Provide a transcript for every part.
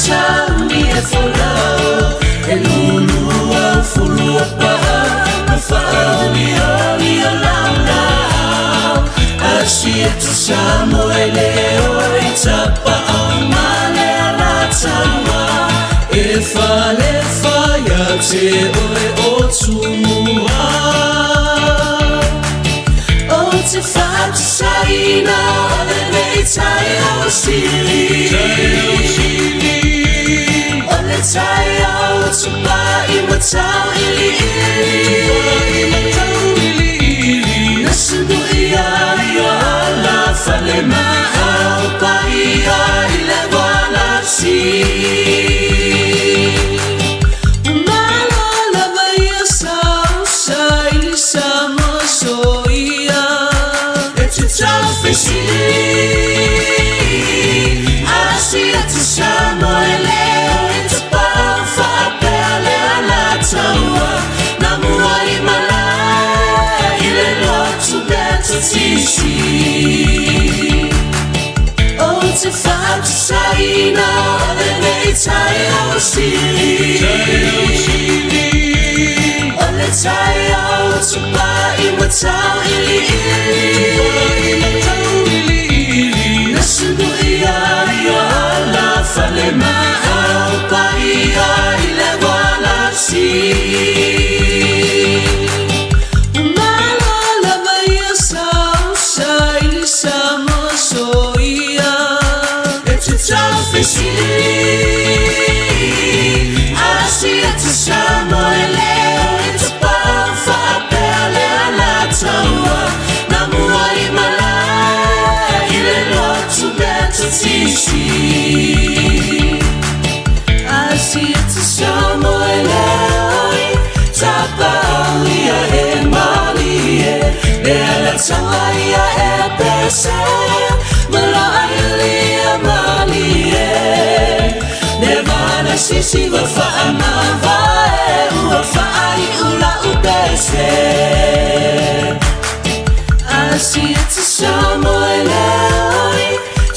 sauni e folau E lulu au fulu o pa'a Ma whaaolioli o laulau Asi e tu Samoa le oi Tapa au ma le alataua E fale whaia te oe o tumua O te whatusaina o lenei taiao sili O le taiao tupai ma tau ili ili Na sunu ia i o ala fale ma au paia i le wala si Malo lava ia sau sa ili sa mo soia E te tauwhesi Asia te Samoa e leo e te pau whaapea le alataua Nā mua i malae i le lotu Metotisi O te whatusaina o lenei taiao sili O le taiao tupai ma tau ili ili Na sunu ia i o ala fale ma au paia i le wala si Malo lava ia sau sa ili sa mo soia E te tauwhesi Asia te Samoa e leo e te pau whaapea le alataua Nā mua i malae i le lotu Metotisi Asia te Samoa e leo i Tapau ia e malie Le alataua ia e pese Maloa ia malie Le vana sisi wa whaamavae Ua whaai ula upese Asia te Samoa e leo i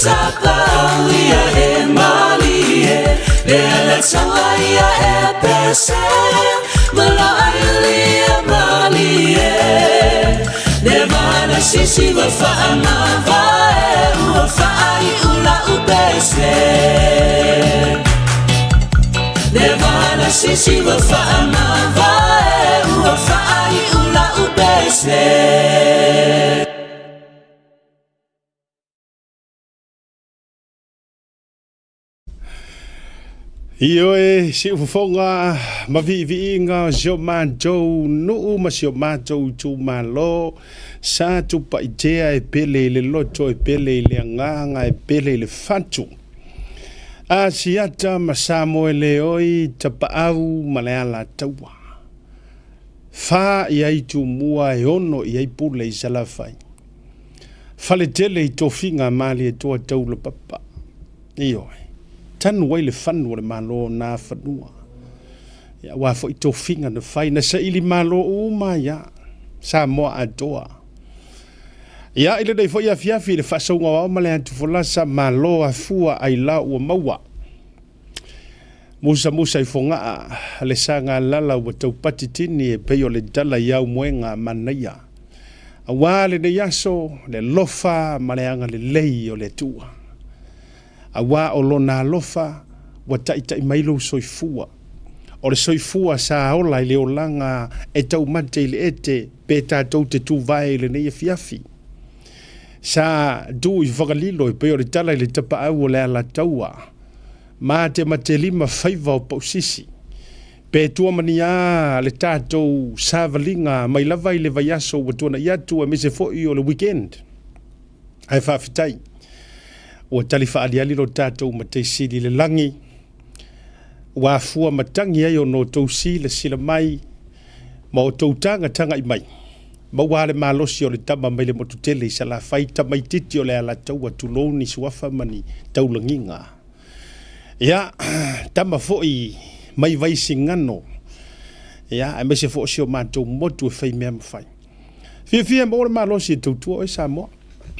Tapau ia e malie Le alataua ia e pese Maloa ia malie Le vana sisi wa whaamavae Ua whaai ula upese Le vana sisi wa whaamavae Ua whaai ula upese Ioe, siufofoga ma viiviiga o si o matou nuu ma si o matou itumalo, sa tupaitea e pele i le loto, e pele i le agaga, e pele i le fatu. Asiata ma Samoeleoi, Tapaau ma le Alataua. Fa i ai Tumua e ono i ai Pule i Salafai. Faletele i tofiga a Malietoa Taulapapa. Ioe. Tanu ai le fanu o le Malo o nā fanua. Ia, aua foi tofiga na fai, na saili malo uma ia Samoa atoa. Ia, i lenei foi afiafi i le faasauga o ao ma le atu folasa, malo afua ai la ua maua. Musamusa i Fogaa, le saga lala ua taupati tini e pei o le dala i aumoega a manaia. Aua lenei aso, le alofa ma le agalelei o le Atua. Aua o Lona alofa ua taitai mai lou soifua. O le soifua sa ola i le olaga e taumate i le ete pe tatou te tuvae i lenei afiafi. Sa tu i Fagalilo e pei o le tala i le tapaau o le Alataua. Ma te matelima faiva o Pausisi. Pe tua mania le tatou savaliga mai lava i le vaiaso ua tuanai atu aemaise foi o le weekend. Ae faafetai, ua tali faaaliali lo tatou Matai Sili i le lagi, ua afua matagi ai ona outou silasila mai ma outou tagataga'i mai, maua le malosi o le tama mai le motu tele i Salafai, tamaitiiti o le Alataua, tulou ni suafa ma ni taulagiga. Ia, tama foi mai Vaisigano, ia, aemaise foi o si o matou motu e fai mea ma fai. Fiafia e maua le malosi e tautua oe Samoa.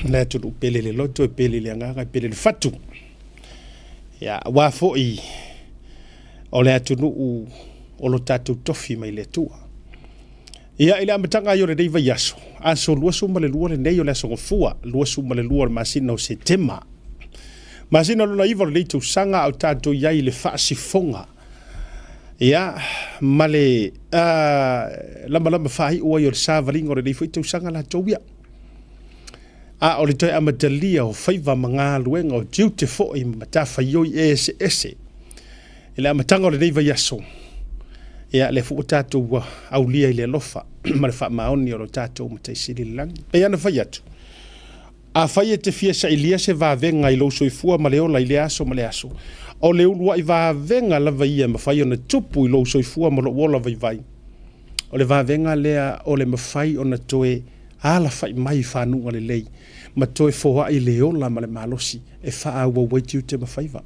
Le atunuu pele i le loto, e pele i le agaga, e pele i le fatu. Ia, aua foi o le atunuu o lo tatou tofi mai le Atua. Ia, i le amataga ai o lenei vaiaso, aso 22 lenei o le aso Gafua, 22 o le masina o Setema, masina lona 9 o lenei tausaga, a o tatou i ai i le faasifoga, ia, ma le lamalama faaiu ai o le savaliga o lenei foi tausaga latou ia. A o le toe amatalia o faiva ma galuega o tiute foi ma matafaioi eseese i le amataga o lenei vaiaso, ia, lea foi ua tatou aulia i le alofa ma le faamaoni o lo tatou Matai Sili i le lagi. Pei ona fai atu, afai e te fia sailia se vavega i lou soifua ma le ola i lea aso ma lea aso, o le uluai vavega lava ia e mafai ona tupu i lou soifua ma lou ola vaivai, o le vavega lea o le mafai ona toe alafai mai i fanuga lelei ma toe foai le ola ma le malosi e faaauau ai tiute ma faiva.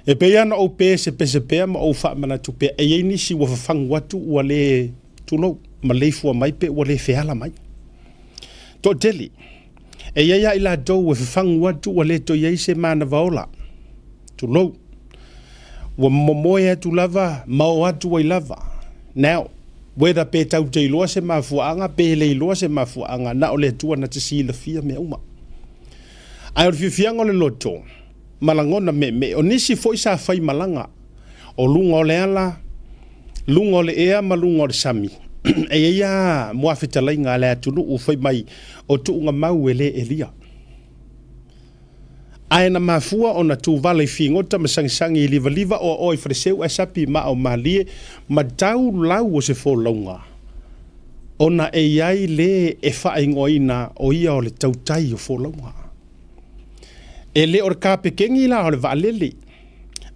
E pei lava ona ou pesepese pea ma ou faamanatu pea, e i ai nisi ua fafagu atu ua le, tulou, maleifua mai pe ua le feala mai. Toatele, e i ai lava i latou e fafagu atu ua le toe i ai se manava ola, tulou, ua momoe atu lava ma o atu ai lava. Now, whether pe tatou te iloa se mafuaaga pe le iloa se mafuaaga, na o le Atua na te silafia mea uma. Ae o le fiafiaga o le loto ma lagona meemee, o nisi foi sa fai malaga o luga o le ala, luga o le ea ma luga o le sami. E i ai lava muafetalaiga a le atunuu fai mai o tuugamau e le elia. Ae na mafua ona tuvala i figota ma sagisagi i livaliva oaoa i faleseu ae sapi i maa o malie ma tau lau o se folauga, ona e i ai le e faaigoaina o ia o le tautai o folauga. E le o le kapekeni la o le vaalele,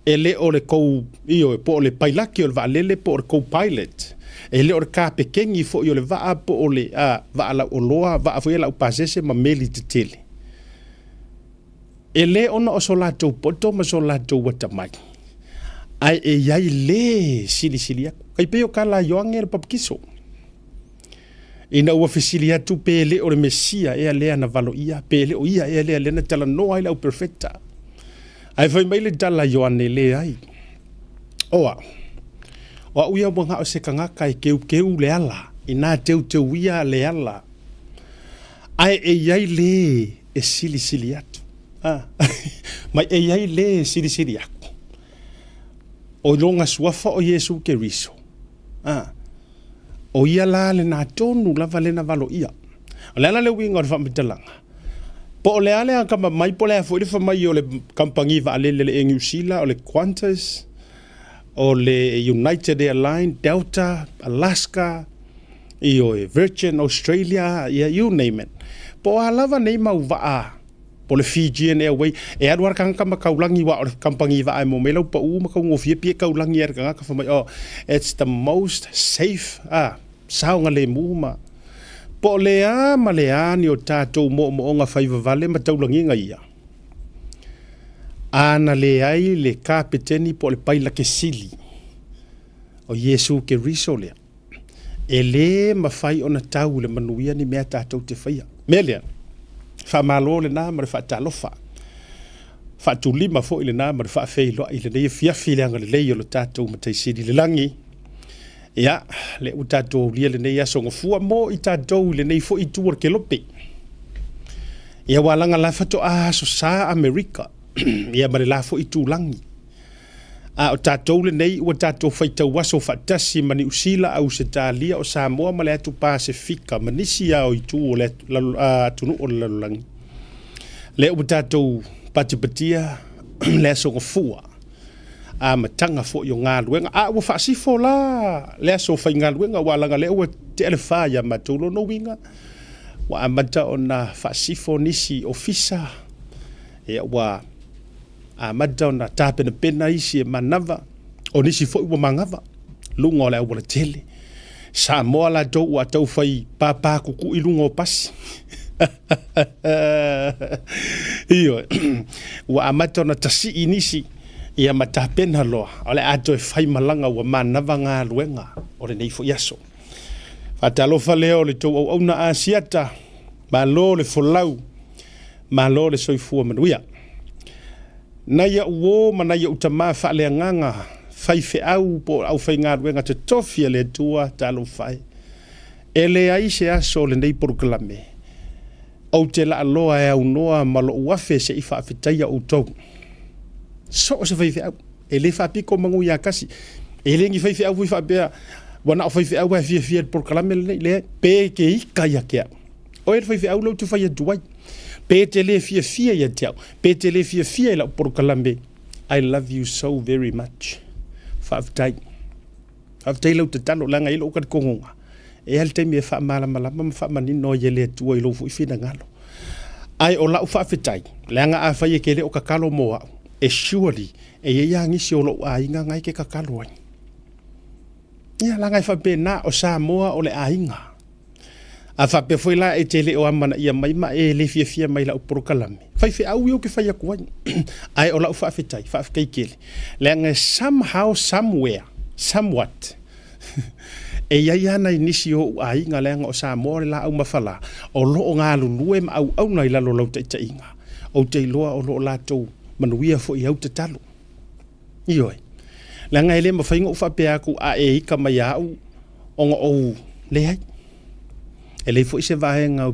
e le o le kou, ioe, po o le pailaki o le vaalele po o le co-pilot, e le o le kapekeni foi o le vaa po o le vaa lauoloa, vaa foi ia laupasese ma meli tetele. E le ona o so latou poto ma so latou atamai, ae e i ai le silisili atu. E pei o ka la Ioane le Papakiso, ina ua fesili atu pe le o le Mesia ea lea na valoia, pe le o ia ea lea lea na talanoa ai le au perofeta. Ae fai mai le tala a Ioane, leai, o au, o au ia ua na o se tagata e teuteu le ala, inā teuteuia le ala, ae e i ai le e silisili atu. Ma e i ai le e silisili atu. O lona suafa o Iesu Keriso. O ia la lena tonu lava lena valoia. O le ala le uiga o le faamatalaga, po o le a le akamamai po o le a foi le famai o le kamupani vaalele a le Air New Zealand, o le Qantas, o le United Airline, Delta, Alaska, ioe, Virgin Australia, ia, you name it. Po o a lava nei mau vaa, po o le Fijian Airways, e alu lava le tagata ma taulagi aua o le kamupani vaa e maua mai ai lau pau ma taugofie pia e taulagi ai le tagata fai mai, oh, it's the most safe, ah, saogalemu ma po o le a ma le a ni o tatou moomooga faivavale ma taulagiga ia, a na leai le kapeteni po o le pailake sili o Iesu Keriso lea, e lē mafai ona tau i le manuia ni mea tatou te faia. Mea lea, faamalo lena ma le faatalofa, faatulima foi lena ma le faafeiloai i lenei afiafi i le agalelei o lo tatou Matai Sili i le lagi. Ia, lea ua tatou aulia lenei aso gafua mo i tatou i lenei foi itu o le kelope. Ia, ua laga la faatoa aso sa Amerika, ia ma le la foi itulagi. A o tatou lenei ua tatou faitau aso faatasi ma Niu Sila, Ausetalia, o Samoa ma le atu Pasefika ma nisi lava o itu o le atunuu o le lalolagi. Lea ua tatou patipatia le aso Gafua, amataga foi o galuega. A ua faasifo la le aso faigaluega aua leaga lea ua tea le fa ia matou lona uiga ua amata ona faasifo nisi ofisa, ia ua amata ona tapenapena isi e manava, o nisi foi ua manava luga o le aualatele. Samoa latou ua tau fai pāpā kukui luga o pasi. Ioe, ua amata ona tasii nisi ia ma tapena loa o le a toe fai malaga ua manava galuega o lenei foi aso. Faatalofa lea o le tou auauna Asiata, malo le folau, malo le soifua manuia. Nai a'u uō ma nai o'u tamā faaleagaga, faifeau po o le aufaigaluega totofi a le Atua, talofa e. E leai se aso o lenei polokalame ou te laaloa e aunoa ma lo'u afe se i faafetaia outou. So o se faifeau, e le faapito manu ia tasi. E le ni faifeau foi faapea ua na o faifeau e fiafia i le polokalame lenei, leai, pe te ita ia te au. Oe le faifeau lea ou te fai atu ai. Pe te le fiafia ia te au, pe te le fiafia i lau polokalame, I love you so very much. Faafetai. Faafetai lau tatalo, leaga e i ai lou talitonuga, e i ai le taimi e faamalamalama ma faamanino ai e le Atua i lou foi finagalo. Ae o lau faafetai, leaga afai e te le o tatalo mo au, e surely e i ai lava nisi o lou aiga na e te tatalo ai. Ia, leaga e faapena, o Samoa o le aiga. A faapea foi la e te le o amanaia mai ma e le fiafia mai i lau polokalame, faifeau ia ou te fai atu ai. Ae o lau faafetai, faafetai tele, leaga somehow, somewhere, somewhat, e i ai lava nai nisi o ou aiga leaga o Samoa o le laau mafala, o lo o galulue ma auauna i lalo o lau taitaiga. Ou te iloa o lo o latou manuia foi i au tatalo. Ioe. Leaga e le mafai ona ou faapea atu a e ita mai ia au ona ou leai. E leai foi se vaega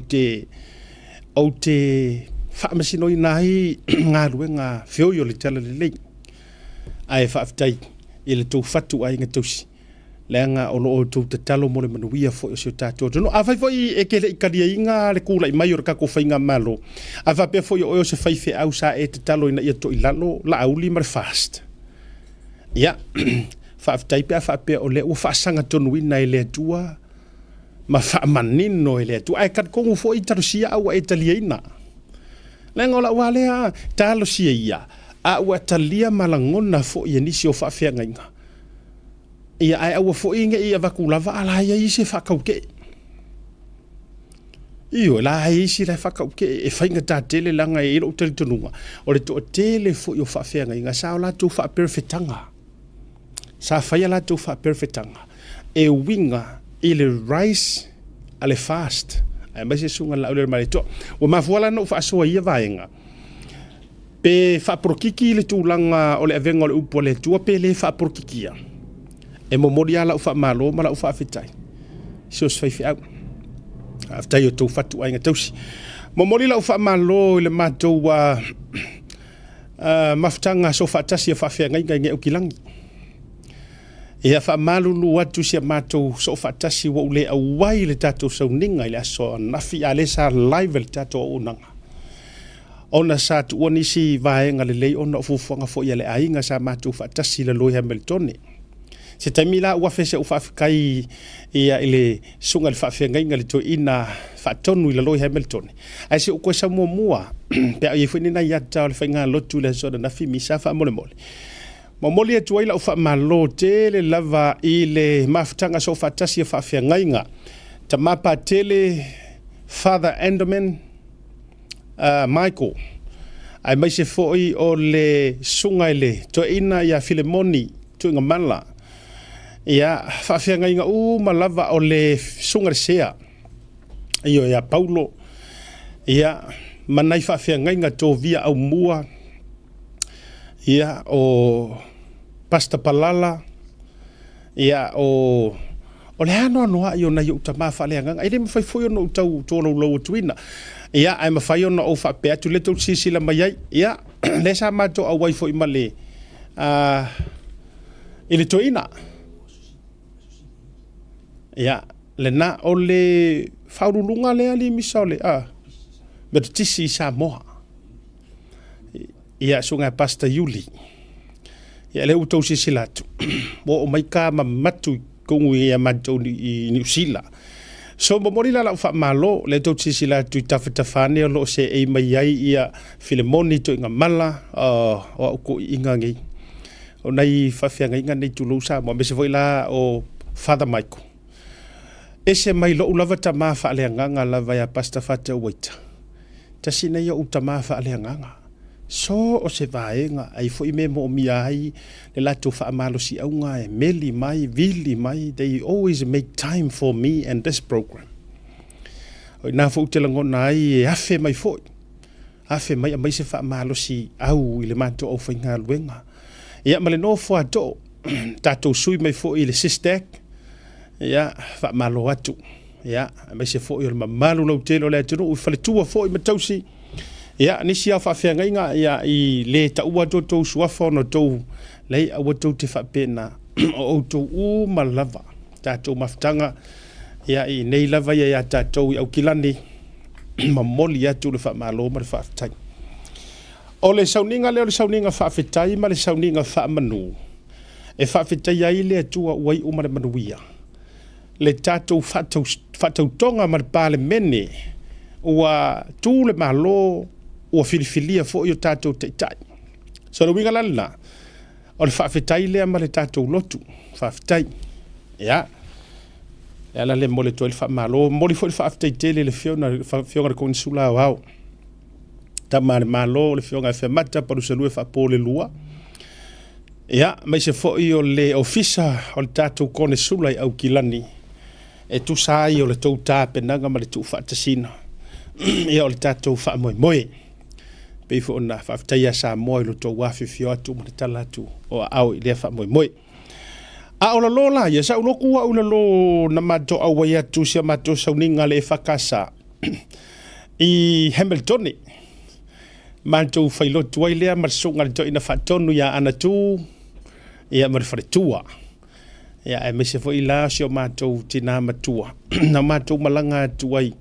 ou te faamasinoina ai galuega feoi o le Talalelei. Ae faafetai i le tou fatu aiga tausi leaga o lo o outou tatalo mo le manuia foi o si o tatou atunuu. Afai foi e te le i taliaina le tulai mai o le tatou faigamalo, a faapea foi o oe o se faifeau sa e tatalo ina ia toilalo Laauli ma le FAST, ia, faafetai pe a faapea o lea ua faasagatonuina e le Atua ma faamanino e le Atua. Ae talitonu foi talosia a ua e taliaina. Leaga o lau lava lea talosia ia, a ua talia ma lagona foi e nisi o faafeagaiga. Ia, ae aua foi ne i avatu lava a la e i ai isi e faatautee. Ioe, la e i ai isi la e faatautee, e faigata tele leaga e i ai lou talitonuga, o le toatele foi o faafeagaiga sa o latou faaperefetaga. Sa fai a latou faaperefetaga e uiga i le rise a le fast, aemaise susuga i le Laaulialemalietoa. Ua mafua la ona ou faasoa i ia vaega, Pe faapolokiki le tulaga o le avega o le upu a le Atua pe le faapolokikia, e momoli lava lau faamalo ma lau faafetai i so o se faifeau. Faafetai i o outou fatuaiga tausi. Momoli lau faamalo i le matou mafutaga soofaatasi a faafeagaiga i Ngeaukilagi. Ia faamalulu atu si a matou soofaatasi ua ou le auai i le tatou sauniga i le aso ananafi, a o lea sa live le tatou auaunaga. Ona sa tuua nisi vaega lelei ona o fuafuaga foi a le aiga sa matou faatasi i lalo i Hamiltone. Se taimi la ua afe si au faafetai ia i le susuga i le faafeagaiga i le toeaina faatonu i lalo i Hamiltone. Ae se i ou toe sau muamua pe a i ai foi ni nai ata o le faigalotu i le aso ananafi misa faamolemole. Momoli atu ai lau faamalo tele lava i le mafutaga soofaatasi a faafeagaiga Tama Patele Father Enderman, Michael, aemaise foi o le susuga i le toeaina ia Filemoni Tuigamala, ia, faafeagaiga uma lava o le susuga i le Sea, ioe, ia Paulo, ia, ma nai faafeagaiga tovia aumua, ia, o Pastor Palala, Ia, o, o le anoanoai o nai ou tama faaleagaga, e le mafai foi ona ou tau tolaulau atuina. Ia, ae mafai ona ou faapea atu, lea tou te silasila mai ai, ia, lea sa matou auai foi ma le, a, i le toeaina. Ia, lena, o le faauluuluga lea alii misa o le, a, Metotisi i Samoa. Ia, susuga ia Pastor Iuli. Ia, lea ua outou silasila atu, ua oo mai ka mamatu i totonu ia matou i Niu Sila. So, momoli la lau faamalo, lea tou te silasila atu i tafatafa ane o lo o seei mai ai ia Filemoni Toigamala, o au toeaiina nei, o nai faafeagaiga nei tulou Samoa, aemaise foi la o Father Michael. Ese mai lou lava tama faaleagaga lava ia Pastor Fatauaita, tasi nei o ou tama faaleagaga. So o se vaega ai foi mea e moomia ai le latou faamalosiauga e meli mai, vili mai, they always make time for me and this program. O ina foi ou te lagona ai e afe mai foi. Afe mai aumai se faamalosi au i le matou aufaigaluega. Ia ma le nofo a too, tatou sui mai foi i le SISTAC, ia, faamalo atu. Ia, aemaise foi o le mamalu lautele o le atunuu i faletua foi ma tausi. Ia, nisi lava o faafeagaiga, ia, i le taua atu outou suafa ona outou, leai, aua tou te faapena, o outou uma lava tatou mafutaga, ia, i inei lava ia ia tatou i Aukilani, momoli atu le faamalo ma le faafetai. O le sauniga lea o le sauniga faafetai ma le sauniga faamanu e faafetaia ai le Atua ua iu ma le manuia le tatou faatautoga ma le Palemene ua tu le Malo ua filifilia foi o tatou taitai. So o le uiga la lena, o le faafetai lea ma le tatou lotu faafetai. Ia, le ala lea e momoli atu ai le faamalo, momoli foi le faafetai tele i le Afioga i le Konesula Aoao, Tama a le Malo, le Afioga ia Feamata Palusalue Faapolelua, ia, aemaise foi o le Ofisa o le tatou Konesula i Aukilani, e tusa ai o le tou tapenaga ma le tuufaatasiga ia o le tatou faamoemoe. E pei foi ona faafetai ia Samoa i lo outou afifio atu ma le tala atu o aao i lea faamoemoe. A o lalo la ia, sa ou lotu au i lalo na matou auai atu si a matou sauniga a le EFKS i Hamiltone. Matou failotu ai lea ma le susuga i le toeaina faatonu ia Anatu ia ma le faletua. Ia aemaise foi la si o matou tina matua na matou malaga atu ai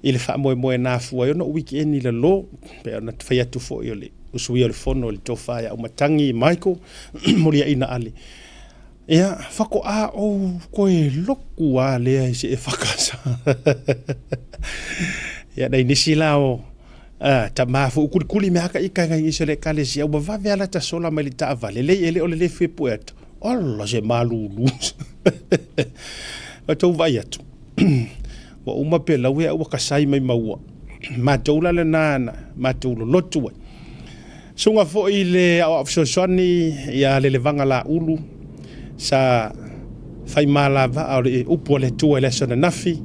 i le faamoemoe na afua ai ona ou weekend i lalo, pei ona fai atu foi o le usuia o le fono i le tofa ia Aumatagi Michael Moliaina Ale. Ia, faatoa ou toe lotu lava lea i se EFKS. Ia, nai nisi la o tama foi kulikuli mea ka ika ngai nisi o le ekalesia, ua vave lava lata sola mai le taavale, lei e le o le le fia pue atu. Ola se malulu. Ua tou vaai atu, ua uma pelau e ua kasai mai maua. Matou la lena na matou lolotu ai. Susuga foi i le aoao fesoasoani ia Lelevaga Laulu sa fai malavaa o le upu a le Atua i le aso ananafi,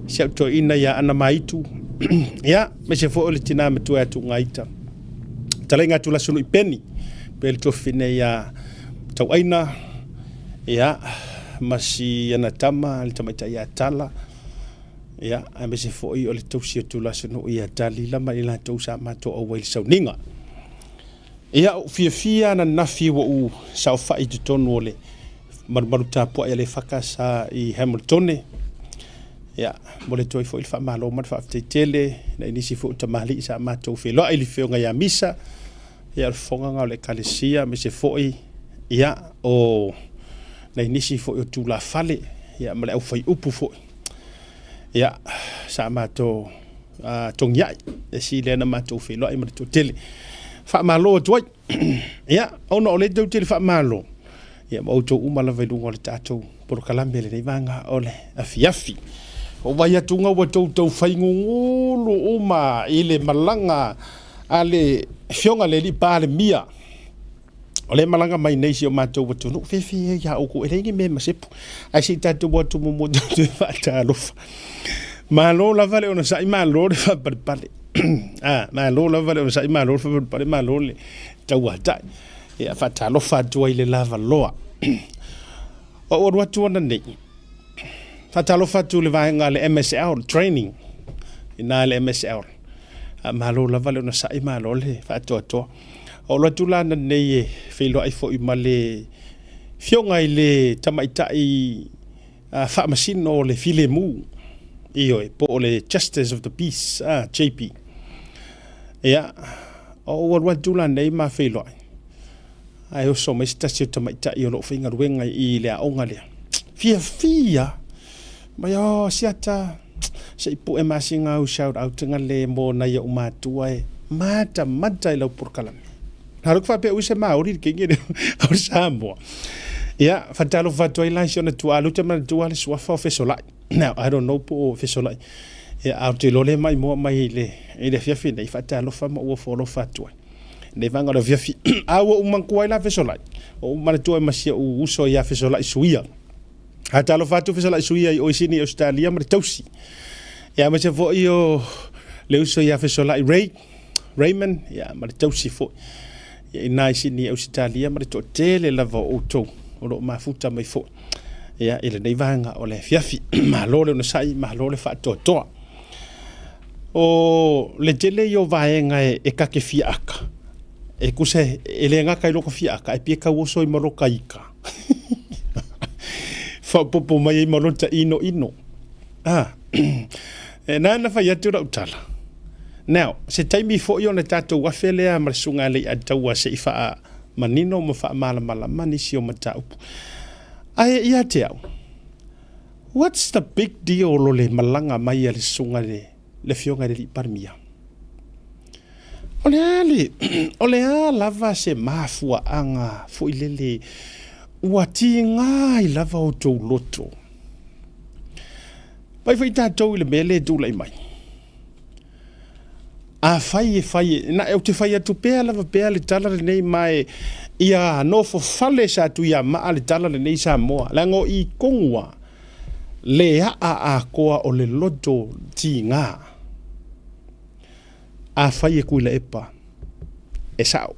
si au toeaina ia Ana Maitu, ia, aemaise foi o le tina matua ia Tuugaita, fetalaiga a Tulasunui Peni, pe le tuafafine ia Tauaina, ia, ma si ana tama le tamaitai ia Tala, Ia, aemaise foi o le tausi o Tulasunuu ia Dalila ma i latou sa matou auai i le sauniga. Ia, ua ou fiafia ananafi ua ou saofai i totonu o le malumalu tapuai a le EFKS i Hamiltone. Ia, momoli atu ai foi le faamalo ma le faafetai tele nai nisi foi o tamalii sa matou feiloai i le afioga ia Misa, ia o le fofoga o le Ekalesia, aemaise foi ia o nai nisi foi o tulafale, ia ma le aufaiupu foi. Ia, sa matou togiai, le isi lea na matou feiloai ma le toatele. Faamalo atu ai. Ia, ona o lea tou te faamalo, ia ma outou uma lava i luga o le tatou polokalame i lenei vaega o le afiafi. Ua vaai atu ua outou tau fai gugulu uma i le malaga a le Afioga i le Alii Palemia. O lea e malaga mai nei i si o matou atunuu, fefe ai ia outou, e leai ni mea e masepu, ae se i tatou o atu muamua tatou te faatalofa. Malo lava le onosai, malo le faapalepale. Malo lava le onosai, malo le faapalepale, malo le tauatai. Ia faatalofa atu ai i le lavaloa. Ua ou alu atu ananei, faatalofa atu i le vaega a le MSL training, i ina i le MSL. Malo lava le onosai, malo le faatoatoa. Ua ou alu atu la ananei e feiloai foi ma le Afioga i le Tamaitai Faamasino o le Filemu, ioe, po o le Justice of the Peace, JP. Ia, ua ou alu atu la nei ma feiloai, ae oso mai se tasi o tamaitai o lo o faigaluega i le aoga lea. Fiafia mai, oh, Siata, se i pue masina au shout out nga le mo nai ou matua e matamata i lau polokalame. Na loku faapea ui se Maori le kingi le o Samoa. Ia, faatalofa atu ai la i si ona tuaa, lea ou te manatua le suafa o Fesolai. Now, I don't know po o Fesolai. Ia, a ou te iloa lea e maimoa mai i le afiafi nei, faatalofa ma ou ofo alofa atu ai. Nei vaega o le afiafi. A ua ou manatua ai la Fesolai, ua ou manatua ai ma si ou uso ia Fesolai Suia. Faatalofa atu Fesolai Suia i oe Sini Ausetalia ma le tausi. Ia aemaise foi o le uso ia Fesolai Ray. Raymond ia, ma le tausi foi ia, i nai Sini Ausetalia ma le toatele lava o outou o lo o mafuta mai foi ia, i lenei vaega o le afiafi. Malo le onosai, malo le faatoatoa. O le tele ia o vaega e kake fiaaka, e kusa e le gata i loka fiaaka, e pia tauoso i ma loka ika. Faaopoopo mai ai ma lota ino ino. Ah, e na na fai atu lau tala. Now, se taimi foi ona tatou afe lea ma le susuga ia Leiataua se i faamanino ma faamalamalama nisi o mataupu. Ae ia te au, what's the big deal o le malaga mai a le susuga i le Afioga i le Alii Palemia? O le a le, o le a lava se mafuaaga foi lele ua tiga ai lava outou loto? Vaai foi tatou i le mea lea e tulai mai. Afai e fai, na, ou te fai atu pea lava pea le tala lenei ma e ia nofo fale sa Tuiamaa le tala lenei Samoa, leaga o i tonu lava le aa atoa o le loto tiga. Afai e Tuilaepa, e sao.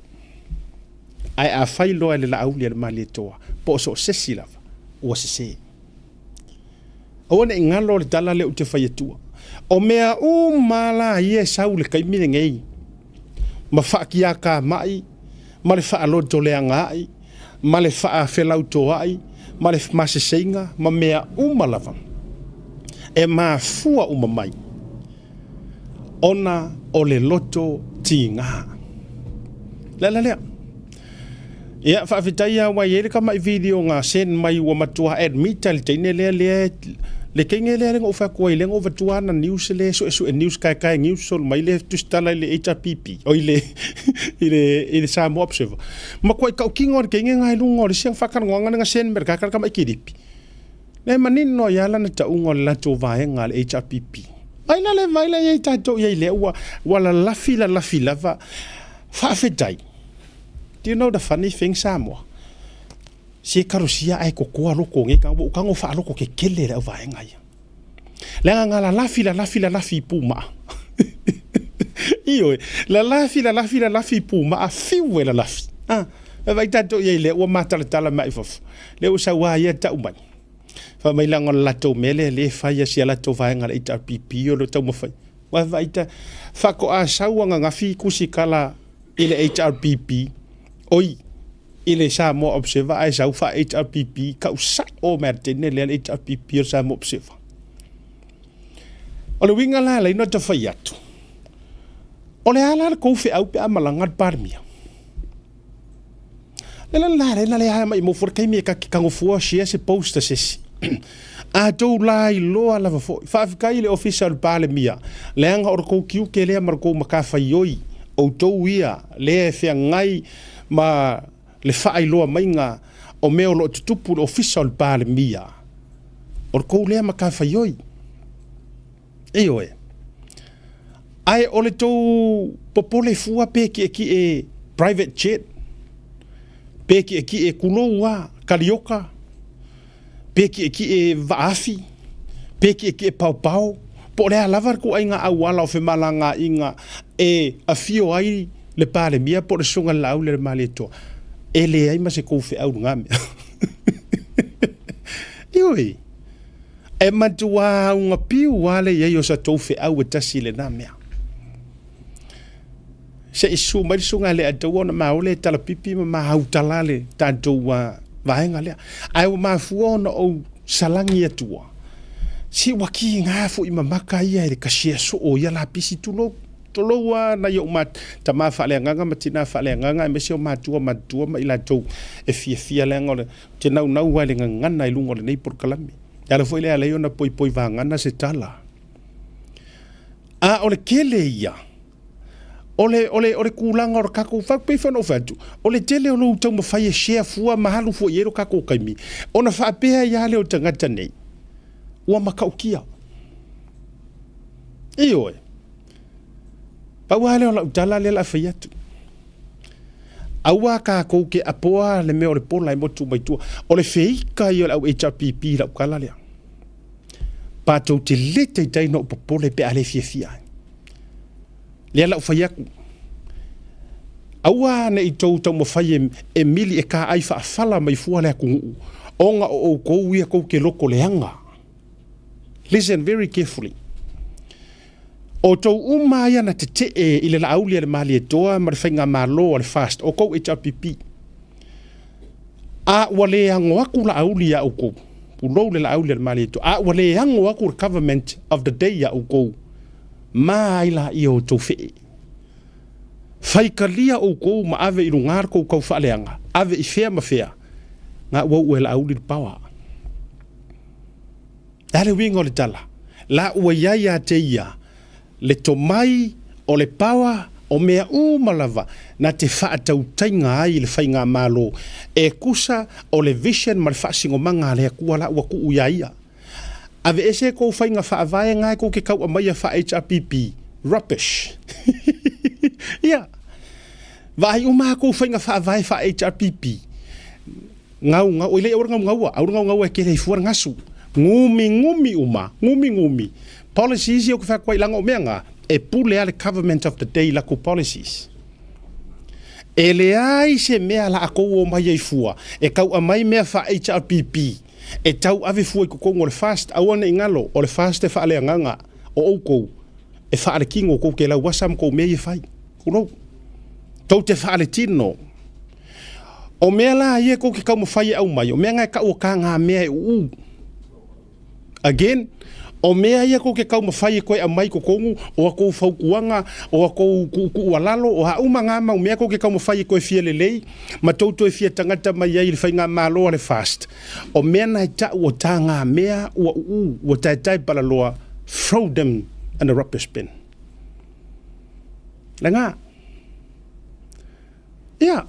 Ae afai loa e le Laauli a le Malietoa, po o so o se isi lava, ua sese. Aua ne i galo le tala lea ou te fai atua. O mea uma la ia e sau i le taimi lenei, ma faakiakamai, ma le faalotolea-ai, ma le faafelautoai, ma le maseseiga, ma mea uma lava, e mafua uma mai ona o le loto tiga. Le ala lea. Ia, faafetai lava ua i ai le tamai video na send mai ua matua admit le teine lea lea le teine lea lea na ou fai atu ai lea na ou avatua ana news lea suesue news kaekae news solo mai le tusitala i le HRPP oi le i le i le Samoa Observer. Matua i tautino le teine na i luga o le isi faatalanoaga lea na send mai le kaka le tamai kilipi. Le manino ai lava lana tauga o le latou vaega a le HRPP. Vai la le vai la i ai tatou i ai lea ua ua lalafi lalafi lava. Faafetai. Do you know the funny thing Samoa? Se ekalosia ae kokoa loko o nei tagata, ua ou tago faaloko kekele le au vaega ia. Leaga na lalafi lalafi lalafi i pumaa. Ioe, lalafi lalafi lalafi i pumaa, fiu e lalafi. Ah, vaai tatou i ai lea ua matalatala mai i fafo. Lea ua sau lava ia tau mai. Fai mai leaga o le latou mea lea lea e fai a si a latou vaega le HRPP o le taumafai. Ua vaai ta faatoa sau ananafi tusitala i le HRPP, oi, i le Samoa Observer ae sau faa-HRPP, kau sao mai le teine lea le HRPP o le Samoa Observer. O le uiga la e alai ona fai atu, o le a la le tou feau pe a malaga le Palemia? Le la la le la le a mai mo fo le taimi e ka ki tango fua share se post a se isi. A tou la iloa lava foi. Faafetai i le Ofisa o le Palemia, leaga o le tou tiute lea ma le tou matafaioi, outou ia lea e feagai ma le faailoa maiga o mea o lo o tutupu i le Ofisa o le Palemia, o le tou lea matafaioi. Ioe. Ae o le tou popole fua pe kiekie private jet, pe kiekie kulou a kalioka, pe kiekie vaafi, pe kiekie paopao, po o le a lava le ituaiga auala o femalagaaiga e afio ai le Palemia po o le Susuga i le Laauli a le Malietoa, e leai ma se tou feau i lena mea. Ioe. E matua auga piu lava le i ai o sa tou feau e tasi i lena mea. Se i susu mai le susuga ia Leataua ona maole e talapipi ma mahautala le tatou vaega lea. Ae ua mafua ona ou salagi atua, se ua kiga foi mamaka ia i le kasia soo o ia lapisi, tulou. Tulou lava nai ou tama faaleagaga ma tina faaleagaga aemaise o matua matutua ma i latou e fiafia leaga o le Ou te naunau lava i le gagana i luga o lenei polokalame. E ala foi lea e ala ai ona poipoi vagana se tala. A o le tele ia, o le, o le, o le tulaga o le tatou, pei foi ona ou fai atu, o le tele o lou taumafai e share fua ma alu fua i ai lo tatou taimi, ona faapea ai lava lea o tagata nei, ua matautia. Ioe. Pau lava lea o lau tala lea o le a fai atu. Aua tatou te apoa le mea o le pola e motu mai tua. O le feika ia o le au HRPP i lau tala lea. Patou te le taitai ona ou popole pe a le fiafia ai. Lea la ou fai atu. Aua ne i tou taumafai e, e mili e kaai faafala mai fua le atunuu, ona o outou ia tou te loto leaga. Listen very carefully. O tou uma ia na tetee i le Laauli a le Malietoa ma le Faigamalo a le FAST, o tou HRPP, a ua le ago atu Laauli ia outou, pulou le Laauli a le Malietoa, a ua le ago atu le government of the day ia outou, ma ai laia o outou fee. Faitalia outou ma ave i luga le tou taufaaleaga, ave i fea ma fea, ga ua uu e Laauli le power. Le a le uiga o le tala? La ua i ai ia te ia le tomai o le paoa o mea uma lava na te faatautaiga ai le faigamalo e tusa o le vision ma le faasinomaga a le Atua la ua tuu ia ia. Aveese kou faiga faavae ga e kou te tau aumaia faa-HRPP. Rubbish. Ia. Vaai uma a kou faiga faavae faa-HRPP. Gaugau, oi lei aua le gaugaua, aua le gaugaua e kele ai fua le gasu. Gumigumi uma, gumigumi. Policies ia ou te fai atu ai, leaga o mea na, e pule lava le government of the day i latou policies. E leai se mea laatou o omai ai fua, e tau aumai mea faa-HRPP, e tau ave fua i totonu o le FAST, aua ne i galo, o le FAST e faaleagaga, o outou, e faaletino tou te lauasa ma tou mea ia e fai. Tulou. Tou te faaletino. O mea la ia tou te taumafai e aumai, o mea na e tau o tagamea e uu. Again, o mea ia tou te taumafai e toe aumai i totonu, o a tou fautuaga, o a tou tuutuualalo, o a uma na mau mea tou te taumafai e toe fia lelei, ma tou toe fia tagata mai ai i le faigamalo a le FAST, o mea na e tau o tagamea ua uu, ua taetae palaloa, throw them in the rubbish bin. Lena. Ia.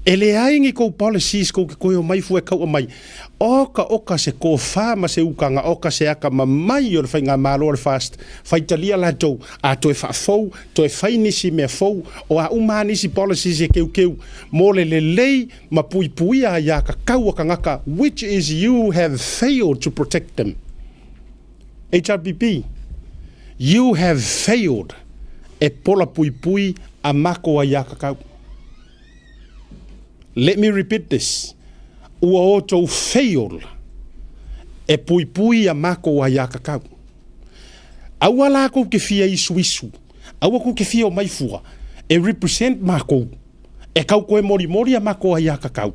E leai ni kou policies kou te toe omai fua e kauʻa mai. Oka oka se tofa ma se ukaga, oka se akamamai o le faigamalo a le FAST, faitalia latou, a toe faafou, toe fai nisi mea fou, o a uma a nisi policies e keukeu mo le lelei ma puipuia aiatatau a tagata which is you have failed to protect them. HRPP, you have failed e pola puipui a mako aiatatau. Let me repeat this, ua outou fail e puipui a mako aiatatau. Aua la kou te fia isuisu, aua kou te fia omai fua e represent makou, e kau koe morimori a mako aiatatau.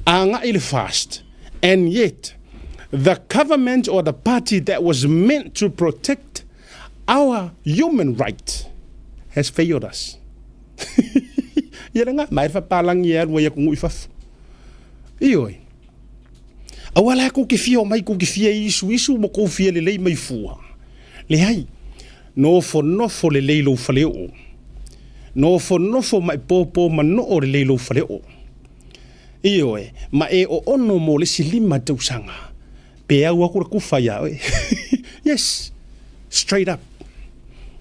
Agai le FAST, and yet the government or the party that was meant to protect our human right has failed us. Ia le mai fapalangi e alu ai atunuu i fafo. Ioe. Aua la kou te fia omai kou te fia isuisu ma kou fia lelei mai fua. Leai, nofonofo lelei lou faleoo. Nofonofo ma e pōpō manoo lelei lou faleoo. Ioe, ma e oono mo le isi 5 tausaga, pe au aku le kufa iā oe. Yes, straight up.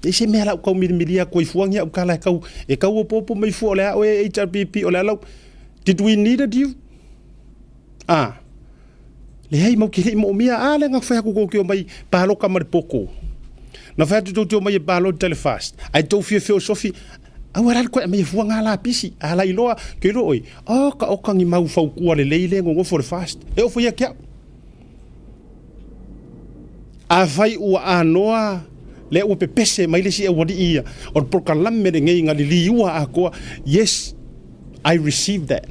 E se mea lau kau milimili aku ai fua ngi au kala e kau, e kau opopo mai fua o le a oe HRPP o le a lau. Did we needed you? Ah, leai mau ke lei moomia, a le nga whai aku kou te omai pāloka ma le poko. Na whai atu tou te omai e pālota le FAST. Ai tou fia feosofi, aua la le koe aumai e fua ngā lapisi, a la iloa, ke iloa oi, oka oka ngi mau faukua lelei le ngongofo le FAST. E ofo ia ke au. Afai ua anoa lea ua pepese mai le isi aualii ia, o le polokalame lenei na liliua atoa, yes, I receive that.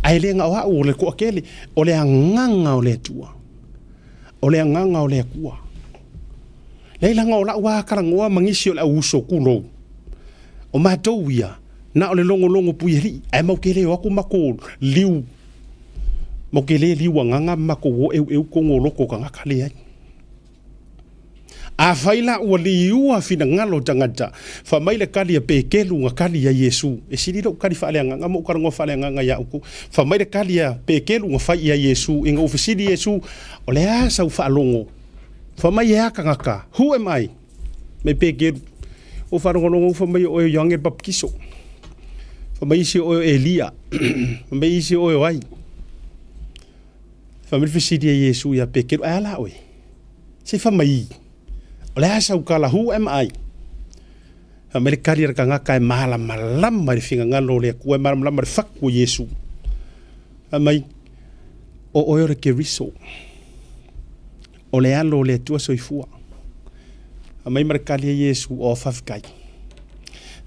Ae le na o au o le toatele, o le agaga o le Atua. O le agaga o le Atua. Leai laga o lau lava talanoa ma nisi o le au uso tulou. O matou ia, na o le logologo puialii, ae mau te le o atu matou liu, mau te le liu agaga ma matou o eueu tonu o loto o tagata, leai. Afai la ua liua finagalo o tagata, fai mai le kali a Pekelu na kali ia Iesu, e sili lou kali faaleagaga ma ou talanoa faaleagaga ia outou. Fai mai le kali a Pekelu na fai ia Iesu, ina ua fesili Iesu, o le a sau faalogo? Fai mai e a tagata, who am I? Mai Pekelu, ua faalogologo fai mai o oe o Ioane le Papatiso. Fai mai isi o oe o Elia. Fai mai isi o oe o ai. Fai mai le fesili a Iesu ia Pekelu, ae a la oe? Se fai mai, o le a sau tala, who am I? Fai mai le kali a le tagata e malamalama i le finagalo o le Atua, e malamalama i le fatu o Iesu. Fai mai, o oe o le Keriso, o le alo o le Atua soifua. Fai mai ma le kali a Iesu, o faafetai.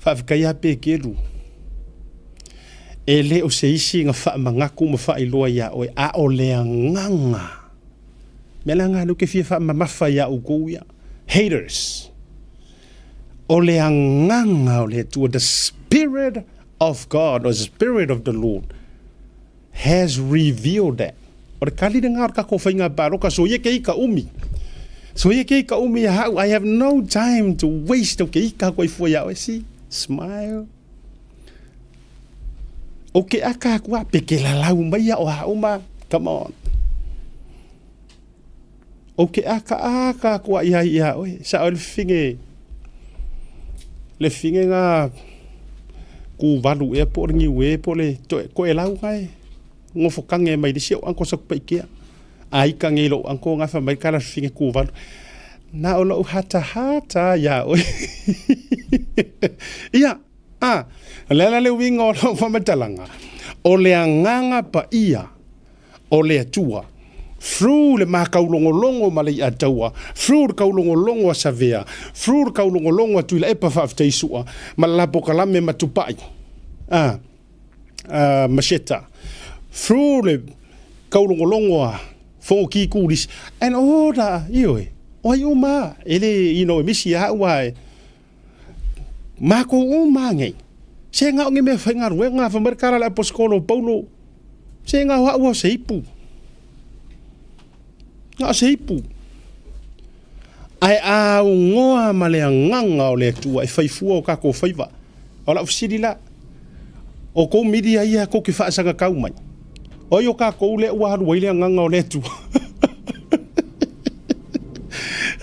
Faafetai a Peteru. E le o se isi na faamanatu ma faailoa iā oe, a o le agaga. Mea la lena lea ou te fia faamamafa iā outou ia. Haters. O le agaga o le Atua, the Spirit of God, or the Spirit of the Lord, has revealed that. O le kali lena o le tatou faiga palota, soia ke ika umi. Soia ke ika umi ia hau, I have no time to waste o ke ika koe fua ia oe, see, smile. O ke aka aku a, pe ke lalau mai ia o a uma, come on. O ke akaaka aku a ia ia oe, sa o le fine, le fine ngā ku valu ea po o le niu e po o le toe, koe lau ngae, ngofo kange mai le si o anko sa kupa ikea. A ika ngei lou anko ngā wha mai kala fine ku valu. Na o lou hata hata ia oe. Ia, a, le ala le uiga o lau faamatalaga, o le agaga paia o le Atua, through le makaulogologo ma le iataua, through le kaulogologo a Savea, through le kaulogologo a Tuilaepa Faafetai-sua, ma le lapokalame ma Tupai, a, a Masheta, through le kaulogologo a Fogoki Kulisi, and all the, ioe, o ai uma, e le, you know, e misi a ua e, Mākou uma nei. Se ngao nge mea whaigaluega, wha mai le kala le aposikolo o Paulo. Se ngao hau o se ipu. Ngao se ipu. Ae a ungoa ma le agaga o le Atua e faifua o kākou faiva. O lau fesili la, o kou miria ia kou ke faasagakau mai. O ai o kākou lea ua alu ai le agaga o le Atua?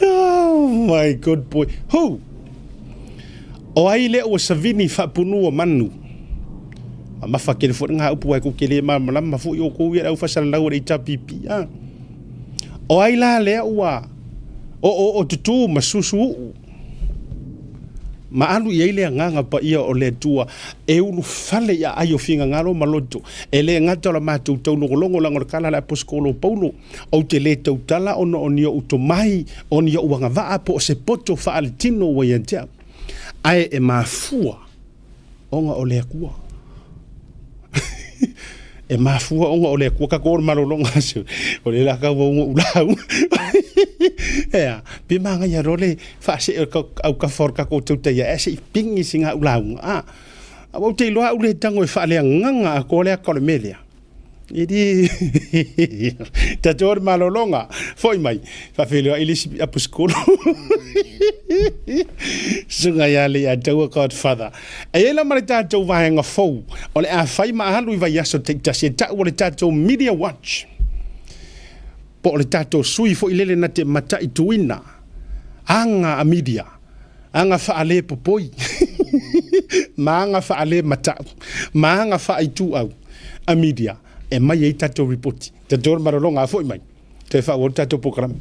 Oh my good boy. Who? O ai lea ua savini faapunua manu? Mamafa tele foi ngā upu ai kou ke le malamalama foi o kou ia le au faasalalau a le HRPP. Ah. O ai la lea ua o o o tutū ma susu uu ma alu i ai le agaga paia o le Atua e ulufale i aai o finagalo ma loto. E le gata o la matou taulogologo leaga o le tala a le Aposetolo o Paulo, Ou te le tautala ona o ni oʻu tomai, o ni oʻu agavaa po o se poto faaletino ua ia te au, ae e mafua ona o le Atua. E mafua ona o le Atua tatou o le malologa se o le la kau au ulau. Ea, pe manaia loa le faasee o le aukafa o le tatou tautaia ea se i pigi sina ulauga. A, aua ou te iloa au le tago e faaleagaga atoa le ata o le mea lea. E li tatou o le malologa foi mai faafeiloai le isi aposikolo susuga ia Leiataua Godfather. E i ai la ma le tatou vaega fou o le a fai ma alu i vaiaso taitasi e tau o le tatou Media Watch po o le tatou sui foi lele na te mataituina aga a media aga faalepopoi ma aga faalematau ma aga faaituau a media e mai ai tatou ripoti. Tatou o le malologa a foi mai, toe faaauau le tatou polokalame.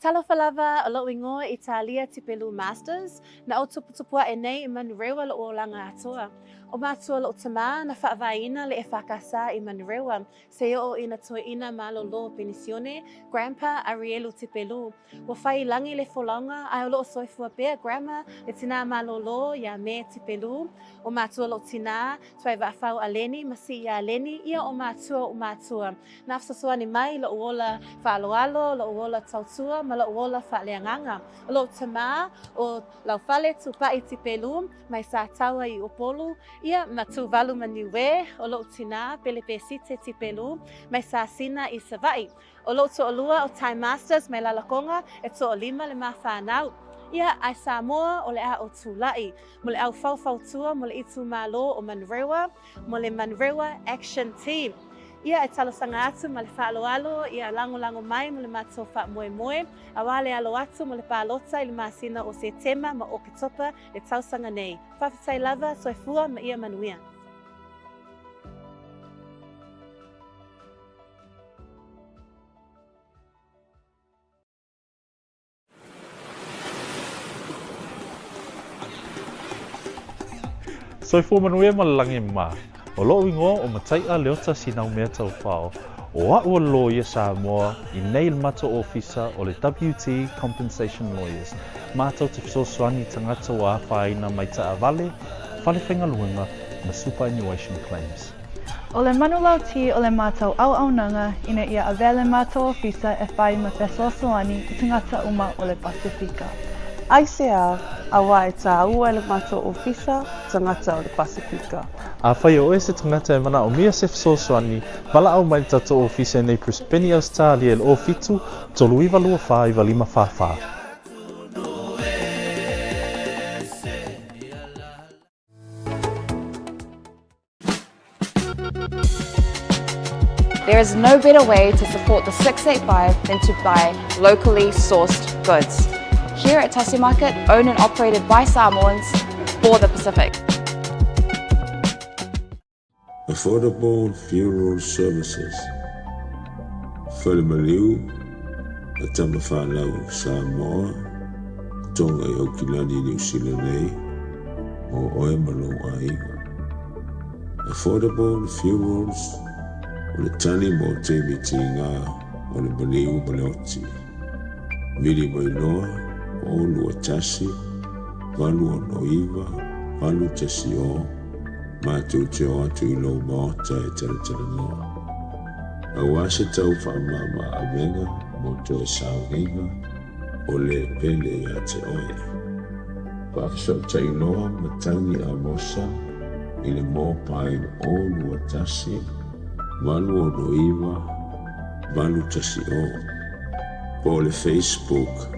Talofa lava, o loʻu igoa Italia Tipelu Masters, na ou tuputupu aʻe nei i Manurewa loʻu olaga atoa. O matua loʻu tamā na faavaeina le EFKS i Manurewa, se oʻo ina toeʻina malolo penisione, Grandpa Arielu Tipelu. Ua fai i lagi le folauga, ae o loo soifua pea Grandma le tinā malōlō iā Me Tipelu, o matua loʻu tinā, Tuaivaafau Aleni ma Sii Aleni, ia o matua oʻu matua. Na fesoasoani mai loʻu ola faaaloalo, loʻu ola tautua ma loʻu ola faaleagaga. O loʻu tamā, o Laufale Tupaʻi Tipelu, mai Sataua i Upolu, ia ma Tuvalu ma Niue, o loʻu tinā, Pelepesite Tipelu, mai Sasina i Savaʻi. O loʻu toʻalua o Time Masters mai Lalakoga e toʻalima le ma whanau. Ia, ae Samoa o le a o Tulaʻi, mo le au faufautua mo le itumalo o Manurewa, mo le Manurewa Action Team. Ia, e talosaga atu ma le faaaloalo, ia lagolago mai mo le matou faamoemoe, auā le alo atu mo le palota i le masina o Setema ma Oketopa le tausaga nei. Faafetai lava, soifua ma ia manuia. Soifua manuia ma le lagi e mama. O loʻu igoa ʻo Mataiʻa Leota Sinaumea Taufao. ʻO aʻu o le loia Samoa i nei le matou ofisa o le WT Compensation Lawyers. Matou te fesoasoani i tagata ua afaina mai taavale, fale faigaluega ma superannuation claims. ʻO le manulauti o le matou auaunaga ina ia avea le matou ofisa e fai ma fesoasoani i tagata uma o le Pasefika. Aisea, auā e tāua e le matou ofisa tagata o le Pasefika. Afai o oe se tagata e manaomia se fesoasoani, valaau mai le tatou ofisa i nei Brisbane, Ausetalia i le 07 39 24 95 44. There is no better way to support the 685 than to buy locally sourced goods. Here at Tasi Market, owned and operated by Samoans for the Pacific. Affordable Funeral Services, Fale Maliu a Tamafanau Samoa, Tonga i Aukilani Niu Sila nei, mo oe ma lou aiga. Affordable Funerals o le tali mo taimi tiga o le maliu ma le oti. Vili mai loa, 0 2 1 8 69 8 1 0, matou te o atu i lou maota e talatalanoa. Aua se tau faamama avega mo toe sauniga o le pele ia te oe. Faafesootai loa Matagi Amosa i le mobile 0 2 1 8 69 8 1 0 po o le Facebook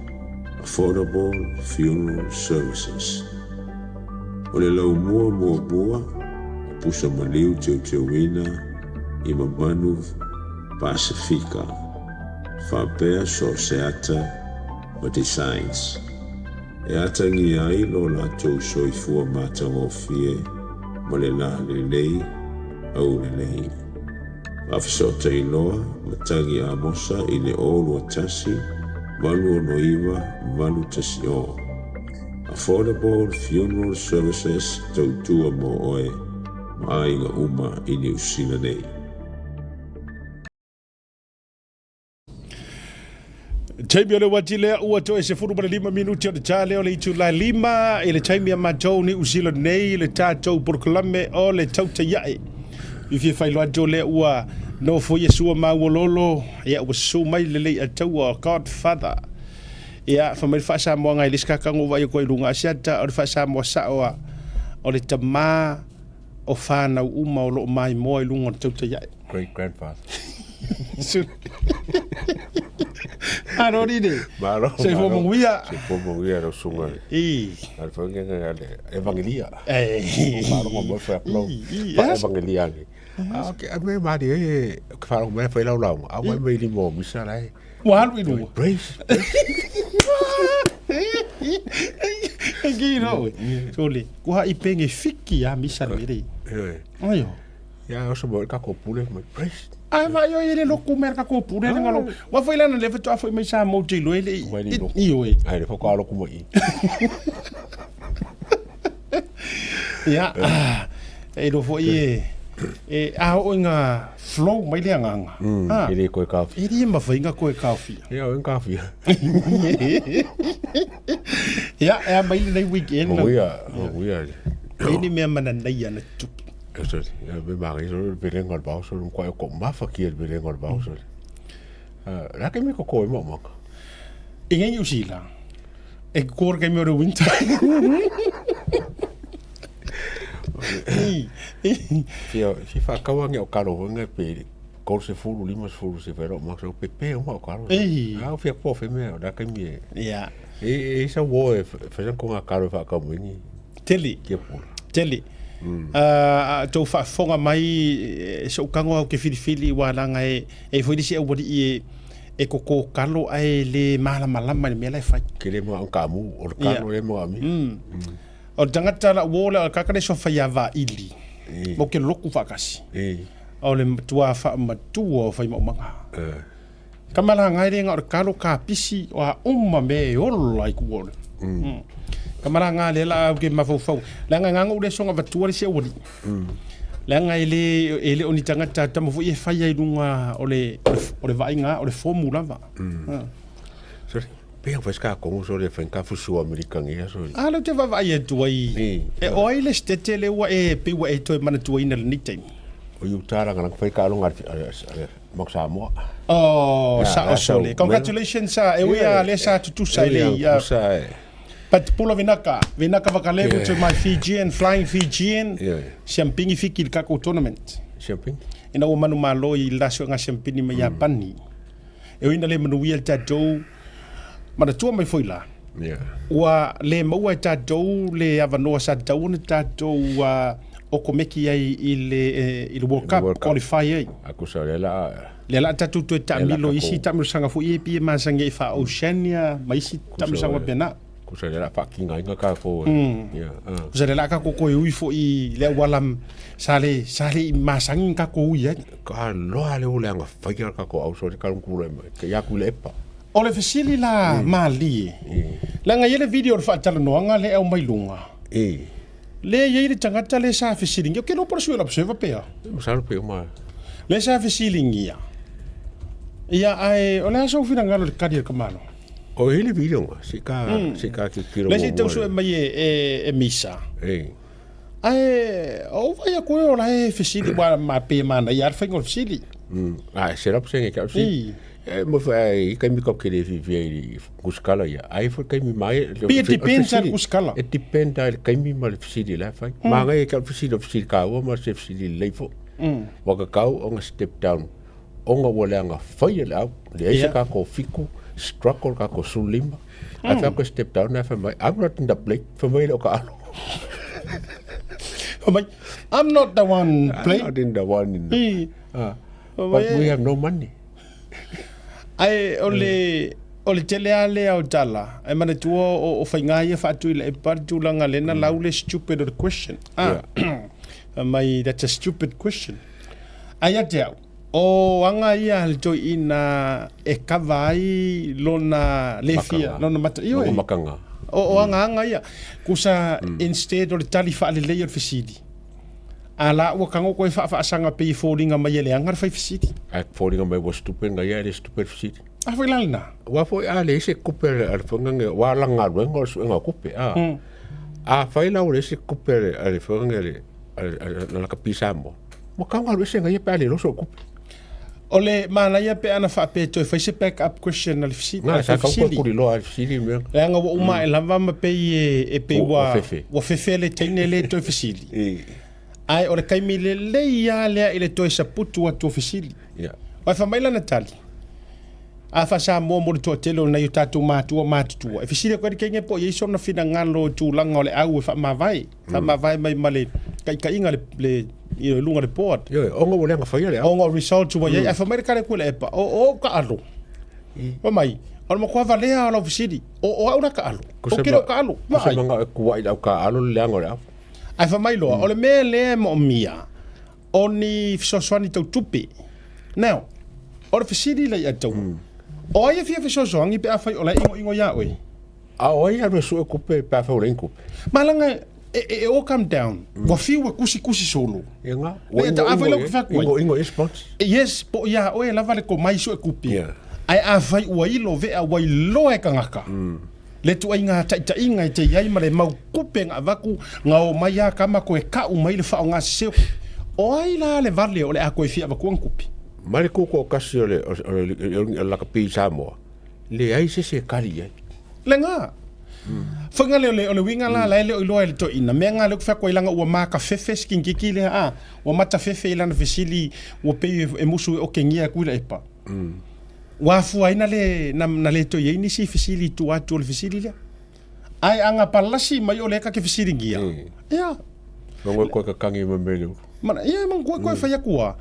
Affordable Funeral Services. O le laumua muamua o pusa maliu teuteuina i Mamanu Pasefika, faapea so o se ata ma designs. E atagia ai lo latou soifua matagofie ma le lalelei aulelei. Faafesootai loa Matagi Amosa i le 0 2 1 8 69 8 1 0. Affordable Funeral Services tautua mo oe ma aiga uma i Niu Sila nei. Taimi o le uati lea ua toe 15 minuti o le ta lea o le itulai lima i le taimi a matou Niu Sila nei le tatou polokalame o le tautaiae. I fia whailoa atu lea ua nofo ia sua mauololo, ia ua susu mai le lei ataua o Godfather. Ia, fai mai le faa-Samoa ngai le isi kakago ua vaai atu ai i luga asiata, o le faa-Samoa sao a o le tamā o whānau uma o loo maimoa i luga o le tautai ae. Great grandfather. Malo rine. Malo. Soifua manuia. Soifua manuia lau susuga. I. Ale foi ngega ale evangelia. Eh. Faalogo mai foi atu lau. I. Evangelia ni. Ah, okay, a me mari e ke faalogo mai foi lau lauga. A mai mai lima o misa lai. Ua alu i luga. Praise. E ki no. Sole, kua i penge fiki a misa le mere. Aio. Ia oso mo ka ko pule mai praise. Ai va yo ile loku mer ka ko pule le ngalo. Wa foi lana le fatoa foi mai sa mo te lo ele i oe. Ai le foko alo kuma i. Ia, e lo foi e e a o inga flow mai le anganga. E le koe kaofia. E le mawhai nga koe kaofia. Ia, o kaofia. Ia, e a mai lenei weekend. O ia, o ia. E ni mea mana nei ana tupu. So, ia, me maangi so le pelenga o le vao so le mkoa ko mafa kia le pelenga o le vao so. La ke me koko e mo maka. I ngai New Zealand. E kore kai me o le winter. Fia fi whakawa nge o karo nge pe kol se fulu lima se fulu se wero ma so pe pe o ma karo. Ei. A fia po fe me la kai me. Ia. E e sa wo e fa ko nga karo whakau mo ni. Tele. Kia pula. Tele. Tou faafofoga mai se ou tago au ke filifili ua laga e e foi le isi aualii e e koko kalo ae le malamalama i le mea la e fai. Ke le mga kamu, o le kalo le mga mi. O le tagata la uo le o le kaka le sofa ia vaili. Mo ke loku faakasi. O le matua faamatua o faimaumaga. Ka malaga ai le ga o le kalo kapisi o a uma mea e ola i kua o le. Kamalaga lea la au ke mafaufau. Leaga e gaga ou le aso na avatua le isi aualii. Leaga e le e le o ni tagata tama foi e fai ai i luga o le o le vaaiga o le fomu lava. Sorry. Pe au fai ka kongo so le fai ka fusu Amerika ngia so. A lea ou te vaavaai atu ai e o ai le state lea ua e pei ua e toe manatuaina i lenei taimi. O Utah la ngana fai ka alonga ale Mak Samoa. Oh, sao sole. Congratulations sa e ui a lea sa tutusa i le But Pula Vinaka, Vinaka Vakalevu to my Fijian, Flying Fijian, Siampingi fiki i le kako tournament. Siampingi? Ina ua manumalo i le la suega siampini mai Iapani. E ui ina le manuia le tatou, manatua mai foi la, ua le maua e tatou le avanoa sa tatau ona tatou okomeki ai i le, i le World Cup, qualify ai. Akusa o lea la Lea la tatou toe taamilo i isi taamilosaga foi ia pei e masani ai faa-Oceania ma isi taamilosaga faapena. Kusa lea la faakigaina tatou. Kusa lea la tatou toe ui foi i le auala sa le sa le i masani ona tatou ui ai. Ka loa le o leaga faia le tatou auso le kalungu tulai mai. Ke ia ku le epa. O le fesili la malie, leaga e i ai le video o le faatalanoaga lea e aumai luga. Lea e i ai le tagata lea sa fesiligia, ou te iloa po o le sui o le Observer pe a? Masalo pe uma. Lea sa fesiligia, ia ae o le a sou finagalo i le kali a le tamaloa? O i le video nga, se ka, se ka tilotilo Lea se i tau sue mai e Misa. Ae o ou vaai atu e o la e fesili, ua ma pe manaia lava le faiga o le fesili. A e 100% e ke au fesili. E mo fa i kaimi ka kele fi fi i kuskala ia. Ai fo kaimi mai. Pi e depends al kuskala. E depend al kaimi ma le fesili la fai. Ma ngai ke fesili o fesili ka ua ma se fesili lei fo. Wa ka kau onga step down. Onga ua leaga fai le au. Le aisa ka ko fiku struggle ka ko sulima. Ai fa ko step down ai fa mai I'm not in the plate. Fa mai le o ka alo. Fa mai I'm not the one plate. I'm not in the one in the. But we have no money. Ae o le o le tele lava lea o tala, e manatua o faiga ia faatuilaepa le tulaga lea na lau le stupid o le question. Ah, fai mai that's a stupid question. Ae ia te au, o aga ia a le toeaina e kava ai lona le fia, lona mata, ioe. Lona makaga. O agaaga ia. Kusa instead o le tali faalelei o le fesili, A la ua tago koe faafaasaga pei e foliga mai e leaga le fai fesili. Ae foliga mai ua stupid nga ia e le stupid fesili. A foi la lena. Ua foi a leai se kupe a le whanganga, ua la galuega o le suega o kupe, a. A fai la ua leai se kupe a le whanganga le, a la kapi Samoa, ua kau galu ese nga ia pe a le loso o kupe. O le manaia pe ana faapea e toe fai se back up question a le fesili. Nga, sa kau koe kuli loa a le fesili mea. Leaga ua uma ae lava ma pei e pei ua ua fefe le teine le toe fesili. Ae o le taimi lelei lava lea i le toe saputu atu o fesili. Ae fai mai lana tali, a faa-Samoa mo le toatele o nai o tatou matua matutua, e fesili atu ai le teine po o i ai sona finagalo i tulaga o le au e faamavae, faamavae mai ma le taitaiga le, le, you know, i luga o le board. Ioe, ona ua leaga faia le au. Ona o results ua i ai. Ae fai mai le tali atu e le epa, o, o au taalo. Fai mai, o le matua valea o lau fesili, o, o au la taalo. Ou te le o taalo. Kusa manga e kuai le au taalo le leaga o le au. Ae fai mai loa, o le mea lea e moomia, o ni fesoasoani tau tupe. Now, o le fesili lea ia te au, o ai e fia fesoasoani pe afai o la e igoigo ia oe? A o ai alu e sue kupe pe afai o leai ni kupe? Malaga e, e, e all come down. Ua fiu e kusikusi solo. Ia nga, ua ingo ingo e, ingo ingo e sponsor. Yes, po o ia oe lava le komai sue kupe. Yeah. Ae afai ua ilo vea ua iloa e kangaka. Le tuaiga taitaiga e te i ai ma le mau kupe nga avaku nga o mai a kama koe ka'u mai le faaoga sese o kupe. O ai la le vale o le a koe fia avatua ni kupe? Ma le koko o kasi o le, o le, o le lakapi i Samoa, leai se isi e kali i ai. Le nga. Faiga lea o le, o le uiga la, la e le o iloa e le toeaina. Mea nga lea ou te fai atu ai leaga ua matafefe si kingiki lea, a, ua matafefe i lana fesili ua pei e musu e okegia atu i le epa. Ua afua ai na le, na, na le toe i ai nisi fesili i tua atu o le fesili lea. Ae a gapalasi mai o lea ta te fesiligia, ia. Mangu e koe kakangi ma mele ulu. Mana, ia, mangu e koe fai atu a.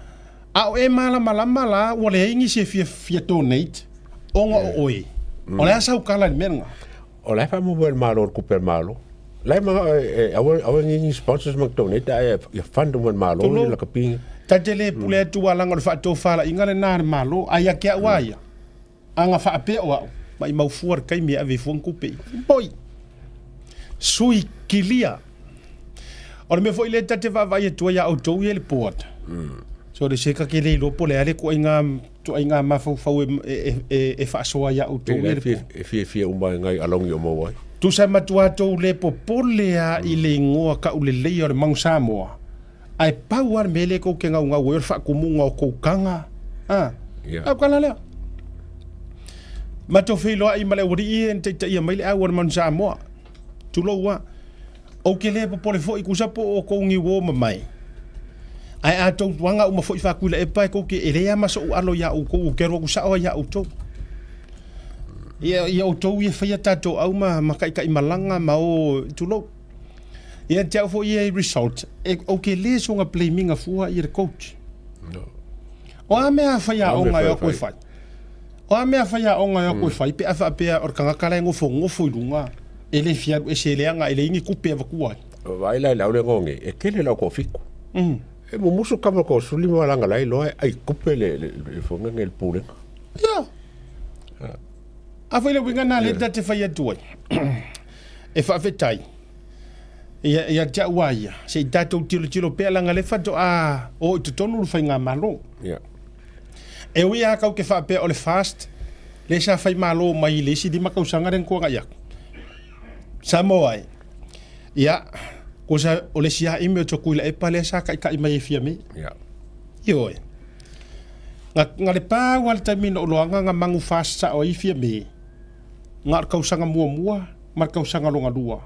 A o e malamalama la, ua leai nisi e fia, fia donate, ona o oe. O le a sau kala i le mea lena? O la e faamoemoe le Malo i le kupe a le Malo. La e manao e, aua, aua ni ni sponsors ma donate, ae ia fund uma e le Malo Tulou. le lakapiga. Ta te le pule atu a leaga o le faatofalaiga lena a le Malo, ae ia te au a ia, a na faapea o au, maimau fua le taimi e ave ai fua ni tupe i. Boi! Sui kilia. O le mea foi lea ta te vaavaai atu ai ia outou ia i le board. So le se ka ke le iloa po o le a le tuaiga tuaiga mafaufau e e e e faasoa ia outou ia i le board. E fiafia uma ai ngai alauni o maua ai. Tusa e matua tou le popole a i le igoa kauleleia o le Manu Samoa, ae pau lava le mea lea tou te gaugau ai o le faatumuga o tou taga, a. Ia. A o tala lea. Matou feiloai ma le aualii ia na taitaia mai le au a le Manu Samoa. Tulou a. Ou te le popole foi tusa po o tou niuo mamae. Ae a tou aga uma foi Fatuilaepa e tou te e leai lava ma so'u alo ia outou, ou te alu atu sao lava ia outou. Ia, ia outou ia faia tatou au ma, ma taitaimalaga ma o, tulou. Ia te au foi ia i result, e, ou te le soga blame ina fua ia le coach. No. O a mea a faiaoga e o atu e fai. fai? O a mea a faiaoga e o atu e fai pe a faapea o le tagata la e nofonofo i luga e le fia alu ese e leaga e leai ni tupe e avatua ai? Vaai la i le aule gogi, e tele lau toafitu. E mumusu tama toasulima leaga la e iloa e ai tupe le le le fogaga i le pulega. Ia. A foi le uiga lena lea ta te fai atu ai. E faafetai ia ia te au a ia, se i tatou tilotilo pea leaga lea faatoa o i totonu le faigamalo. Ia. E ui lava tau te faapea o le FAST lea sa fai malo mai i le isi 5 tausaga lea na tuanai atu. Samoa e. Ia, kosa o le isi lava email Tutuilaepa lea sa taitai mai e Fiame. Ia. Ioe. Na, na le pau lava le taimi na ou loaga na manu FAST sao ai Fiame, na o le tausaga muamua ma le tausaga lona lua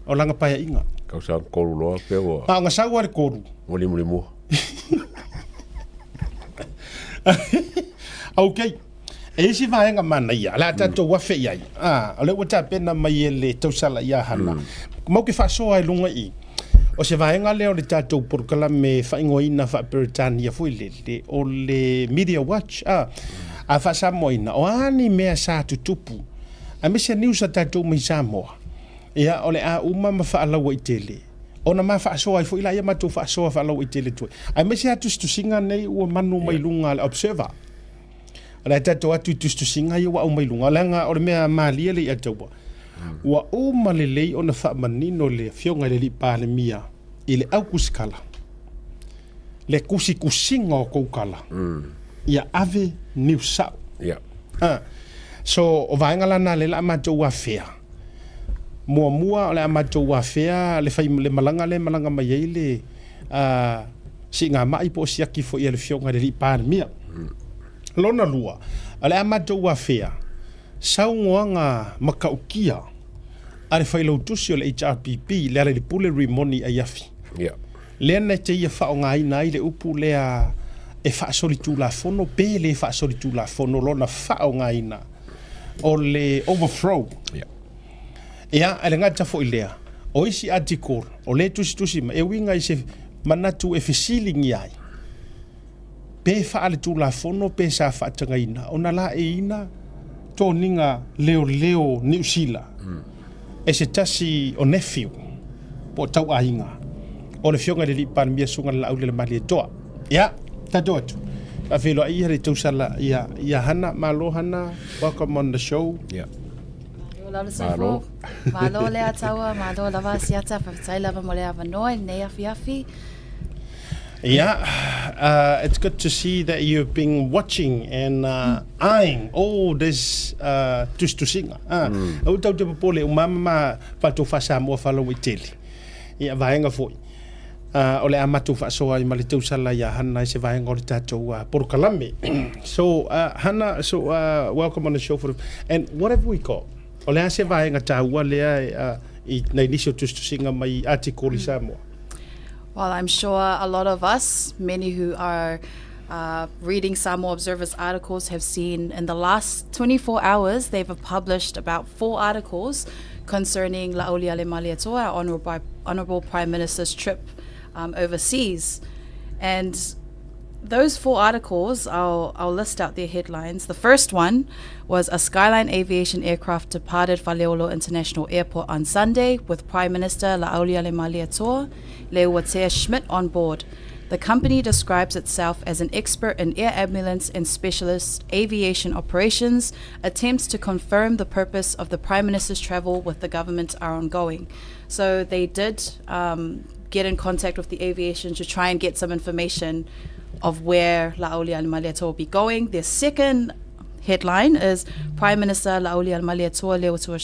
o lana paeaiga. Tausaga tolu loa pe ua. A o na sau lava le tolu. Ua limulimua. Ok. E isi vaega manaia, o le a tatou afe i ai. Ah, o lea ua tapena mai e le tausala ia Hana. Mau ke faasoa i luga i i. O se vaega lea o le tatou polokalame faaigoaina faa-Peretania foi lele, o le Media Watch. Ah, a faa-Samoaina, o a ni mea sa tutupu, aemaise news a tatou mai Samoa, ia, o le a uma ma faalauaitele. Ona ma faasoa ai foi laia matou faasoa faalauaitele atu ai. Aemaise lava tusitusiga nei ua manu mai luga a le Observer. O le a tatou atu i tusitusiga ia ua aumai luga, leaga o le mea malie lea ia te ua, ua uma lelei ona faamanino le Afioga i le Alii Palemia i le au tusikala, le tusitusiga o tou tala, ia ave news sao. Ah, so o vaega la na lea o le a matou afea. Muamua o le a matou afea le fai le malaga lea e malaga mai ai le siigamai po o siaki foi a le Afioga i le Alii Palemia. Lona lua, o le a matou afea saunoaga matautia a le Failautusi o le HRPP, Lealailepule Rimoni Aiafi. Lea na te ia faaaogaina ai le upu lea e faasolitulafono pe le faasolitulafono lona faaaogaina o le overthrow. Ia, e le gata foi lea, o isi article o lea e tusitusi mai, e uiga i se manatu e fesiligia ai, pe faaletulafono pe sa faatagaina ona laeiina toniga leoleo Niu Sila e se tasi o nephew po o tauaiga o le Afioga i le Alii Palemia Susuga Laauli Malietoa. Ia, tatou atu. Faafeiloai ia le tausala ia, ia Hana. Malo Hana, welcome on the show. Yeah. Malo Soifo. Malo le ataua, malo lava Asiata, faafetai lava mo le avanoa i lenei afiafi. Yeah, it's good to see that you've been watching and eyeing all this tusitusiga. Ah, aua tau te popole, uma ma matou faa-Samoa faalauaitele. Ia, vaega foi. O le a matou faasoa ai ma le tausala ia Hana i se vaega o le tatou polokalame. So, Hana, so welcome on the show for the, and what have we got? O le a se vaega taua lea i nai nisi o tusitusiga mai article i Samoa? Well, I'm sure a lot of us, many who are reading Samoa Observer's articles, have seen in the last 24 hours they've published about four articles concerning Laaulialemalietoa, our Honourable, Honourable Prime Minister's trip overseas. And those four articles, I'll, I'll list out their headlines. The first one was a Skyline Aviation aircraft departed Faleolo International Airport on Sunday with Prime Minister Laaulialemalietoa Leuatea Schmidt on board. The company describes itself as an expert in air ambulance and specialist aviation operations. Attempts to confirm the purpose of the Prime Minister's travel with the government are ongoing. So they did um, get in contact with the aviation to try and get some information of where Laaulialemalietoa will be going. Their second headline is Prime Minister Laaulialemalietoa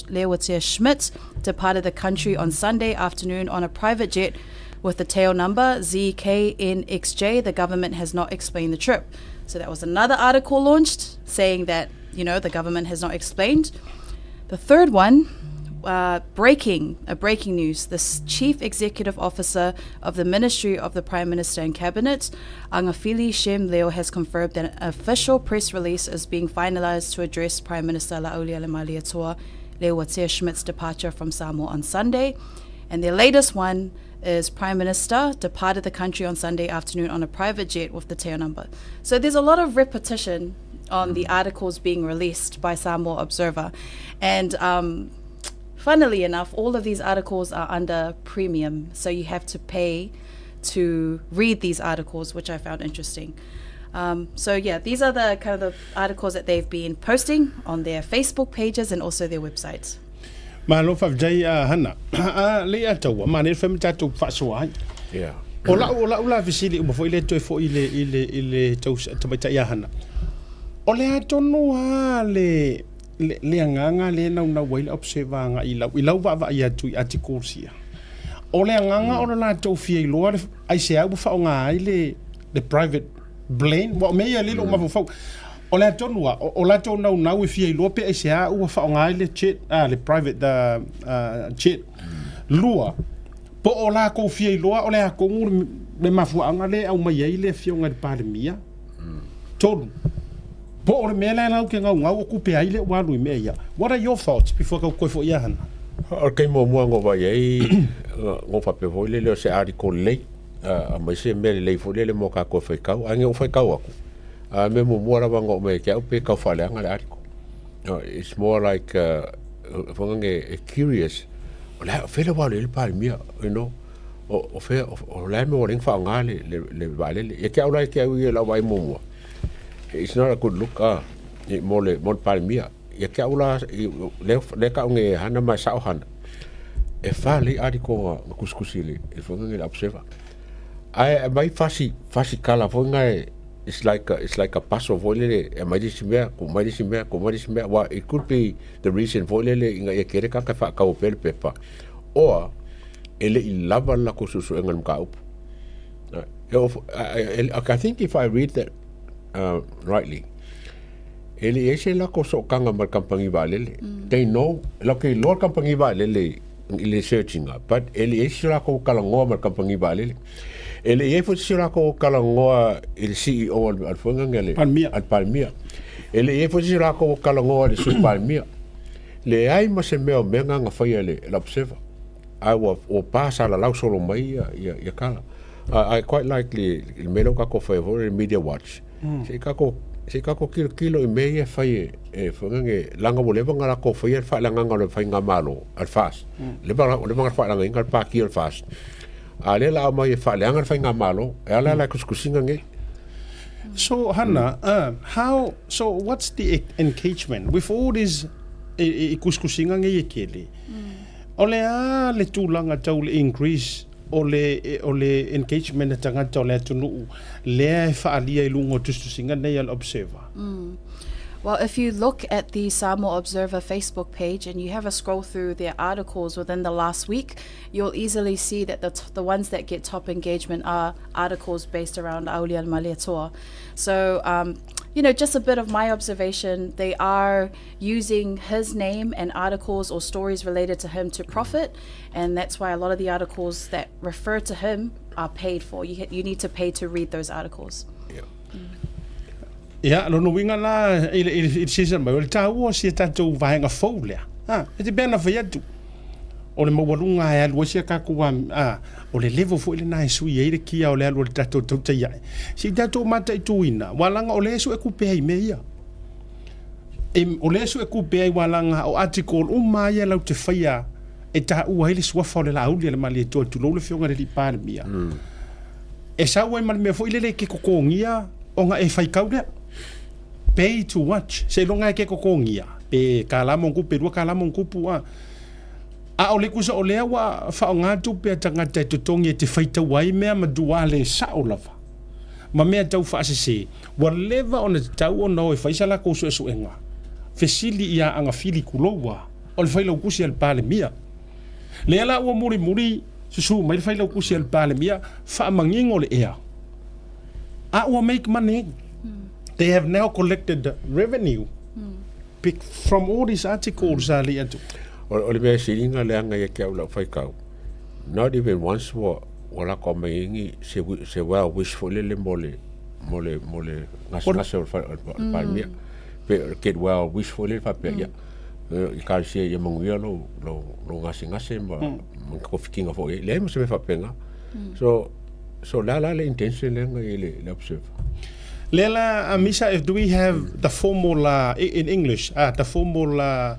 Leuatea Schmidt departed the country on Sunday afternoon on a private jet with the tail number ZKNXJ. The government has not explained the trip. So that was another article launched saying that, you know, the government has not explained. The third one, breaking, a breaking news. The Chief Executive Officer of the Ministry of the Prime Minister and Cabinet, Agafili Shem Leo, has confirmed that an official press release is being finalized to address Prime Minister Laaulialemalietoa Leuatea Schmidt's departure from Samoa on Sunday. And their latest one is Prime Minister departed the country on Sunday afternoon on a private jet with the tail number. So there's a lot of repetition on the articles being released by Samoa Observer. And um, funnily enough, all of these articles are under premium, so you have to pay to read these articles, which I found interesting. Um, so yeah, these are the kind of the articles that they've been posting on their Facebook pages and also their websites. Malo faafetai a Hana. A le ia taua, manaia le fai ma tatou faasoa ai. Yeah. O lau, o lau la fesili uma foi le toe foi i le, i le, i le tau tamaitai ia Hana. O le a tonu lava le, le, le agaga lea e naunau ai le Observer agai i lau, i lau vaavaai atu i articles ia. O le agaga o le latou fia iloa le, aisea ua faaaoga ai le, le private plane, aua o mea ia lea e le o mafaufau. O le a tonu lava, o, o latou naunau e fia iloa pe aisea ua faaaoga ai le jet, ah, le private uh, jet. Lua, po o lakou fia iloa o le a tonu le, le mafuaaga lea e aumai ai le afioga i le Palemia. Tolu, po o le mea lea lau ke gaugau o kupe ai le ua alu i mea ia. What are your thoughts before kau koe foi ia Hana? O le taimi muamua na ou vaai ai, na ou faapea foi lele o se article lelei, aumai se mea lelei foi lele mo tatou e faitau. Ae na ou faitau atu, a mea muamua lava na oo mai ia te au pe tau faaleaga le article. It's more like foi lele e curious, o le a, o fea le ua alu i ai le Palemia, you know. O, o fea, o, o le a le mea ua ala ai ona faaaoga le, le, le vaalele. Ia te au la ia te au ia i lau vaai muamua, it's not a good look ah, i, mo le, mo le Palemia. Ia te au la, i, lea, lea tau nei e hana ma e sao hana, e fa lelei article na, na tusitusi i le, i le foi lea i le Observer. Ae aumai fasi, fasi kala foi na e, it's like a, it's like a puzzle foi lele, e aumai le isi mea, tuu mai le isi mea, tuu mai le isi mea, aua it could be the reason foi lele ina ia tele tagata e faatau pea le pepa, or e le i lava le latou suesuega i le mataupu. I think if I read that uh, rightly, e le i ai se latou sootaga ma le kamupani vaalele. Mm. They know, latou te iloa le kamupani vaalele i le searching-a, but e le i ai se latou talanoa ma le kamupani vaalele. E le i ai foi se latou talanoa i le CEO a le foi a le Palemia. A le Palemia. E le i ai foi se latou talanoa i le Sui Palemia. Leai ma se mea o mea na na faia e le Observer. Ae ua, ua pa salalau solo mai ia, ia, ia kala. I, I quite like le, le mea lea ua tatou faia foi le media watch. Mm. Se i tatou, se i tatou tilotilo i mea ia e fai e, e foi nane, leaga ua leva ona latou faia le faaleagaga o le faigamalo a le FAST. Mm. Leva, leva ona faaleagaina le pati o le FAST. A lea la aumai e faaleaga le faigamalo, e ala la i tusitusiga nei. So Hannah, mm. how so what's the engagement with all these i, i kusikusiga nei e kele? Mm. O le a le tulaga tau le increase o le o le engagement a tagata o le atunuu lea e faaalia i luga o tusitusiga nei a le Observer? Mm. Well, if you look at the Samoa Observer Facebook page and you have a scroll through their articles within the last week, you'll easily see that the, the ones that get top engagement are articles based around Aulialemalietoa. So, um, you know, just a bit of my observation, they are using his name and articles or stories related to him to profit. And that's why a lot of the articles that refer to him are paid for. You, you need to pay to read those articles. Yeah. Ia, lona uiga la, i le, i le, i le season mai, o le taua o si a tatou vaega fou lea. Ha, e te pei ona fai atu, o le maualuga e alu ai si a tatou a, a, o le level foi lena e sui ai le kia o le alu o le tatou tautai ae. Se i tatou mataituina, ua laga o lea e suetupe ai i mea ia. E, o lea e suetupe ai ua laga o article uma ia lau te faia e taua ai le suafa o le Laauli a le Malietoa, tulou le Afioga i le Alii Palemia. Mm. E sau ai ma le mea foi lele e ke totogia ona e faitau lea. Pay to watch. Seiloga e ke totogia pe tala ma ona tupu pe $2 ma ona tupu a. A o le tusa o lea ua faaaoga tupe a tagata e totogi e te faitau ai mea matua le sao lava ma mea tau faasese, ua leva ona tatau ona o e fai sa latou suesuega fesili ia agafili tulou a o le failautusi a le Palemia. Lea la ua mulimuli susu mai le failautusi a le Palemia faamanino le ea a ua make money. They have now collected revenue from all these articles a le atu. O le mea siliga leaga ia te au lau faitau, not even once ua ua lako mai ai ni se se well wish foi lele mo le mo le mo le gasegase o le Palemia. Pe get well wish foi lele faapea ia i talosia ia manuia lou lou lou gasegase ma ma ni togafitiga foi i ai. Leai ma se mea faapena. So so o le a la le intention lea na i ai le le observer? Lea la Misa if do we have the formal uh, in English uh, the formal uh,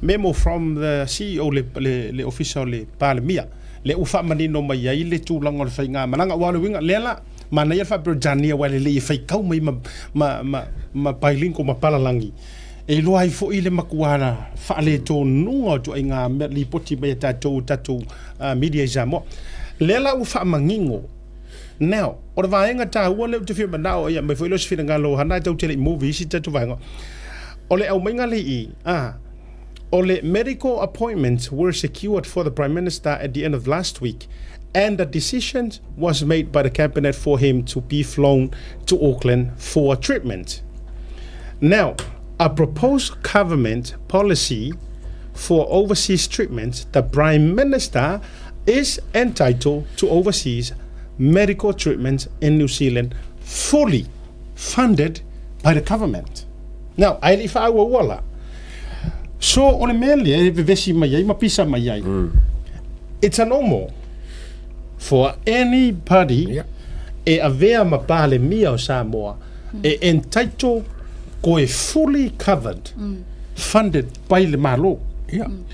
memo from the CEO le le le ofisa o le Palemia lea ua faamanino mai ai le tulaga o le faigamalaga aua o le uiga lea la manaia le faa-Peretania aua e lelei e faitau mai ma ma ma ma bilingual ma palalagi e iloa ai foi le matua faaletonuga o ituaiga mea lipoti mai a tatou tatou uh, media i Samoa. Lea la ua faamanino. Now, o le vaega taua lea ou te fia manao ia aumai foi lea o se finagalo o Hana e tatou te le i move i isi tatou vaega. O le aumaiga lea i i, ah, o le medical appointments were secured for the Prime Minister at the end of last week and the decision was made by the Cabinet for him to be flown to Auckland for treatment. Now, a proposed government policy for overseas treatment, the Prime Minister is entitled to overseas medical treatment in New Zealand fully funded by the government. Now, ai le i faaauaua la. So, o le mea lea e vevesi mai ai ma pisa mai ai. It's a normal for anybody yeah. e avea ma Palemia o Samoa mm. e entitled koe fully covered, mm. funded by le Malo. Yeah. Mm.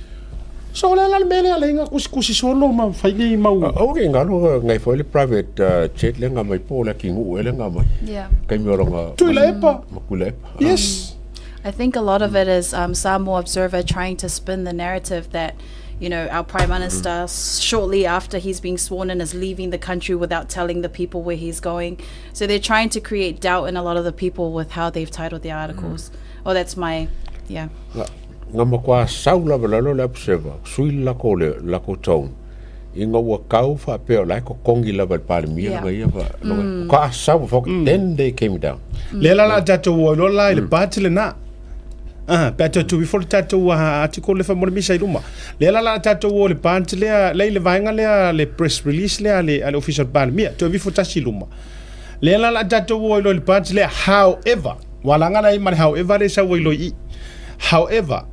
So o le a la le mea lea le inga kusikusi solo ma fai nei mau. Aua ke ngalo ngai foi le private jet le nga mai po le ki ngu ele nga mai. Yeah. Kaimi o longa. Tuilaepa. Ma Tuilaepa. Yes. I think a lot of it is um, Samoa Observer trying to spin the narrative that you know, our prime minister, mm. shortly after he's being sworn in, is leaving the country without telling the people where he's going. So they're trying to create doubt in a lot of the people with how they've titled the articles. Mm. Oh, that's my, yeah. Nga matua sau lava lalo le Observer, sui le lako le lako tone ina ua kau faapea o la e totogi lava e le Palemia Yeah. lana ia fa mm. ka sau fo then they came down. Lea la la tatou o iloa la i le part lena. Ah, pe a toe tuu ifo le tatou article le faamolemole misa i luma. Lea la la tatou o le part lea, lea i le vaega lea le press release lea a le, a le Ofisa o le Palemia, toe ifo tasi i luma. Lea la la tatou o iloa i le part lea, however, ua laga la i ma le however lea e sau ai loa i i. However,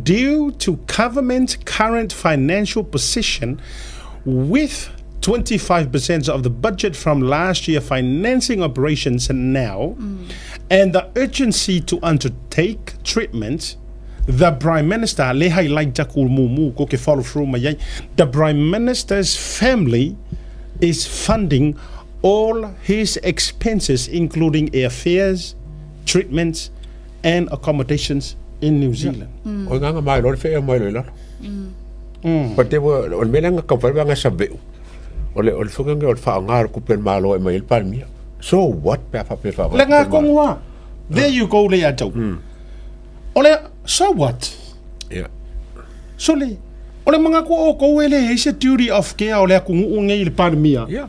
due to government's current financial position with 25% of the budget from last year financing operations now mm. and the urgency to undertake treatment, the Prime Minister, le highlight taku mumu ko ke follow through mai ai, the Prime Minister's family is funding all his expenses including airfares, treatments and accommodations in New Zealand. Mm. O nganga mai lo fe mai lo lalo. Mm. But they were o le mea nga ka fa nga sa veu. O le o le fuka nga o le fa nga ro kupe malo e mai le palmia. So what pe fa pe fa. Le nga kongua. There you go le atau. Mm. O le so what? Yeah. So le o le manga ko o ko ele e se duty of care o le akunuu nei le palmia. Yeah.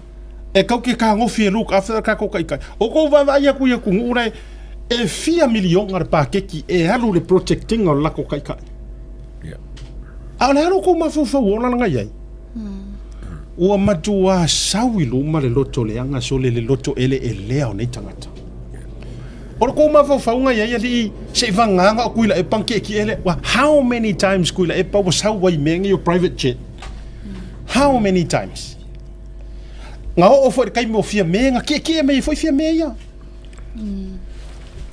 E kau ke kagofi e look after ka ko kai kai. O ko vaavaai aku i aku nuu lae e fia miliona le pakeki e alu le protecting o le lako kai kai. Yeah. A o le alu kou mafaufau ola langa iai. Ua matua sau i luma le loto leaga sole le loto eleelea o nei tagata. O le kou mafaufauga iai alii se i vagaga o Tuilaepa na kiekie lea. Ua how many times Tuilaepa ua sau ai i mea nei o private jet? How many times? Nga oo foi i le taimi o Fiame, na kiekie mai ai foi Fiame ia.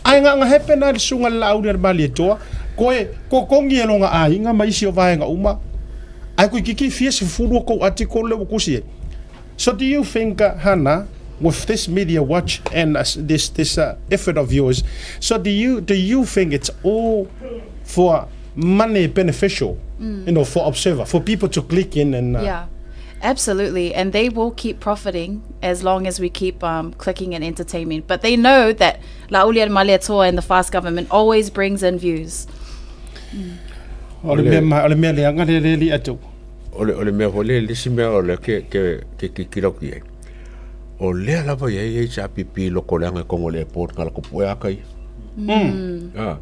Ae na ona happen ai le susuga i le Laauli a le Malietoa, koe totogi e lona aiga ma isi o vaega uma, ae toeitiiti fia sefulu o tou article lea ua tusi ai. So do you think, Hana, with this media watch and uh, this this uh, effort of yours. So do you do you think it's all for money beneficial? Mm. You know, for observer, for people to click in and uh, yeah. Absolutely, and they will keep profiting as long as we keep um, clicking and entertaining. But they know that La'aulialemalietoa and Malietoa and the fast government always brings in views. Mm. O le mea, o le mea leaga le le li atu. O le, o le mea foi le le isi mea o le ke, ke, ke kikilo ki ai. O lea lava i ai HRPP loko leaga e kongo le airport ngala ko pue aka ia. Mm. Ah.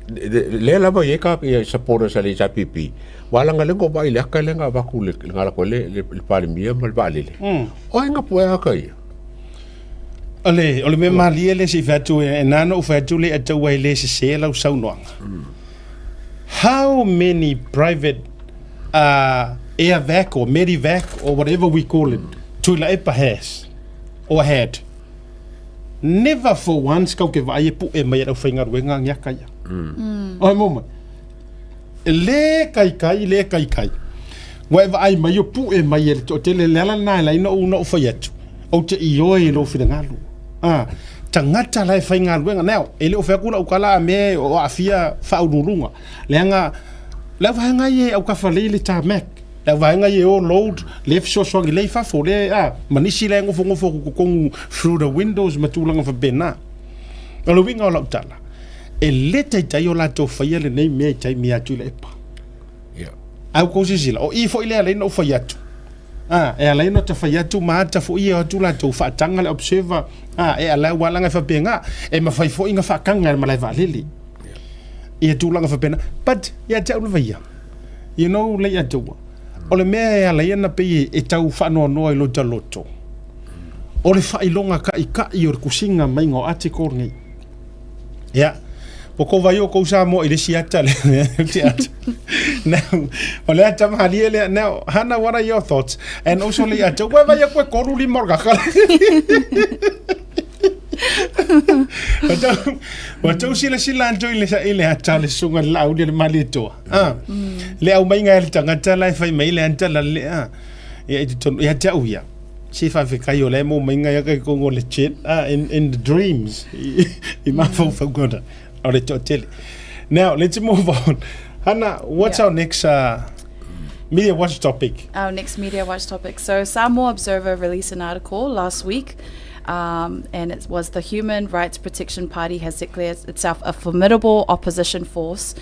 Lea lava i ai ka ia supporters a le HRPP. Wa langa le ngo vai le aka le nga vaku le ngala ko le le, le palemia ma le vaalele. Mm. O ai nga pue aka ia. O le, o le mea malie le se i fai atu e nana o fai atu le atau ai le sese lau saunoaga. Mm. How many private airvac or medivac or whatever we call it, mm. Tuilaepa has or had? Never for once kau ke vaai e pu'e mai e le aufaigaluega agiaka ia. Mm. O mo mai. E lē kaikai, lē kaikai. Ua e vaai mai o pu'e mai e le to'atele le ala lena e ala ai ona ou fai atu, ou te ioe i lou finagalo. A, tagata la e faigaluega. Now, e le o fai atu la'u tala a mea o aafia faauluuluga, leaga le auvaega ia e aukafalei le tarmac, le auvaega ia e o load, lea e fesoasoani lea i fafo, lea a, ma nisi la e nofonofo atu totonu through the windows ma tulaga faapena. O le uiga o lau tala, e le taitai o latou faia lenei mea i taimi atu i Laepa. Yeah. Ae ua kou silasila, o i foi lea e ala ai ona ou fai atu. A, e ala ai ona ta fai atu ma ata foi e o atu latou faataga le observer, a, e ala aua leaga e faapena, e mafai foi ona faataga e le malae vaalele. Ia tulaga faapena. But, ia te au lava ia, you know, Leiataua, o le mea e ala ai ona pei e tau faanoanoa i lota loto, o le faailoga kaʻikaʻi o le tusiga maiga o article nei. Ia, ua kou vaai o kou Samoa i le isi ata le te ata. Now, o le ata malie lea. Now, Hannah, what are your thoughts? And also le ata, ua vai aku e kolu lima o le kakala. Ua tau silasila atu i le, i le ata le susuga le Laauli le Malietoa. Ah. Le aumaiga e le tagata la e fai mai le ata la le ah. Ia i totonu, ia te au ia. Se faafetai o la e maua mai ngai aka i totonu o le chat ah, in, in the dreams i, i mafaufauga o le toatele. Now, let's move on. Hannah, what's Yeah. our next uh, media watch topic? Our next media watch topic. So, Samoa Observer released an article last week, um, and it was the Human Rights Protection Party has declared itself a formidable opposition force,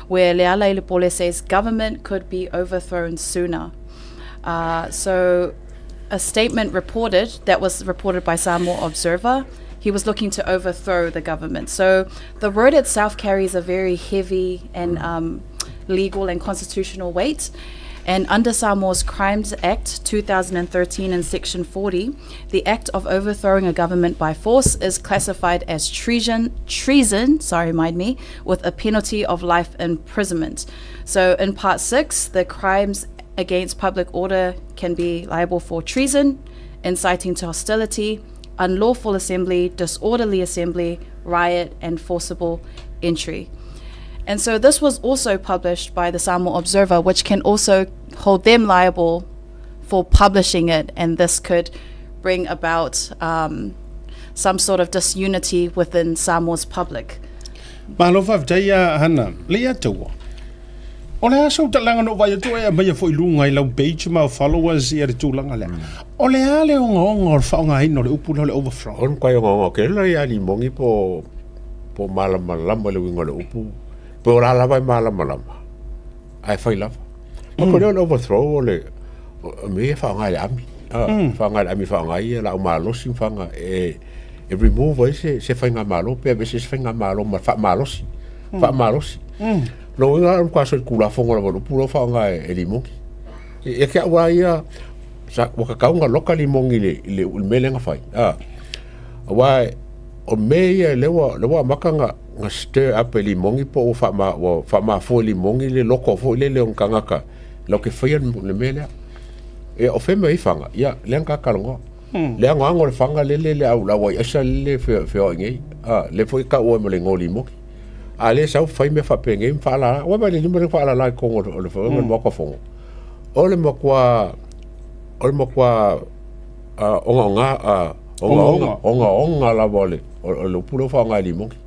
where Lealailepule says government could be overthrown sooner. So, a statement reported that was reported by Samoa Observer. He was looking to overthrow the government. So the word itself carries a very heavy and legal and constitutional weight. And under Samoa's Crimes Act 2013 in Section 40, the act of overthrowing a government by force is classified as treason, treason, sorry, mind me, with a penalty of life imprisonment. So in Part 6, the crimes against public order can be liable for treason, inciting to hostility, unlawful assembly, disorderly assembly, riot, and forcible entry. And so this was also published by the Samoa Observer, which can also hold them liable for publishing it, and this could bring about some sort of disunity within Samoa's public. Malo faafetai ia Hannah. Le ia taua. O le a sou talaga na ou vaai atu e aumaia foi i luga i lau page ma followers ia le tulaga lea. O le a le ogaoga o le faaaogaina o le upu lea o le overthrow? O le matua ogaoga o ke la ia limogi po po malamalama le uiga o le upu po o la lava e malamalama ae fai lava. Ma ko lea o le overthrow o le o mea ia e faaaoga e le ami. Ah, faaaoga e le ami faaaoga ai ia laau malosi ma faaaoga e e remove ai se se faigamalo pe aveese se faigamalo ma le faamalosi. Faamalosi. Lona uiga o le matua solitulafono lava o le upu lea ua faaaoga e limogi. Ia te au lava ia sa ua tatau ona loka limogi i le i le mea lea na fai. Ah, aua o mea ia lea ua lea ua amata ona na stir up e limogi po ua faama ua faamafua e limogi le loko foi lele o ni tagata latou te faia le mea lea. Ia o fea mea ai faga? Ia lea na ta talanoa. Le anoano o le faga lele le au le auai aisa lele feoai nei. Ah, lea foi e taua ai ma le igoa o limogi. A lea sau fai mea faapenei ma faalala. Ua vaai le lima lea na faalala i totonu o le o le Maota Fono. O le matua o le matua ogaoga Ogaoga, ogaoga lava o le, o le upu lea ua faaaoga e Limogi.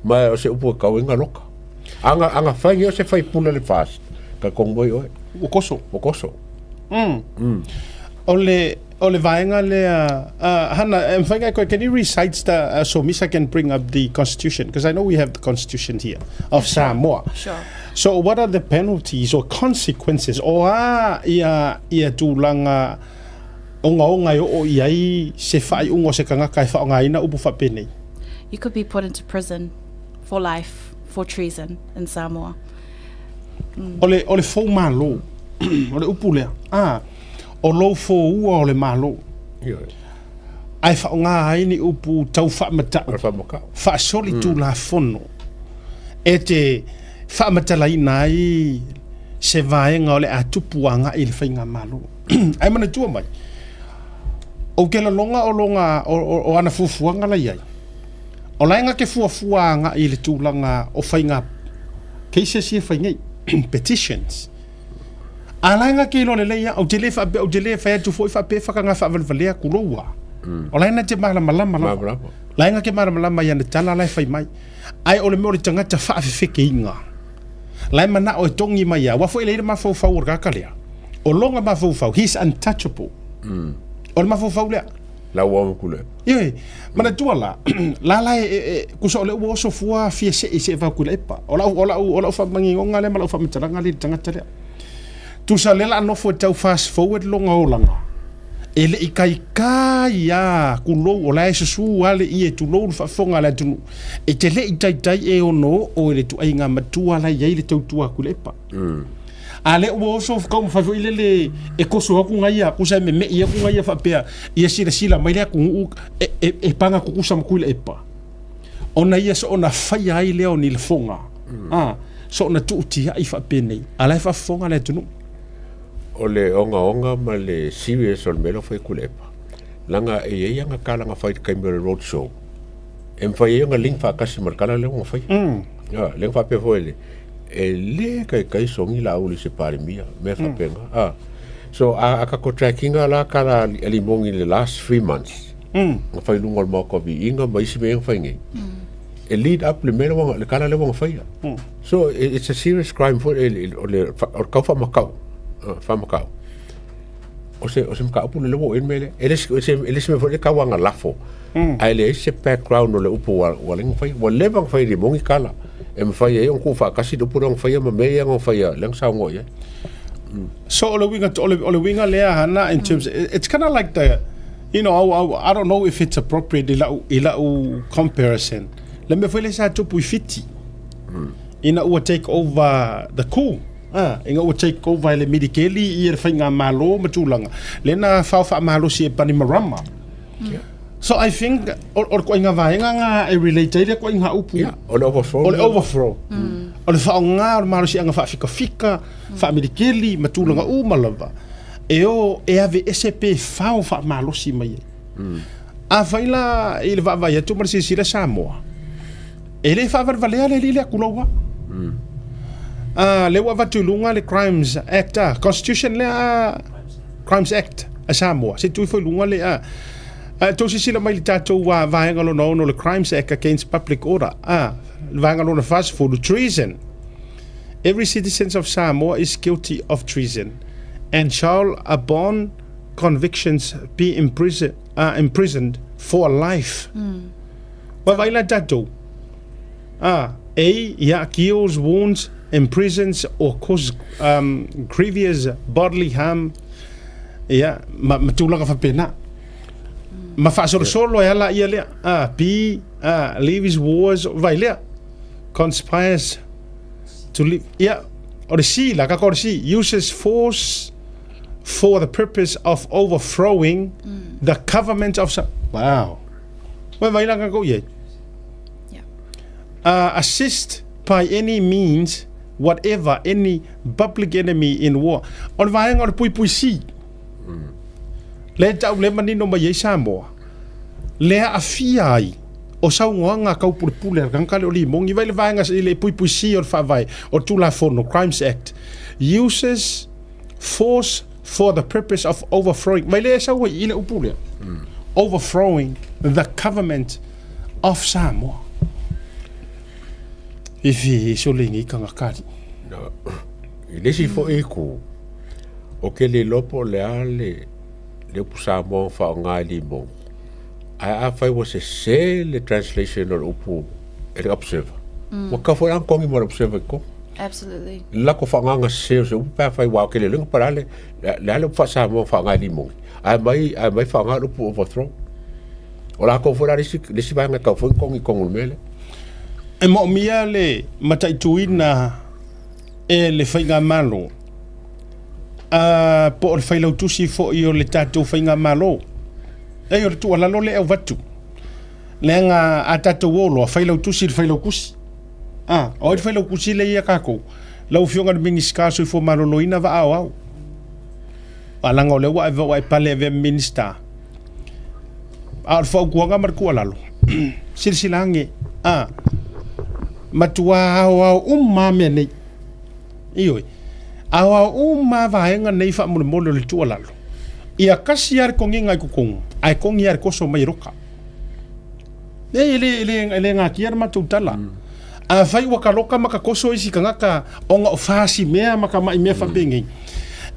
Ma o se upu e tau ai galoka. A ga fai nei o se faipule o le FAST, talitonu mai oe. Ua koso. Ua koso. O le, o le vaega lea, Hana, e mafai ona e koe, can you recite the, so Misa can bring up the constitution, because I know we have the constitution here of Samoa. Sure. So what are the penalties or consequences, o a ia, ia tulaga ogaoga e oo i ai se faaiuga o se tagata e faaaogaina upu faapenei? You could be put into prison for life for treason in Samoa. O le, o le fou malo, o le upu lea, a, o lou foua o le Malo, ae faaaoga ai ni upu tau faamatau, faasolitulafono, e te faamatalaina ai se vaega o le a tupu agai i le faigamalo. Ae manatua mai, ou te lagona o lona, o ana fuafuaga la i ai, o la e na te fuafua agai i le tulaga o faiga cases ia e fai nei, petitions. A la e na te iloa lelei lava, ou te le faapea, ou te le fai atu foi faapea e whakangā whaawalevalea kulou a. O la e na te malamalama lava. La e na te malamalama i ana tala la e whai mai. Ae o le mea o le tagata whaafefekeinga. La e manao e tongi mai a. Ua foi le mafaufau o le tagata lea. O lona mafaufau, he is untouchable. O le mafaufau lea. La ua o kule. Ioe, manatua la, la la e, e, e kusa o le ua oso fua fia se i se vau kula epa. O lau, o lau, o lau whamangingonga lea ma lau whamatalaga le tagata lea. Tusa le la nofo e tau fast forward longa olaga. E le i kaikai a kulou o la e susu ale i e tulou le faafofoga a le atunuu. E te le i taitai e ono oo i le tuaiga matua la i ai le tautua a Tuilaepa. A lea ua oso taumafai foi lele e koso atu gaia, kusa e meme'i atu gaia faapea ia silasila mai le atunuu e, e, e paga tutusa ma Tuilaepa. Ona ia soona faia ai lea o ni lafoga, a, soona tuutia'i faapenei, a la e faafofoga le atunuu. O le ogaoga ma le serious o le mea lea ua fai e Tuilaepa, leaga e i ai ana tala na fai i le taimi o le road show, e mafai ai ona link faatasi ma le tala lea ua na faia. Lea na faapea foi le, e le taitai Songi Laauli i se Palemia, mea faapena. So a, a tatou track ina la tala a Limogi i le last 3 months, na fai i luga o le Maota o Viiga ma isi mea ia na fai nei, e lead up le mea lea ua, le tala lea ua na faia. So it's a serious crime foi, o le, o le tau faamatau, faamatau. O se, o se mataupu lele ua oo i ai le mea lea. E le se, e le se mea foi lea tau aga lafo, ae leai se background o le upu ua, ua ala ai ona faia. Ua leva ona fai e Limogi tala e mafai ai ona tuufaatasi le upu lea ona faia ma mea ia na faia lea na saunoa i ai. So o le uiga, o le, o le uiga lea Hana in terms, it's kind of like the, I don't know if it's appropriate i lau, i lau comparison. Le mea foi lea sa tupu i Fiti, ina ua take over the coup, ina ua take over e le Milikeli ia le faigamalo ma tulaga, lea na fao faamalosi e Bainimarama. So I think o, o le koaiga vaega nga e relate ai le koaiga upu. Yeah, o le overthrow. O le overthrow. O le faaaoga o le malosiaga faafikafika, faamilikeli ma tulaga uma lava e o e aveese pe fao faamalosi mai ai. Afai la i le vaavaai atu ma le silasila Samoa, e le faavalevalea le alii lea tulou lava. Lea ua avatu i luga le Crimes Act, Constitution lea, Crimes Act a Samoa, se i tuu ifo i luga le, tou silasila mai i le tatou vaega lona ono o le Crimes Act Against Public Order, le vaega lona 40, treason. Every citizen of Samoa is guilty of treason and shall upon convictions be imprisoned for life. Ua vaai la tatou, A, ia, kills, wounds, imprisons or causes grievous bodily harm, ia, ma, ma tulaga faapena. Ma faasolosolo e ala ia lea. B, levies wars, vai lea. Conspires to live, ia, o le C la, ka o le C, uses force for the purpose of overthrowing the government of Wow. Ua vai la ka kou iai. Assist by any means whatever any public enemy in war. O le vaega o le puipui C. Lea e tau le manino mai ai Samoa. Lea aafia ai o saunoaga taupulepule a le tagata lea o Limogi vai le vaega i le puipui C o le faavae o le Tulafono Crimes Act uses force for the purpose of overthrowing. Mai lea e sau ai i le upu lea. overthrowing the government of Samoa. Ifi i sole ngi kanga kari. No. I le isi foi itu, ou te le iloa po o le a le le upu Samoa na faaaoga i limogi, ae afai ua sese le translation o le upu e le Observer, ua tatau foi la ona togi mo le Observer i totonu. Absolutely. Le latou faagaga sese o se upu pe afai aua ou te le iloa po o le a le, le a le upu faa-Samoa na faaaoga i limogi, ae aumai, ae aumai faaaoga le upu overthrow. O latou foi la le isi, le isi vaega e tatau foi ona togi i totonu o le mea lea. E moomia le mataituina e le Faigamalo, a po o le Failautusi foi o le tatou Faigamalo. Ei, o le tuualalo lea e avatu, leaga a tatou o loa, Failautusi i le Failautusi. A, o ai le Failautusi lea ia tatou? Lau Afioga i le Minisita o le Soifua Maloloina va aoao. A leaga o lea ua ua e pale avea ma Minisita. A o le fautuaga ma le tuualalo, silasila ane, a, matua aoao uma lava mea nei. Ioe, aoao uma lava vaega nei faamolemole o le tuualalo. Ia tasi lava le togiga i totonu, ae togi lava le toso mai e loka. E le, e le, e le gatia le matou tala. Afai ua taloka ma tatoso isi tagata ona o fasi mea ma tamai mea faapenei,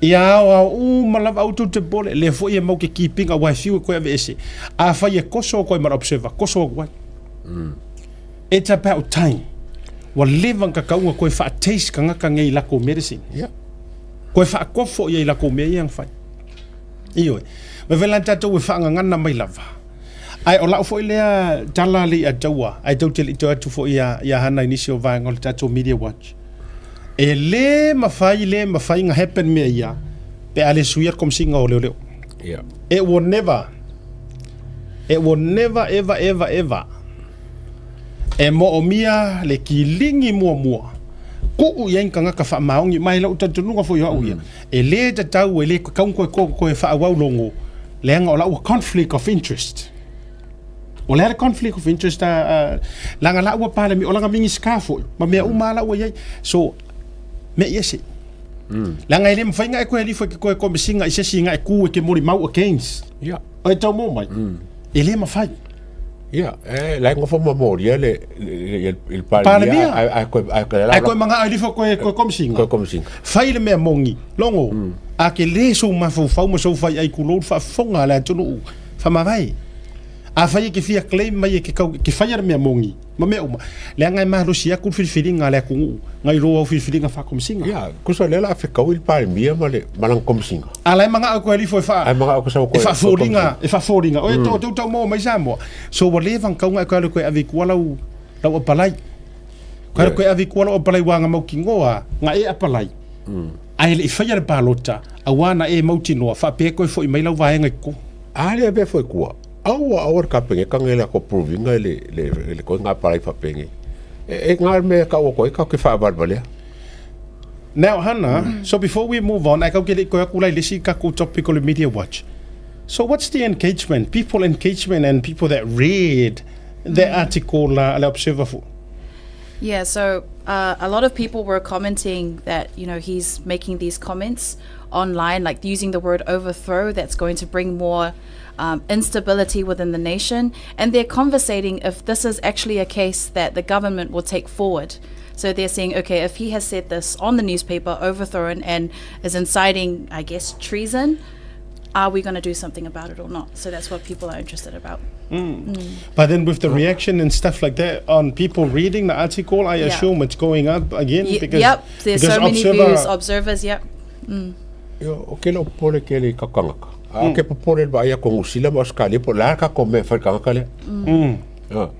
ia aoao uma lava aua tou te popole, lea foi e mau te keep ina aua e fiu e toe aveese. Afai e toso atu ai ma le observer, toso atu ai. It's about time. Ua leva ona tatau ona toe faa-taste tagata nei i latou medicine. Yeah. Toe faatofo ia i latou mea ia na fai. Ioe. Ma vela tatou e faagagana mai lava. Ae o lau foi lea tala le ia taua, ae tou te le i toe atu foi ia, ia Hana i nisi o vaega o le tatou Media Watch. E le mafai, le mafai na happen mea ia, pe a le suia le Komesina o Leoleo. Yeah. It will never, it will never ever ever ever e moomia le kiligi muamua tuu i ai ni tagata faamaoni ma i lou talitonuga foi o au ia e le tatau e le tatau ona toe toe faaauau logo leaga o la ua conflict of interest. O le a le conflict of interest a, a leaga la ua Palemia o lana Minisita foi ma mea uma lava la ua i ai. So mea i ese. Leaga e le mafai ona e toe alifo e ke toe komesina i se isi na e tu e te molimau against. Ia. O e tau mo mai. E le mafai. Ia, e la e nofo ma molia le le le Palemia. Ai ai koe ai koe Ai koe manga ai lifo koe koe komesina. Koe komesina. Fai le mea moni. Logo. A ke le sou mafaufau ma sou fai ai kulou le faafofoga a le atunuu. Faamavae. Afai e ke fia claim mai e ke kau ke faia le mea moni ma mea uma, leaga e malosi atu le filifiliga a le atunuu nai lo au filifiliga faakomesina. Ia, tusa lea o le a fetaui le Palemia ma le ma lana komesina. A la e manao koe alifo e faa Ae manao koe sau koe e faafoliga e faafoliga oe to tau tau maua mai Samoa. So ua leva ona tau na e koe alu koe ave i tua lau lau apalai. Koe alu koe ave i tua lau apalai ua na mautinoa na e apalai. Ae le i faia le palota auā na e mautinoa faapea koe foi mai lau vaega i totonu. A le avea foi tua, aua aua le Kapeneta nei lako approve-ina le le le koe ngā palai faapenei. E e ngā mea e tau atu ai tatou te faavalevalea. Now Hana, so before we move on, ae kau ke le i toe atu la i le isi tatou topic o le Media Watch. So what's the engagement, people engagement and people that read that article a le Observer foi? Yeah, so uh, a lot of people were commenting that, you know, he's making these comments online, like using the word overthrow, that's going to bring more instability within the nation. And they're conversating if this is actually a case that the government will take forward. So they're saying, okay, if he has said this on the newspaper, overthrown, and is inciting, I guess, treason, are we going to do something about it or not? So that's what people are interested about. But then with the reaction and stuff like that on people reading the article, I Yeah. assume it's going up again because Yep, there's because so many Observer views, observers, yep. Ioe, o ke leo popole tele i ka tangata. A o ke popole i le vaai atu o Niu Sila ma Ausetalia po o le a le tatou mea e fai i le tagata lea. Ioe.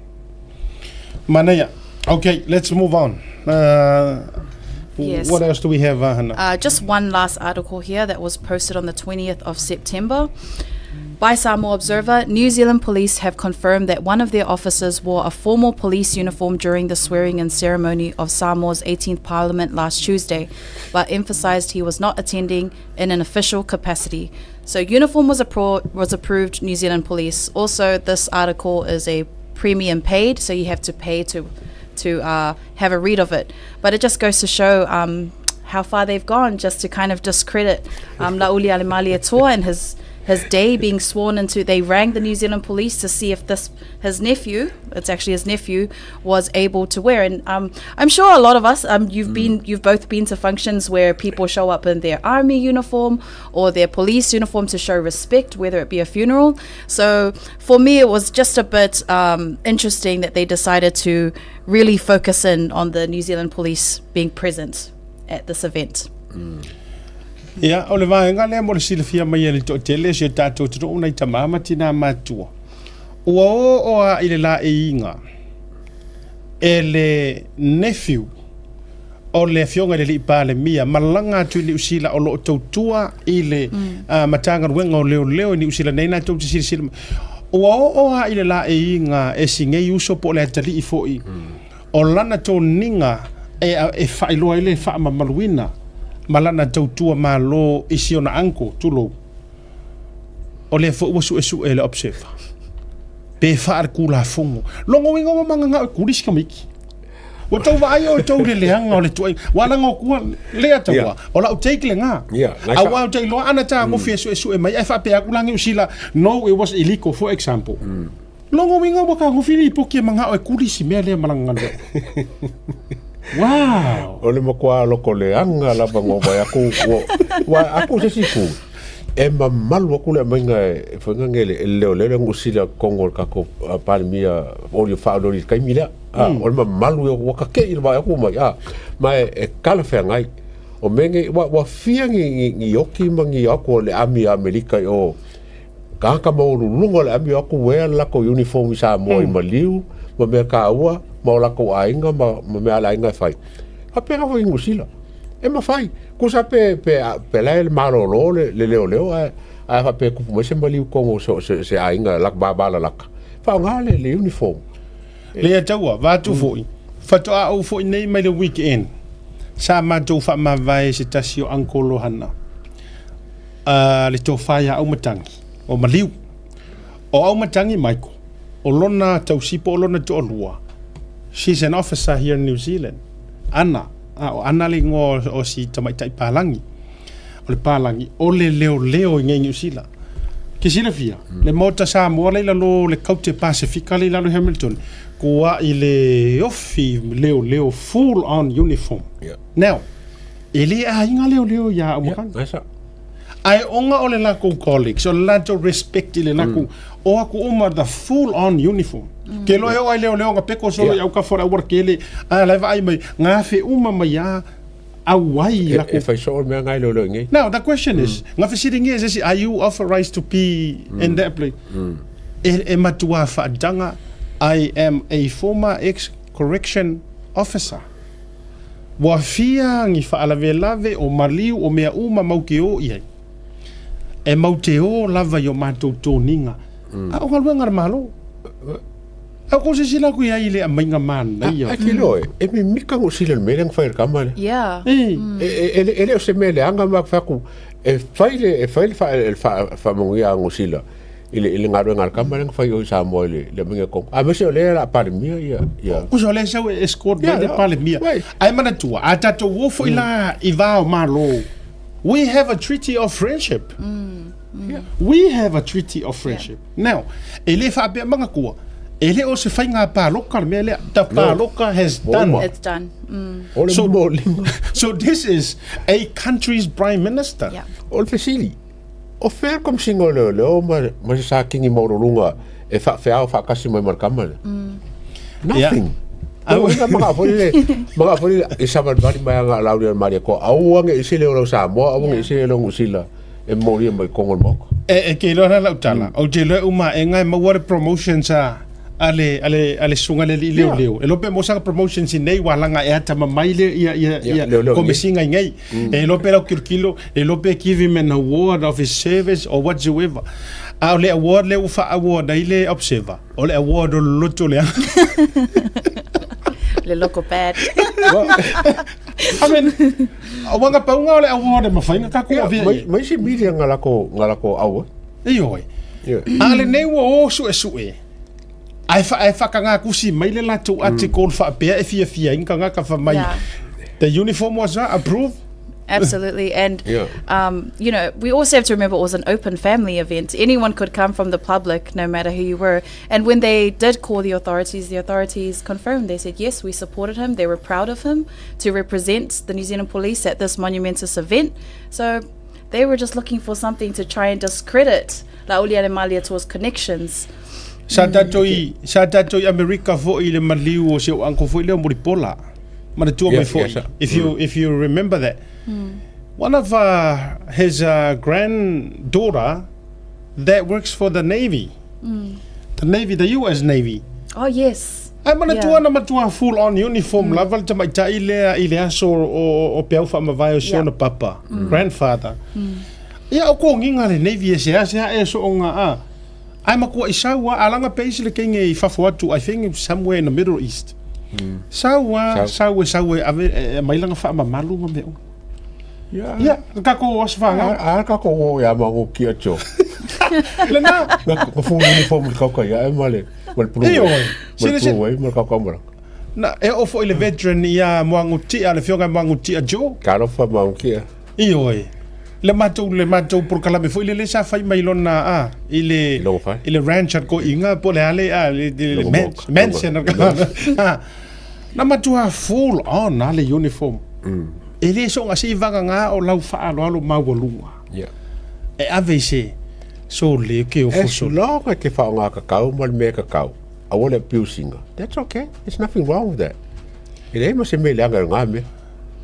Manaia. Okay, let's move on. Yes. What else do we have, Hannah? Just one last article here that was posted on the 20th of September. By Samoa Observer, New Zealand police have confirmed that one of their officers wore a formal police uniform during the swearing-in ceremony of Samoa's 18th Parliament last Tuesday, but emphasised he was not attending in an official capacity. So uniform was, was approved, New Zealand police. Also, this article is a premium paid, so you have to pay to to have a read of it. But it just goes to show how far they've gone just to kind of discredit La'aulialemalietoa and his his day being sworn into. They rang the New Zealand police to see if this his nephew, it's actually his nephew, was able to wear. And um, I'm sure a lot of us, um, you've mm. been, you've both been to functions where people show up in their army uniform or their police uniform to show respect, whether it be a funeral. So for me, it was just a bit um, interesting that they decided to really focus in on the New Zealand police being present at this event. Mm. Ia, o le vaega lea mo le silafia mai e le toatele o si o tatou atunuu nai tama ma tinā matutua. Ua oo lava i le laeiga e le nephew o le Afioga i le Alii Palemia malaga atu i Niu Sila o lo o tautua i le Matagaluega o Leoleo i Niu Sila nei latou te silasila mai. Ua oo lava i le laeiga e si nei uso po o le atalii foi o lana toniga e, e faailoa ai le faamamaluina ma lana tautua malo i si ona uncle, tulou, o lea foi ua suesue e le Observer pe faaletulafono. Lona uiga ua magagao e kuli si tamaiti. Ua tou vaai outou i le leaga o le tuuaiga. Ua alaga o tua lea taua. Yeah. O lau take lena. Yeah. Aua ou te iloa ana tagofi mm. e suesue mai ai faapea atu la Niu Sila, no it was illegal for example. Mm. Lona uiga ua tagofi lipoti e manao e kuli si mea lea malaga galuega. Wow! O le matua loko leaga lava na vaai aku ua ua aku se isi itu e mamalu aku le aumaiga e faiga nei e le leoleo le Niu Sila totonu o le tatou Palemia oli o faaolioli i le taimi lea a o le mamalu ia ua tate'i le vaai atu mai a ma e talafeagai o mea nei ua ua fia ni ni ni oti ma ni aku o le ami a Amerika i o Tagata maualuluga o le amio atu ea le latou uniform i Samoa i maliu ma mea taua ma o latou aiga ma, ma mea a le aiga e fai. Faapena foi i Niu Sila. E mafai. Tusa pe, pe, pe la e le malolo le, le leoleo ae, ae faapea e tupu mai se maliu i totonu o se, se, se aiga lak, vavalalata. Faaaoga le, le uniform. Le taua, vaeatu foi, faatoa ou foi nei mai le weekend, sa matou faamavae i se tasi o uncle Lohana. a le tofa iā Aumatangi, o Maliu. O Aumatangi Michael, o lona tausi po o lona toalua, she's an officer here in New Zealand. Ana, a o Ana le igoa o si tamaitai palagi. O le palagi, o le leoleo i nei Niu Sila. Ke silafia, le Maota Samoa la i lalo o le Kaute Pasefika la i lalo i Hamilton, kua i le ofi leoleo full on uniform. Yeah. Now, E le aiga leoleo iā Aumakanga. Yeah, Ae ona o le lakou colleagues, o le latou respect i le lakou, mm. o aku uma the full on uniform. Mm. Ke loe o ai leoleo nga peko solo yeah. i au ka fora auara kele, a lai vaai mai, ngā whe uma mai a au ai i lakou. E, e whai so o mea ngai leoleo ngai. Now, the question mm. is, ngā whesiringi e sesi, are you authorized to be mm. in that place? Mm. E, e matua whaadanga, I am a former ex-correction officer. Ua fia ni faalavelave o maliu o mea uma mau te ō i ai. E mau te ō lava i o matou toniga, a o galuega a le Malo. A o kou silasila atu i ai i le aumaiga manaia. A ke loa e mimika no sila le mea lea na fai e le tama lea. Yeah. E, e, e le o se mea leaga ma fai atu, e fai le, e fai le faamanuia a Niu Sila i le, i le galuega a le tama lea na fai o i Samoa i le, le aumaiga i Kongo. Aemaise o lea o le a Palemia ia, ia. Kusa o lea sau e escort mai le Palemia. Ae manatua, a tatou o foi la i va o Malo, we have a treaty of friendship. Yeah. We have a treaty of friendship. Now, e le faapea manatua, e le o se faiga pāloka le mea lea. The pāloka has done. It's done. O le So, mo lima. so this is a country's prime minister. Yeah. O le fesili, O fea le Komesina o Leoleo ma, ma se sākini maualuluga e faafeao faatasi mai ma le tama lea? Nothing. Yeah. Au ina maka foi le maka foi le i savalivali mai aga lau le mali ko aua nge isi le o Samoa aua nge isi le o Sila e molia mai kongo le maoka. E, e ke iloa la lau tala, o te iloa uma e ngai maua le promotions a a le a le a le susuga le alii leoleo. E iloa pe maua sanga promotions i nei ua laga e atamamai le ia ia ia komesiga i nei. E iloa pe lau kilokilo, e iloa pe give him an award of his service or whatsoever. A o le award lea ua faa-award ai le Observer, o le award o le loto leaga. Le loko bad. I mean, ua na pauga o le award e mafai ona tatou avea i ai. Ma isi media nga lako nga lako aua. Ioe. A o lenei ua o suesue, ae wha, ae whakangākusi mai le latou article faapea e fiafia ai ni tagata wha mai. The uniform was not approved. Absolutely. And, Yeah. you know, we also have to remember it was an open family event. Anyone could come from the public, no matter who you were. And when they did call the authorities, the authorities confirmed. They said, yes, we supported him. They were proud of him to represent the New Zealand police at this monumentous event. So they were just looking for something to try and discredit Laaulialemalietoa's connections. Sa tatou i, sa tatou i Amerika foi i le maliu o si ou uncle foi lea o Mulipola. Manatua mai Yeah, foi. yes, sir. If you, if you remember that. One of his granddaughter that works for the Navy. The Navy, the US Navy. Oh, yes. Ae manatua Yeah. na matua full on uniform lava le tamaitai lea i le aso o peau faamavae o si ona papa, grandfather. Ia o kogiga le Navy e seasea e sooga a. Ae matua i sau a alaga pe isi le kenge i fafo atu, I think somewhere in the Middle East. Sau a, sau e sau e ave e aumai lana faamamalu ma mea uma. Ia, Ia, le tatou aso fanau. A tatou o ia mangu kia tio. Lena. Na full uniform le kauka ia e ma le ma le pulu. Ioe. Ma le pulu ma le kauka mala. Na e oo foi le veteran ia Moagutia, le afioga i Moagutia Joe. Talofa Moagutia. Ioe. Le matou le matou polokalame foi lele sa fai mai lona a i le i le ranch at ko inga po le ale a le, le mansion a na matua full on a le uniform. E le soga se i vagagā o lau faaaloalo maualuga. Yeah. E ave i se so le ke o As fosolo. long as ke whaonga kakau ma le mea kakau, aua le abusing. That's okay. There's nothing wrong with that. E leai ma se mea leaga i ngā mea.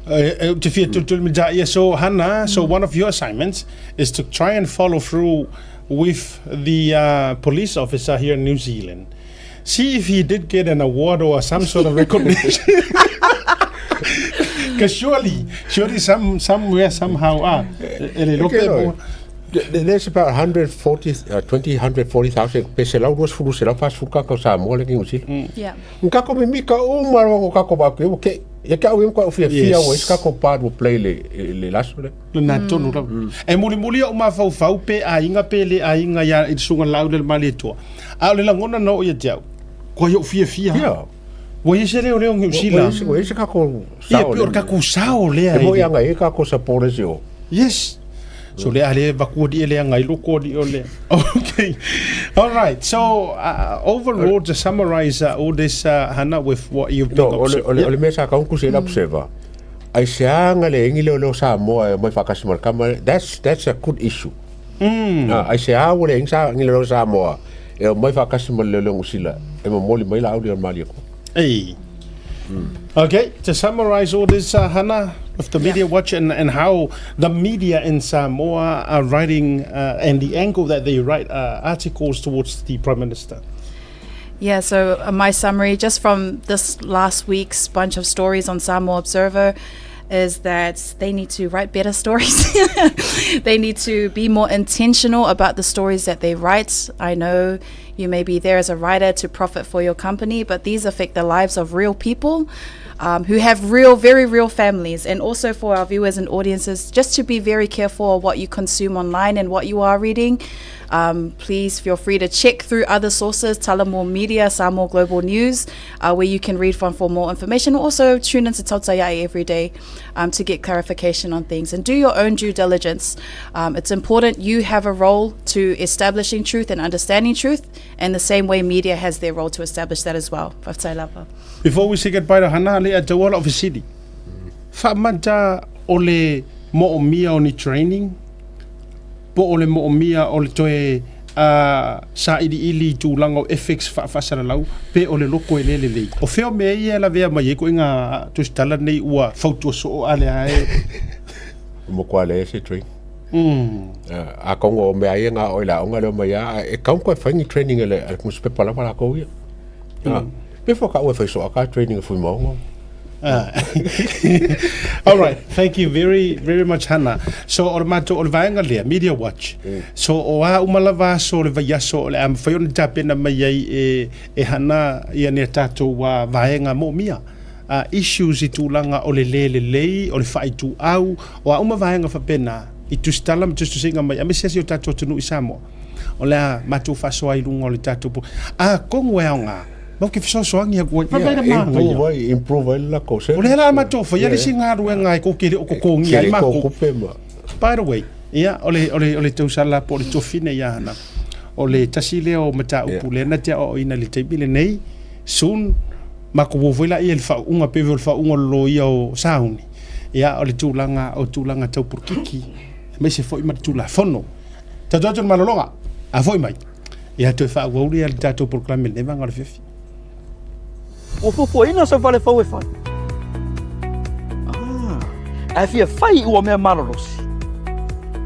Ou te fia tulituli mai ia ia. So Hana, so one of your assignments is to try and follow through with the uh, police officer here in New Zealand. See if he did get an award or some sort of recognition. Because surely, surely some, somewhere, somehow, ah, e le lope po. There's about 140, 20, 140,000 pe selau 20 selau 40 kakau Samoa le New Zealand. Yeah. Ngako me mika o maro kako ba ke ke Ia ke au e mkwa fia fia Yes. o is kako part will play le le laso le. Lena tonu lava. E mulimuli ou mafaufau pe aiga pe le aiga ia i le susuga Lauli o le Malietoa. A o le lagona na oo ia te au, kua i ou fiafia. Ia. Ua i ai se leoleo Niu Sila. Ua i se kako Ia, sao pei o le kako sao lea. E moi anga e kako supporters i o. Yes. So le ale vakua di le anga i loko di o le. Okay. All right. So overall to summarize all this Hana with what you've been No, o le, o le, o le mea sa kaunku se ila observer. Ai se anga le engi leo leo Samoa e mai whakasi ma le kama, that's, that's a good issue. Ai se a ua le engi sa engi leo leo Samoa e mai whakasi ma le leo leo Ngusila e momoli mai la auli o le malia ko. Hey. Okay, to summarize all this, Hannah, with the Media Watch and, and how the media in Samoa are writing and the angle that they write articles towards the Prime Minister. Yeah, so my summary just from this last week's bunch of stories on Samoa Observer is that they need to write better stories. they need to be more intentional about the stories that they write. I know you may be there as a writer to profit for your company, but these affect the lives of real people who have real, very real families. And also for our viewers and audiences, just to be very careful of what you consume online and what you are reading. Please feel free to check through other sources, Talamore Media, Samoa Global News, where you can read from for more information. Also, tune into Tautai every day to get clarification on things and do your own due diligence. It's important you have a role to establishing truth and understanding truth, and the same way media has their role to establish that as well. Faftai lava. Before we say goodbye to Hana, le a tauala o fesili. Faamata o le moomia o ni training po o le moomia o le toe sailiili i tulaga o ethics faafaasalalau pe o le loko e le lelei. O fea o mea ia e lavea mai ai koiga tusitala nei ua fautua soo a le ae. O matua leai se training. A kongo o mea ia ngā oi la onga leo mai a e kaun koe whai ni training e le a le pepa lava la kou ia. Before ka ue whai so a ka training e fui maonga. All right, thank you very very much Hana. So o le matou o le vaega lea Media Watch. So o a uma lava aso o le vaiaso o le a mafai ona tapena mai ai e e Hana ia nea tatou vaega moomia issues i tulaga o le le lelei, o le faaituau, o a uma vaega faapena i tusitala ma tusitusiga mai aemaise si o tatou atunuu i Samoa. O le a matou faasoa ai i luga o le tatou atonu e aoga. Matou te fesoasoani atu ai. Vaai le manaia. Improve ai, improve ai le latou service. O lea la matou faia le isi galuega e tou te le o totogia ai matou. By the way, ia, o le, o le, o le tausala po o le tofi nei ia Hana, o le tasi lea o mataupu lea na te aoaoina i le taimi lenei, soon, matou o foi laia i le faauuga, pei foi o le faauuga o le loia o Sauni, ia, o le tulaga, o tulaga tau polokiki, aemaise foi ma le Tulafono. Tatou atu i le malologa, a foi mai. Ia toe faaauau lea le tatou polokalame i lenei vaega o le afiafi. Ua fuafuaina sau fale fou e fai. Ah, ae fia fai ua mea malolosi.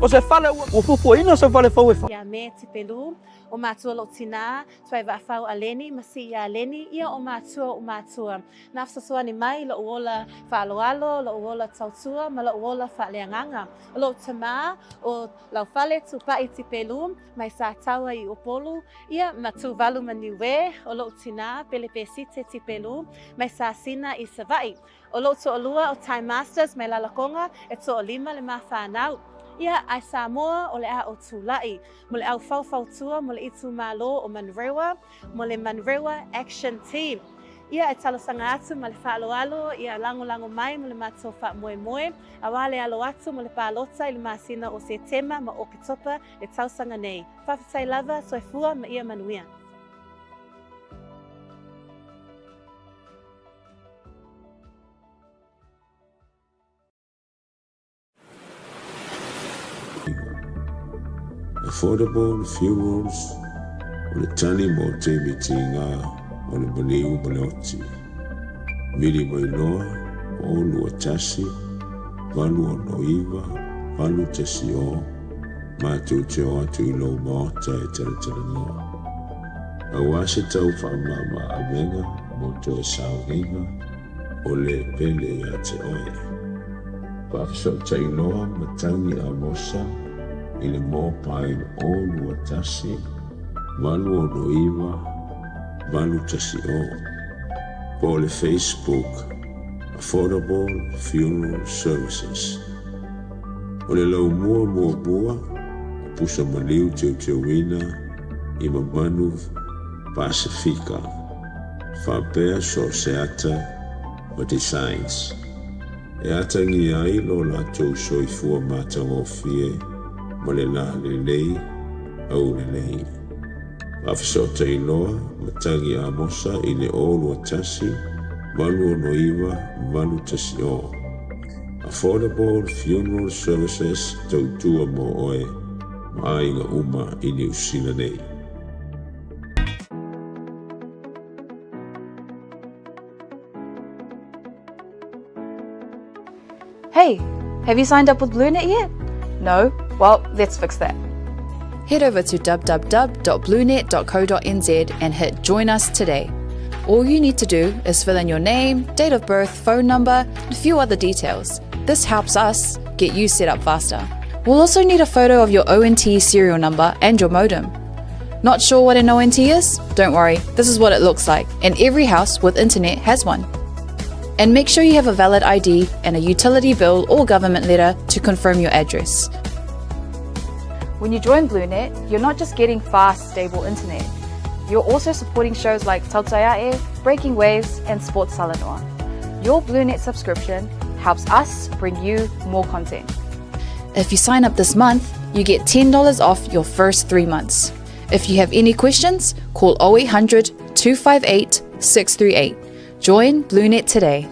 O se fale ua fuafuaina sau fale fou e fai. Ia me Tipelu, o matua lou tinā, tuai vaafau a Leni ma sii iā Leni, ia o matua o matua. Na fesoasoani mai lou ola faaaloalo, lou ola tautua ma lou ola faaleagaga. O lou tamā, o Laufale Tupai Tipelu, mai Sataua i Upolu, ia ma Tuvalu ma Niue, o lou tinā, Pelepesite Tipelu, mai Sasina i Savaii. O lou toalua o Time Masters mai Lalakoga, e toalima le ma whanau. Ia, ae Samoa, o le a o Tula'i, mo le au faufautua mo le itumalo o Manurewa, mo le Manurewa Action Team. Ia, e talosaga atu ma le faaaloalo, ia lagolago mai mo le matou faamoemoe, auā le alo atu mo le palota i le masina o Setema ma Oketopa le tausaga nei. Faafetai lava, soifua ma ia manuia. Affordable Funerals o le tali mo taimi tiga o le maliu ma le oti. Vili mai loa o 21 869 810 matou te o atu i lou maota e talatalanoa. Aua se tau faamama avega mo toe sauniga o le pele ia te oe. Faafesootai loa matagi Amosa i le mobile 021 869 810 po o le Facebook Affordable Funeral Services. O le laumua muamua o pusa maliu teuteuina i mamanu Pasifika faapea so o se ata ma designs e atagia ai lo latou soifua matagofie ma le la lelei aulelei. Faafesootai loa matagi Amosa i le 021 869 810. Affordable Funeral Services tautua mo oe ma aiga uma i Niu Sila nei. Hey, have you signed up with BlueNet yet? No? Well, let's fix that. Head over to www.bluenet.co.nz and hit Join Us Today. All you need to do is fill in your name, date of birth, phone number, and a few other details. This helps us get you set up faster. We'll also need a photo of your ONT serial number and your modem. Not sure what an ONT is? Don't worry, this is what it looks like, and every house with internet has one. And make sure you have a valid ID and a utility bill or government letter to confirm your address. When you join BlueNet, you're not just getting fast, stable internet. You're also supporting shows like Tautaiae, Breaking Waves, and Sports Salanoa. Your BlueNet subscription helps us bring you more content. If you sign up this month, you get $10 off your first three months. If you have any questions, call 0800 258 638. Join BlueNet today.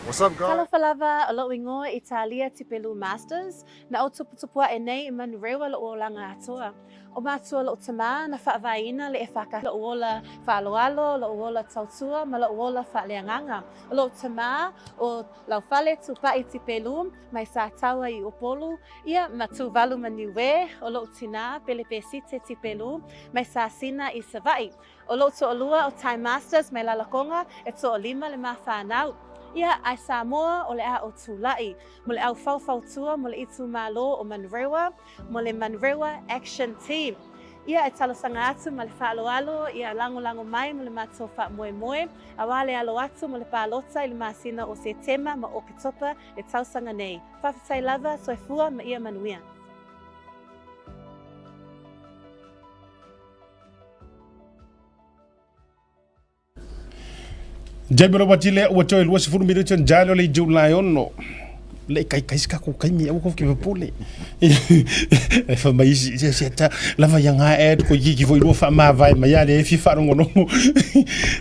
What's up, guys? Talofa lava, o lou ingoa i Talia Tipelu Masters, na ou tuputupu aʻe nei i Manurewa loʻu olaga atoa. O matua loʻu tamā na faavaeina le e lou ola faaaloalo, loʻu ola tautua ma loʻu ola faaleagaga. O lou tamā o Laufale Tupai Tipelu mai Sataua i Upolu, ia ma Tuvalu ma Niue, o lou tinā Pelepesite Tipelu mai Sasina i Savaii. O lou toalua o Time Masters mai Lalakoga e toalima le ma whanau. Ia, ae Samoa o le a o Tula'i, mo le au faufautua mo le itumalo o Manurewa, mo le Manurewa Action Team. Ia, e talosaga atu ma le faaaloalo, ia lagolago mai mo le matou faamoemoe, auā le alo atu mo le palota i le masina o Setema ma Oketopa le tausaga nei. Faafetai lava, soifua ma ia manuia. Jamie Robert lea ua toe 20 minute ona jalo le July 6. Le kai kai se takou taimi aua kou te popole. E fai mai isi, se se ta lava ia ngā ad ko iki foi lua whaamavae mai a le e fia whaalongolongo.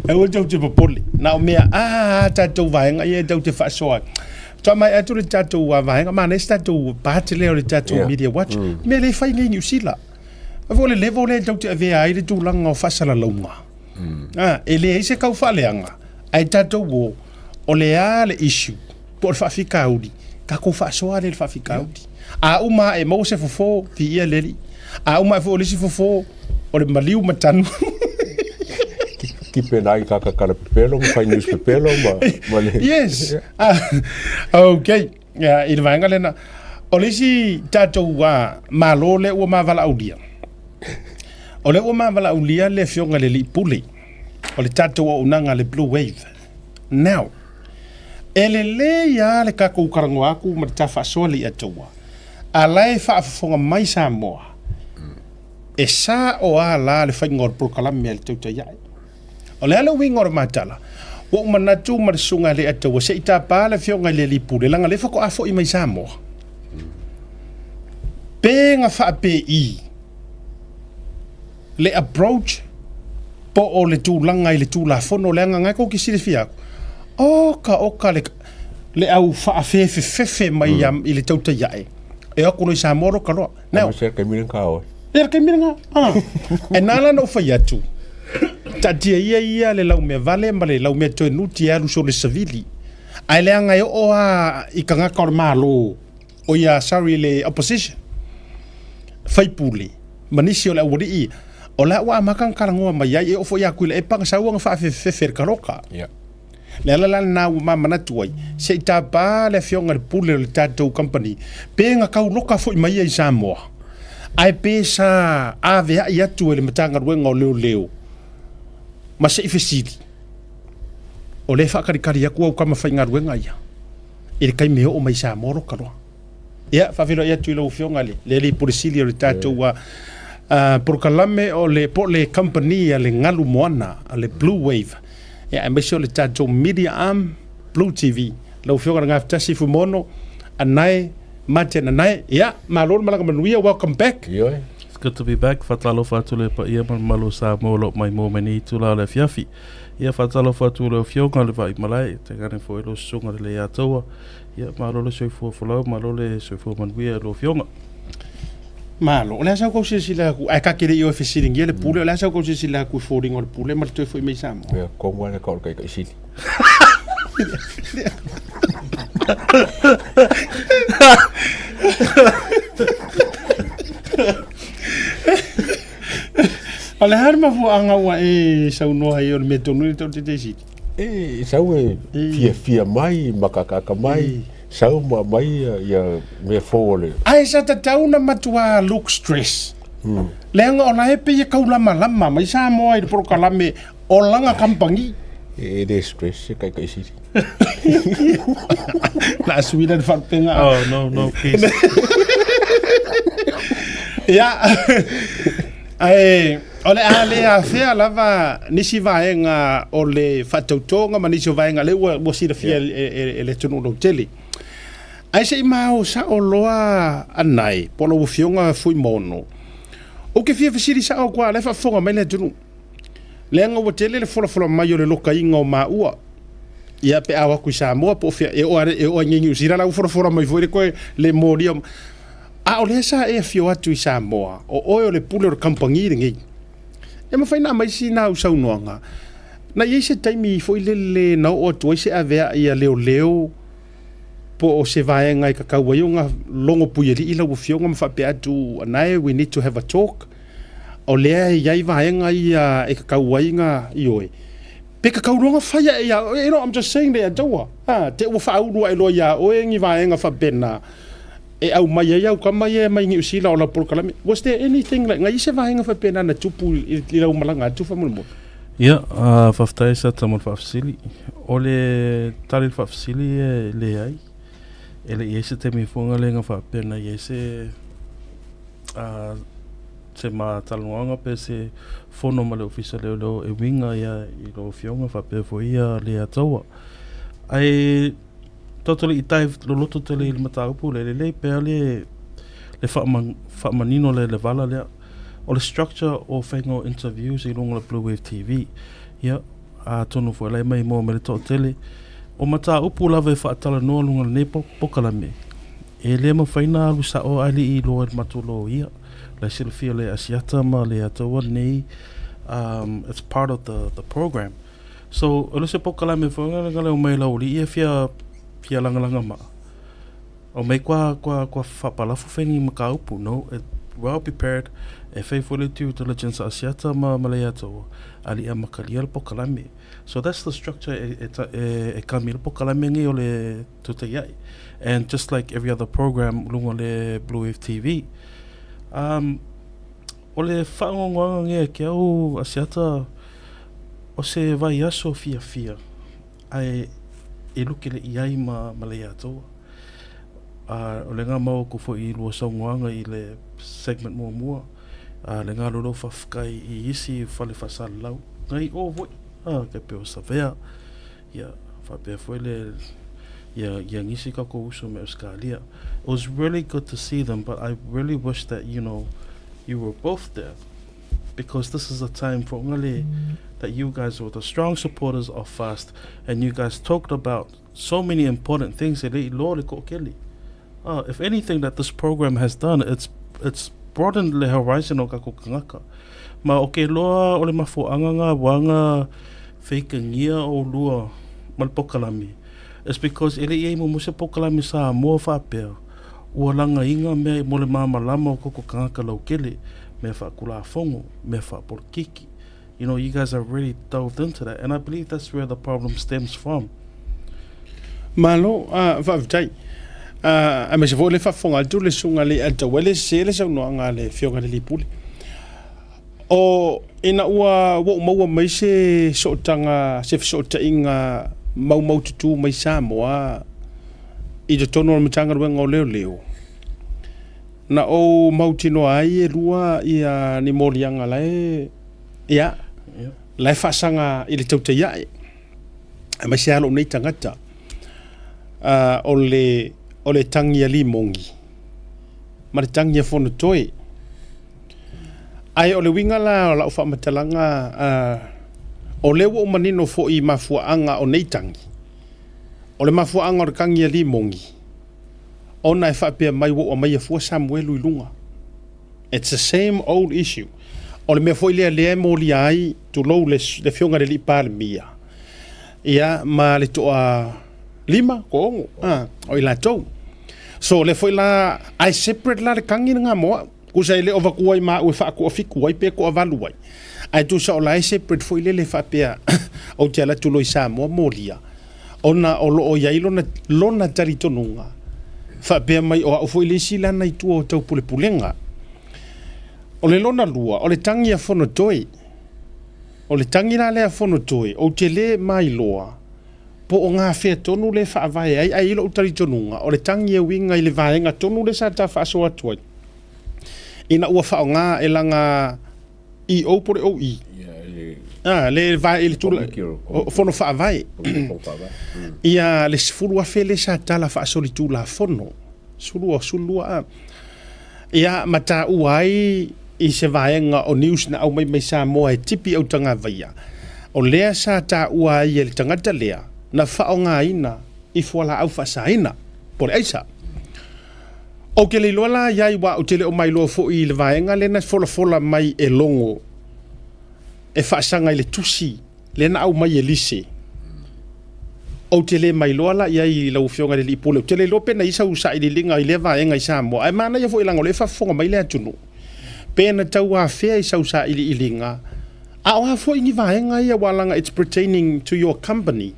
Aua tou te popole. Na o mea a tatou vaega ia e tou te faasoa. Toa mai atu le tatou vaega, manaia se tatou part lea o le tatou Media Watch. Mea le fai nei i Niu Sila. Aua o le level lea e tou te avea ai le tulaga o faasalalauga. A, e leai se kau faaleaga, ae tatou o, o le a le issue, po o le faafitauli, tatou faasoa lea i le faafitauli. A uma ae maua se fofo, viia le Alii. A uma ae foi o le isi fofo, o le maliu ma tanu. Kipe nai ka kakala pepelo ma fai news pepelo ma, ma le... Yes. Ah, okay. Yeah, i le vaega lena. O le isi tatou Malo lea ua mavalaaulia, o lea ua mavalaaulia le afioga i le Alii Pule o le tatou auaunaga a le Blue Wave. Now, e lelei lava le tatou talanoa atu ma le ta faasoa le Ataua, a la e faafofoga mai Samoa, e sao lava la le faiga o le polokalame a le Tautai Ae. O le a le uiga o le matala? Ua ou manatu ma le susuga a Leiataua se i tapa le afioga i le Alii Pule leaga lea faatoa foi mai Samoa. Pe na faapei le approach po o le tulaga i le Tulafono leaga na tou te silafia atu, oka oka le, le au faafefefefe mai i le tautai ae e o atu loa i Samoa loka loa. Now, Aemaise le taimi lena oe. Ia le taimi lena. Ah. E na ala na ou fai atu, taatia ia ia le laumea vale ma le laumea toe nuti e alu solo i savili. Ae leaga e oo lava i tagata o le Malo, o ia sorry le opposition, faipule ma nisi o le aualii, o la ua amata ona talanoa mai ai, e oo foi ia Tuilaepa na sau ona faafefefefe i le taloka. Yeah. Le ala la lena ua ma manatu ai, se i tapa le afioga i le pule o le tatou company, pe na tau loka foi mai ia i Samoa, ae pe sa aveai atu e le Matagaluega o Leoleo ma se i fesili, o lea e faatalitali atu au tama faigaluega ia i le taimi e oo mai i Samoa loka loa. Ia, faafeiloai atu i lau Afioga i le Alii Pule Sili o le tatou polokalame o le, po o le kamupani a le Galu Moana, a le Blue Wave, ia, aemaise o le tatou media arm, Blue TV. Lau Afioga i le Gafatasi Fuimaono, Anae Martin Anae, ia, malo le malaga manuia, welcome back. Ioe. It's good to be back. Faatalofa atu le paia ma le mamalu o Samoa o lo o maimoa mai nei itula o le afiafi. Ia, faatalofa atu i lau Afioga i le Vaimalae, tainane foi lau Susuga i le Leiataua. Ia, malo le soifua folau, malo le soifua manuia i lau Afioga. Malo. O le a sa kou silasila atu, ae ta te le i o e fesiligia le pule, o le a sa kou silasila atu i foliga o le pule ma le toe foi mai i Samoa? Ia, tonu lava le tau o le taitai sili. O le a le mafuaaga ua e saunoa ai o le mea tonu le tau o le taitai sili? E sau e fiafia mai, makakaka mai, sau ma aumai ia mea fou o le. Ae sa tatau ona matua look stress. Leaga o la e pei e kaulamalama mai Samoa i le polokalame o lana kamupani. E le stress se taitai sili. La suina le faalupega. Oh, no, no, please. Ia. Ae o le a le afea lava nisi vaega o le faatautoga ma nisi o vaega lea ua, ua silafia yeah. e, e, e le atunuu lautele. Ae se i mao sao loa Anae, po o lau Afioga Fuimaono, ou te fia fesili sao atu lava, o la e faafofoga mai le atunuu. Leaga ua tele le folafola mai o le lokaina o maua, ia pe a o atu i Samoa po o fea, e oo lava e oo i Niu Sila la ua folafola mai foi le toe le molia. A o lea sa e afio atu i Samoa, o oe o le pule o le kamupani lenei. E mafai ona aumai sina au saunoaga, na i ai se taimi foi lele na oo atu ai se aveai a leoleo po o se vaega e tatau ai ona logo puialii lau afioga ma faapea atu, Anae, we need to have a talk, o lea e i ai vaega ia e tatau ai ona ioe. Pe tatau loa ona fai ae ia oe, you know, I'm just saying le Ataua, te ua faaulu ae loa ia oe ni vaega faapena. e aumai ai au tama ia mai Niu Sila o lau polokalame. Was there anything like, na i ai se vaega faapena na tupu i lau malaga atu faamolemole? Ia, faafetai Sata mo le faafesili. O le tali i le faafesili e leai. E le i ai se taimi fuaga lea na faapea na i ai se se ma talanoaga pe se fono ma le Ofisa Leoleo e uiga ia i lau Afioga faapea foi ia Leiataua. Ae tatou te le i dive loloto tele i le mataupu lea, e lelei pea le le faamanino le le vala lea. O le structure o faiga o interviews i luga o le Blue Wave TV. Ia, atonu foi la e maimoa mai le toatele, o mataupu lava e faatalanoa luga o lenei polokalame, e le mafai ona alu sao ae le i iloa e le matou loia. La e silafia le Asiata ma le Ataua lenei, um, it's part of the, the program. So, o le se polokalame foi nga le omai lau alii e fia, fia lagalaga maa. Omai kua, kua, kua faapalafu fai ni mataupu, no, it, well prepared, e fai foi le due diligence a Asiata ma, ma Leiataua, alii amatalia le polokalame. So that's the structure e, e, e, e kami le polokalame nei o le tutaiai. And just like every other program luga o le Blue Wave TV. Um, o le whaangongoanga ngea ke au Asiata o se vaiaso fiafia ae e luke le i ai ma, ma Leiataua. A, o le ngā mau aku foi i lua saunoaga i le segment muamua, a, le ngā lolo whawhikai i isi whale whasalalau, ngai o foi, a, ke peo Savea, ia, whapea foi le, ia, ia ngisi ka ko uso me Australia. It was really good to see them, but I really wish that, you know, you were both there. Because this is a time for ngale that you guys were the strong supporters of FAST and you guys talked about so many important things e le iloa le koʻokele. If anything that this program has done, it's it's broadened le horizon o kakou kangaka. Ma o ke loa o le mafuaʻaga nga waga feikagia o lua ma le pokalame, it's because e le i ai muamua se pokalame Samoa faapea, ua lagaiga mea mo le mamalama o koko kangaka laukele, mea faakulafogo, mea faapolokiki. You know, you guys have really delved into that, and I believe that's where the problem stems from. Malo, a faafetai. A aemaise foi o le faafofoga atu le susuga le Atauele se le saunoaga a le Afioga i le Lipuli. O ina ua ua ou maua mai se sootaga se fesootaiga maumaututu mai Samoa i totonu o le Matagaluega o Leoleo, na ou mautinoa ai e lua ia ni moliaga la e ia la e faasaga i le tautaiae aemaise lava lou nei tagata o le o le tagi a Limogi ma le tagi a Fonotoe. Ae o le uiga la o lau faamatalaga o lea ua ou manino foi i mafuaaga o nei tagi. O le mafuaaga o le tagi a Limogi, ona e faapea mai ua ou aumaia fua Samuelu i luga. It's the same old issue. O le mea foi lea lea e molia ai, tulou le, le afioga i le alii Palemia, ia, ma le toa lima, ko ono, ah, o i latou. So, lea foi la, ae separate la le tagi lena mo au. Tusa e le o vatua i ma au e faatoafitu ai pe toavalu ai. Ae tusa o la e separate foi lele faapea ou te alu atu loa i Samoa molia, ona o lo o i ai lona, lona talitonuga, faapea mai o au foi le isi lana i tua o taupulepulega. O le lona lua, o le tagi a Fonotoe. O le tagi la lea a Fonotoe, ou te le mailoa po o gafea tonu le faavae ai, ae i lou talitonuga, o le tagi e uiga i le vaega tonu lea sa ta faasoa atu ai, ina ua faaaoga e lana EO po o le OE. Ah, le vae i le tula, o fono faavae. Ia le 10,000 lea sa tala faasolitulafono. 10 12 a. Ia ma taua ai i se vaega o news na aumai mai Samoa e tipi autagavaia, o lea sa taua ai e le tagata lea na faaaogaina i fualaau faasaina po o le aisa. Ou te le iloa la iai aua ou te le o mailoa foi i le vaega lea na folafola mai e Logo e faasaga i le tusi lea na aumai e Lise. Ou te le mailoa la iai i lau Afioga i le Alii Pule, ou te le iloa pe na i ai sau sailiiliga i lea vaega i Samoa, ae manaia foi leaga o lea e faafofoga mai le atunuu, pe na tau afea i sau sailiiliga, a o a foi ni vaega ia aua leaga it's pertaining to your company.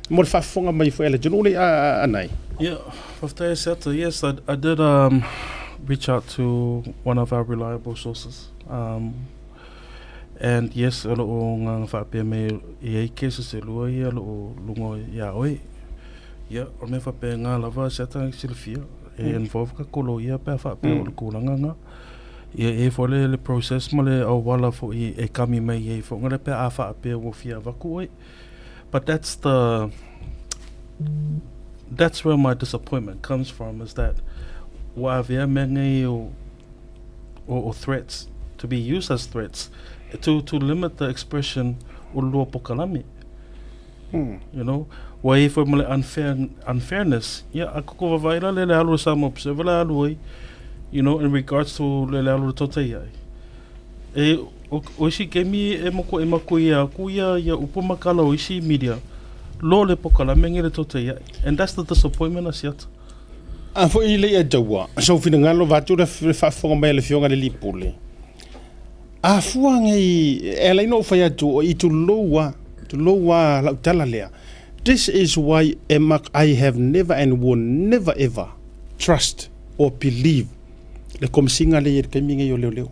Mo le faafofoga mai foi a le atunuu le anai. Yeah, faafetai Asiata. Yes, I, I did um, reach out to one of our reliable sources. Um, and yes, o loo nganga faapea mai e ai cases e lua ia loo luga ia oe. Yeah, o le mea faapea ngā lava Asiata ngai silafia. E involve ka kolo ia pea faapea o le kūlanga ngā. Ia e i ai foi le le process ma le auala foi e kami mai ai foi ngale pe a faapea ua fia avatu oe. But that's the that's where my disappointment comes from is that ua avea mea nei o o, o threats to be used as threats to to limit the expression o lua pokalame. You know, ua i ai foi ma le unfair, unfairness. Ia, a koko vavae la le le alu le Samoa Observer le alu ai, you know, in regards to le le alu le tota iai. E, o, o isi kemi e moko e mako ia aku ia, ia upu makala o isi media, lo le pokalame nge le tota iai. And that's the disappointment a siata. A foi le ia taua, so finangalo vatu le faafofoga mai a le Afioga i le Lipule. A fua nei, e ala ai ona ou fai atu, o i tulou a, tulou a lau tala lea. This is why am I have never and will never ever trust or believe le komisiga lea i le taimi nei o leoleo.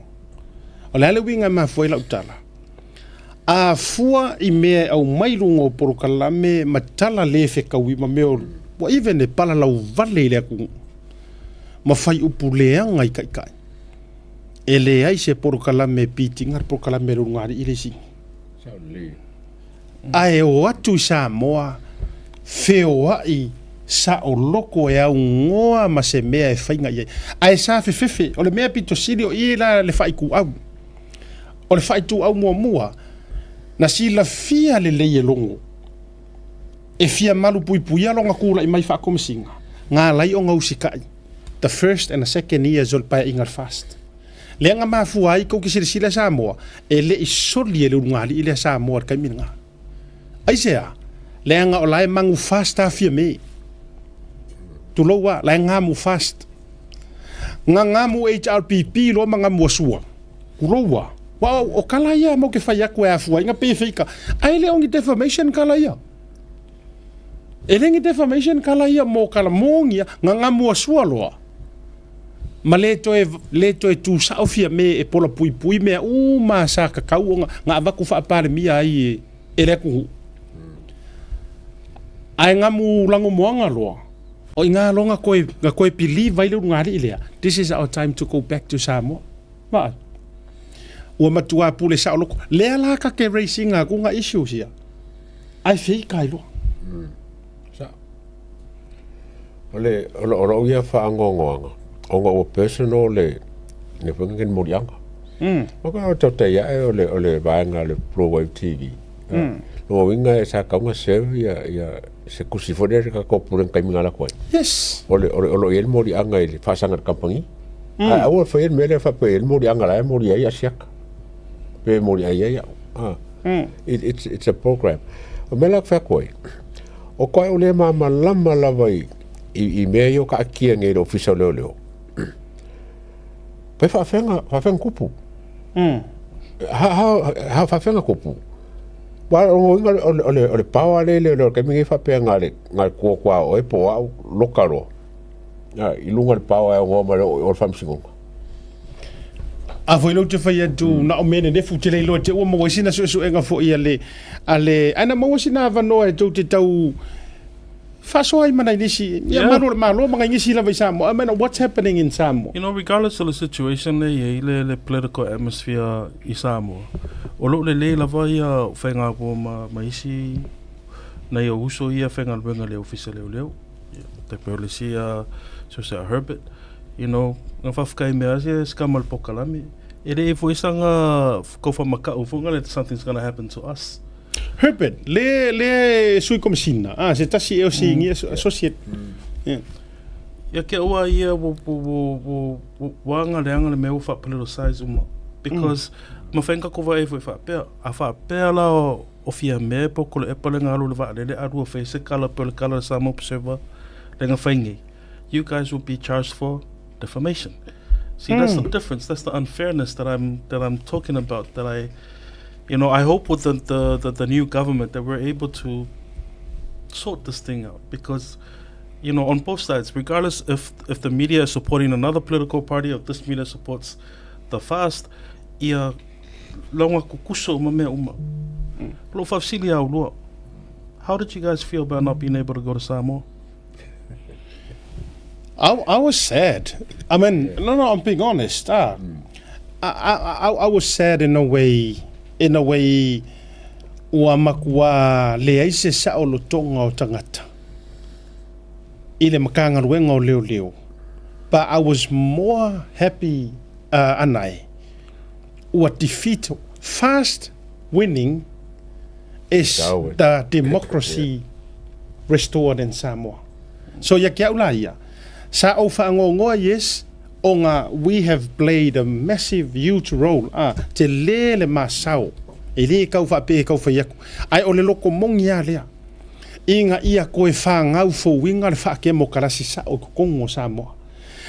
O le a le uiga e mafua ai lau tala? A fua i mea e aumai i luga o polokalame ma tala le fetaui ma mea o, ua even e palalauvale i le atunuu ma fai upu leaga i taitai. E leai se polokalame e pitinga le polokalame a le Ulugalii le isi. Ae o atu i Samoa, feoai saoloko e augoa ma se mea e faiga i ai. Ae sa fefefe, o le mea pito sili o i la le faituau. O le faituau muamua, na silafia lelei e Logo, e fia malupuipuia lona tulai mai faakomesina, na alai ona usitai. the first and the second years o le paeaiga o le FAST. Lea na mafua ai tou te silasila Samoa, e le i soli e le ulugalii lea Samoa i le taimi lena. Aisea? Leaga o la e manu fast a Fiame. Tulou a, la e gamu fast. Na gamu HRPP loa ma gamu asua. Tulou a. Wa o kala ia mau ke fai atu e afua ai na pe feika. Ae le o ni defamation kala ia. E le ni defamation kala ia mo kala mongia nga nga mua sua loa. Ma le toe, le toe tu sao fia me e pola pui pui mea uma sa kakau o nga, nga avaku whaapalemia ai e, e le akuhu. Ae nga mu lango moanga loa. O i ngā longa koe, nga koe believe ai le uru ngā lea. This is our time to go back to Samoa. Vaai. Ua matua pule sao loko. Lea la ka ke raising a ku nga issues ia. Ae fake ai loa. Sa. O le, o lo, o lou ia whaangoangoanga, o ngā ua personal le, le whenga ke morianga. O ka o tau te ia e o le, o le vaenga le Blue Wave TV. No winga e sa kaunga serve ia, ia se kusi fo le ka ko pulen kai minga la koe. Yes. O le, o le, o lo i el morianga i le whaasanga le kampangi. A aua whai el mele whape el morianga la e mori ai asiaka. Pe mori ai ai au. Ah. It, it's, it's a program. O mea la whea koe, o koe o le māmalama lava i, i, i mea i o ka akia ngei le ofisa o leo leo. Pai whaawhenga, whaawhenga kupu. Ha, ha, ha whaawhenga kupu. Wa o inga o le, o le, o le paoa le le le kemi ngei whapea ngā le, ngā le kua kua o e po au loka roa. I lunga le paoa e o ngō ma le o, o le whamsingonga. A foi lou te fai atu na o mea nenefu te le iloa te ua maua ai sina suesuega foi a le a le ae na maua sina avanoa e tou te tau faasoa ai ma nai nisi ia malu o le Malo ma nai nisi lava i Samoa I mean what's happening in Samoa? You know regardless of the situation lea e i ai le le political atmosphere i Samoa o lo o lelei lava ia faiga ma ma isi nai ou uso ia faigaluega i le Ofisa Leoleo tai pei o le isi a Josiah Herbert You know, nga faafetai mea se se kama le pokalame. E le foi sanga ko fa makau fo ngale something's gonna happen to us. Herbert, le le sui komisina. Ah, se tasi e o si ngi associate. Yeah. Ia ke ua ia wo wo wo wo wo anga le anga le mea ua fa-politicize uma. Because ma whainga ko va e foi faapea. A faapea la o o fia mea po ko le epa le ngalu le vaalele a rua whai se kala pe le kala le Samoa Observer le nga whai ngei. You guys will be charged for defamation. See, that's the difference. That's the unfairness that I'm that I'm talking about. That I, you know, I hope with the the, the, the new government that we're able to sort this thing out because, you know, on both sides, regardless if if the media is supporting another political party or this media supports the FAST, ia launga kukuso uma mea uma. Lo whafsili au lua. How did you guys feel about not being able to go to Samoa? I, I was sad. I mean, no, no, I'm being honest. Ah. I, I, I was sad in a way, in a way ua matua leai se saolotoga o tagata i le Matagaluega o Leoleo, but I was more happy uh, anae ua defeat fast winning is the democracy restored in Samoa. So ia ke au la ia, sa ou whaangongoa yes, ona we have played a massive huge role a tele le masao e le kau whaape e kau whai aku. Ai o le loko mongi a lea. Ina ia koe whāngau fouiga le faakemokalasi sao i totonu o Samoa.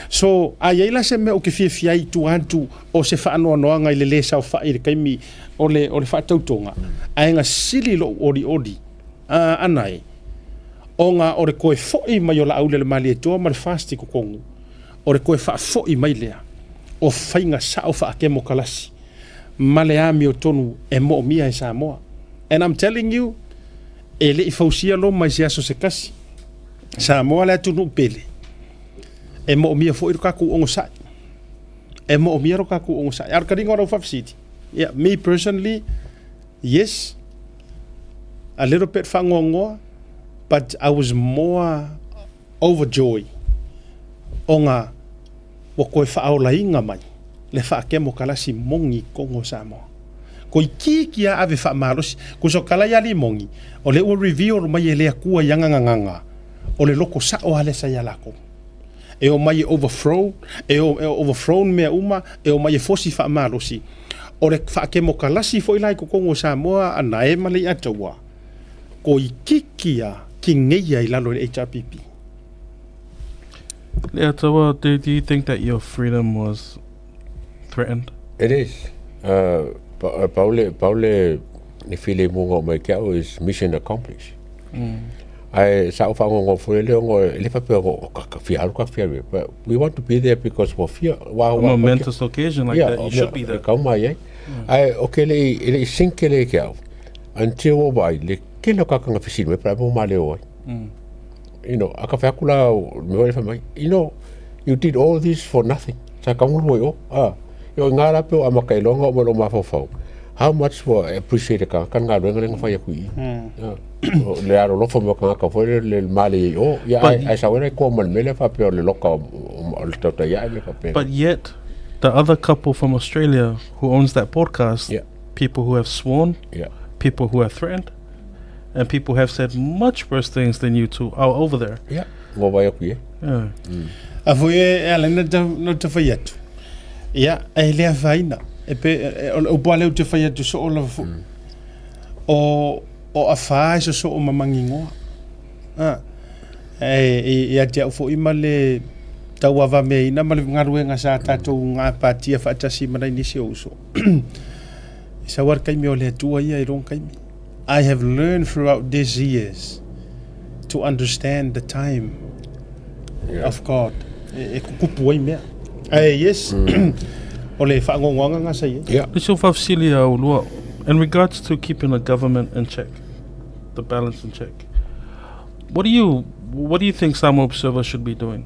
So, a i ai la se mea ou te fiafia ai i tua atu o se faanoanoaga i le lē saofai i le taimi o le, o le faatautoga, ae na sili lou olioli a, ana e, ona o le toe foi mai o Laauli a le Malietoa ma le FAST i totonu, o le toe faafoi mai lea o faiga sao faakemokalasi ma le amiotonu e moomia e Samoa. And I'm telling you, E le i fausia Roma i se aso se tasi. Samoa le atunuu pele. E moomia foi lo tatou onosai. E moomia lo tatou onosai. A o le taliga o lau faafesili, yeah, me personally, yes, a little bit faanoanoa, but I was more overjoy ona ua toe faaolaina mai le faakemokalasi moni i totonu o Samoa. Toeitiiti lava ave faamalosi. Tusa o tala ia alii moni, o lea ua reveal mai e le Atua i ana gagana, o le loto sao lava lea sa ia latou. E omai e overthrow, e overthrown mea uma, e omai e fosi faamalosi. O le faakemokalasi foi la i totonu o Samoa a nae ma Leiataua, toeitiiti lava tineia i lalo i le HRPP. Leiataua, do, do you think that your freedom was threatened? It is. Uh, pa, pau le, pau le, le filemuga o mai ke au is mission accomplished. Mm. Ae sa o whangongo fo le ongo le fa pe o ka ka fia ka fia but we want to be there because wa fia wa wa momentous occasion like yeah, that you should be there. Ka mai ai. Ae o ke le le sink le ke au. Until o vai le ke lo ka ka fisili me pra mo ma le o ai. Mm. You know, a ka whai aku la me wai mai, you know, you did all this for nothing. Sa ka ngulu o, ah, yo ngā la pe o ama kai longa o mo lo mafau How much for appreciate ka kan ngā lenga lenga whai aku i. Mm. Le aro lofo mo ka ka foi le male i o, ya ai ai sa wera ko mal mele fa pe o le loka o le tauta ya me fa pe. But yet the other couple from Australia who owns that podcast, yeah. people who have sworn, yeah. people who have threatened, and people have said much worse things than you two are over there. Yeah. Ngo vai aku ye. Yeah. Mm. A foi e ala na ta no ta fai atu. Ia, e le afaina. E pe e, o po ale te fai atu so o lava fu. Mm. O o afa e so so o mamangi ngoa. Ah. E e ia te au foi ma le tauava me ina ma le galuega sa tatou gapatia faatasi ma nai nisi o uso. E sau lava le taimi o le Atua ia i lona taimi. I have learned throughout these years to understand the time yeah. of God. E, e kukupu ai mea. Ae yes, mm. o le whaangongoanga ngā sa ia. Yeah. Lisi o whawhisili a ulua, in regards to keeping the government in check, the balance in check, what do you, what do you think Samoa Observer should be doing?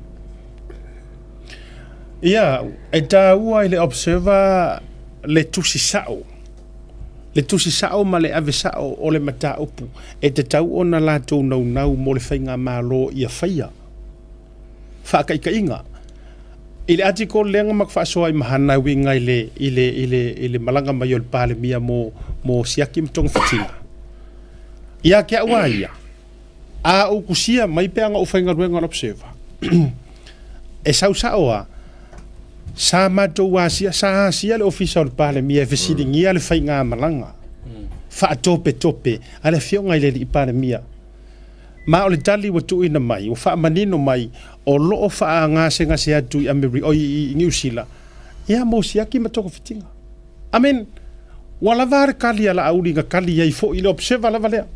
Ia, e tāua i le Observer le tusi sao, le tusi sao ma le ave sao o le mataupu e tatau ona latou naunau mo le faigamalo ia faia faakaikaiga. I le article lea na maku faasoa ai ma Hana e uiga i le, i le, i le, i le malaga mai o le Palemia mo, mo Siaki ma Togafitiga. Ia te au a ia, A ou kusia mai pe ana ou faigaluega o le Observer, e sau sao a, sa matou asia, sa asia le ofisa o le Palemia e fesiligia le faigamalaga faatopetope a le afioga i le Alii Palemia. Ma o le tali ua tuuina mai, ua faamanino mai o loo faagasegase atu i Ameri, oi, i Niu Sila, ia mo siaki ma togafitiga. I mean, ua lava le kali a Laauli na kali ai foi i le Observer lava lea.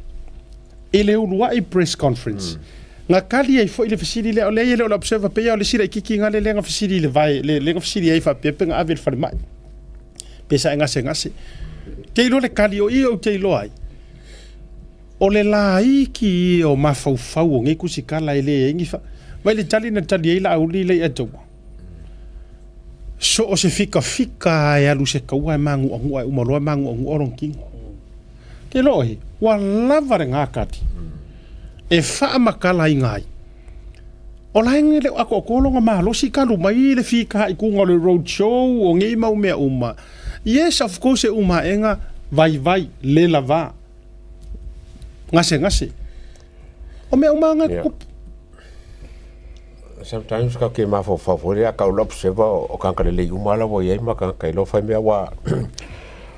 I le uluai press conference, na kali ai foi le fesili lea, leai e le o le Observer pei lava o le isi laitiiti na lea lea na fesili i le vae, le lea na fesili ai faapea pe na ave i le falemai, pe sa e gasegase. Te iloa le kali o i ou te iloa ai, o le laiti ia o mafaufau o nei tusitala e leai ni fa, mai le tali na tali ai Laauli lea ia taua. So o se fikafika lava e alu i se kaua e maguagu'a e uma loa e maguagu'a lona tino. Ke lohi, ua lava le gakati e faamatalaina ai. O la e le o atoatoa lona malosi talu mai le fitaituga o le road show o nei mau mea uma. Yes, of course e uma aega vaivai, le lava, gasegase. O mea uma lava na e tutupu. Sometimes ka ke mafaufau foi lea ka ula observe o tagata lelei uma lava ua i ai ma tagata iloa fai mea aua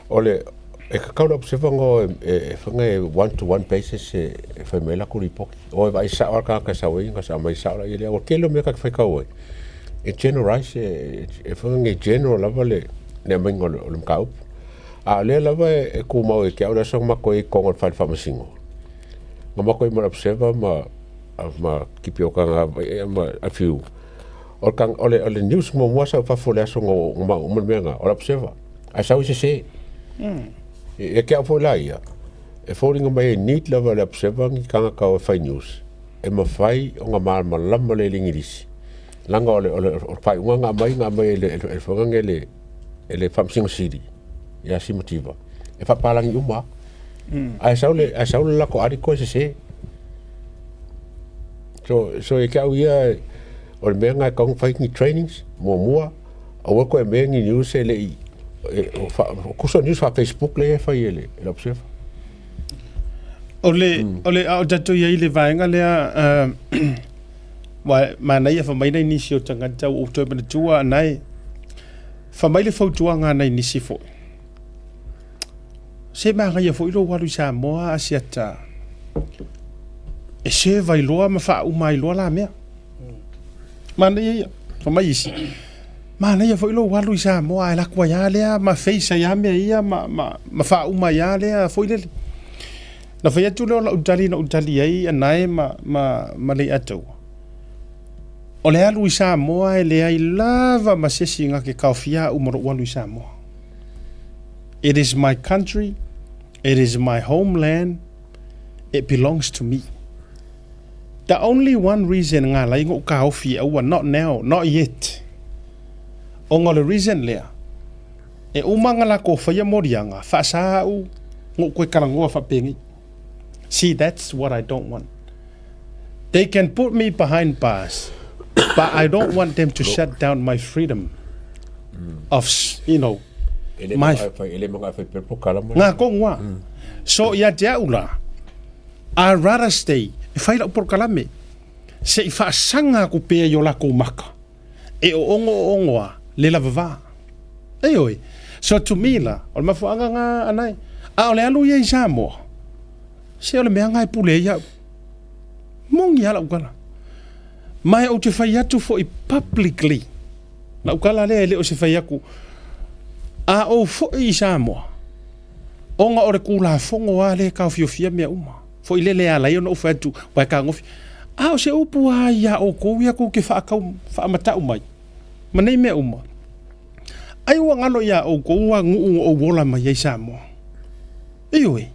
o le e tatau le observe ngo e fai e one to one basis e fai mai latou lipoti o e vaai sao lava le tagata e sau ai na aumai sao laia lea ua tele o mea ta te faitau ai e generalize e fai e general lava le aumaiga o le mataupu a o lea lava e tumau ia te au le aso na matou i ai i totonu o le fale faamasino na matou i ai ma le observer ma ma kipi o kanga ma a few o kang o le o le news mo mua sa fafo le aso ngo ma uma mea nga o la observer ai sau se se e ke au foi la ia e foliga mai e need lava le observer ni kanga ka o fai news e mafai o nga malamalama le lingilisi langa o le o le o le faaiuga nga mai nga mai e le e le le e le faamasino sili ia Simativa e faapalangi uma ae sau le ae sau le lako article e sese so so e ke au ia o le mea nga e kaunga fai ni trainings muamua aua koe mea ni news e le i e, o, fa, o kuso news fa Facebook le e fai e le, e le observer. O le, o le a o tatou i ai le vaega lea uh, wa manaia fa mai nei nisi o tagata ua ou toe manatua anae fa mai le fautuaga a nai nisi foi. Se manaia foi lou alu i Samoa Asiata e serve ai loa ma faauma ai loa la mea. Manaia ia, fa mai isi. Manaia foi lou alu i Samoa ae alu atu ai lava lea ma face ai lava mea ia ma, ma, ma faauma ai lava lea foi lele. Na fai atu lea o lau tali na ou tali ai anae ma, ma, ma Leiataua. O le alu i Samoa e leai lava ma se isi na te taofia au ma lou alu i Samoa. It is my country, it is my homeland, it belongs to me. The only one reason nga alai na ou taofi e aua, not now, not yet. Ona o le reason lea, e uma nga lakou faia moliaga, faasa au na ou toe talanoa faapenei. See, that's what I don't want. They can put me behind bars, but I don't want them to shut down my freedom of, you know, my... E le manga fai pe pokala mo. Ngā kongua. So ia te au la, I rather stay, e fai lau polokalame, se i faasaga aku pea i o lakou maka, e oogo oogo a le lavava. Ioe. So to me la, o le mafuaaga nga anae, a o le alu ia i Samoa, Se o le mea nga e pule ai au. Moni a lau tala. Ma e ou te fai atu foi publicly. Lau tala lea e le o se fai atu. A ou foi i Samoa, ona o le Tulafono a lea e taofiofia mea uma. Foi lele e ala ai ona ou fai atu, ua e tagofi. A o se upu a ia outou ia tou te faatau, faamatau mai ma nei mea uma. Ai ua galo ia outou a nuu na ou ola mai ai Samoa. Ioe.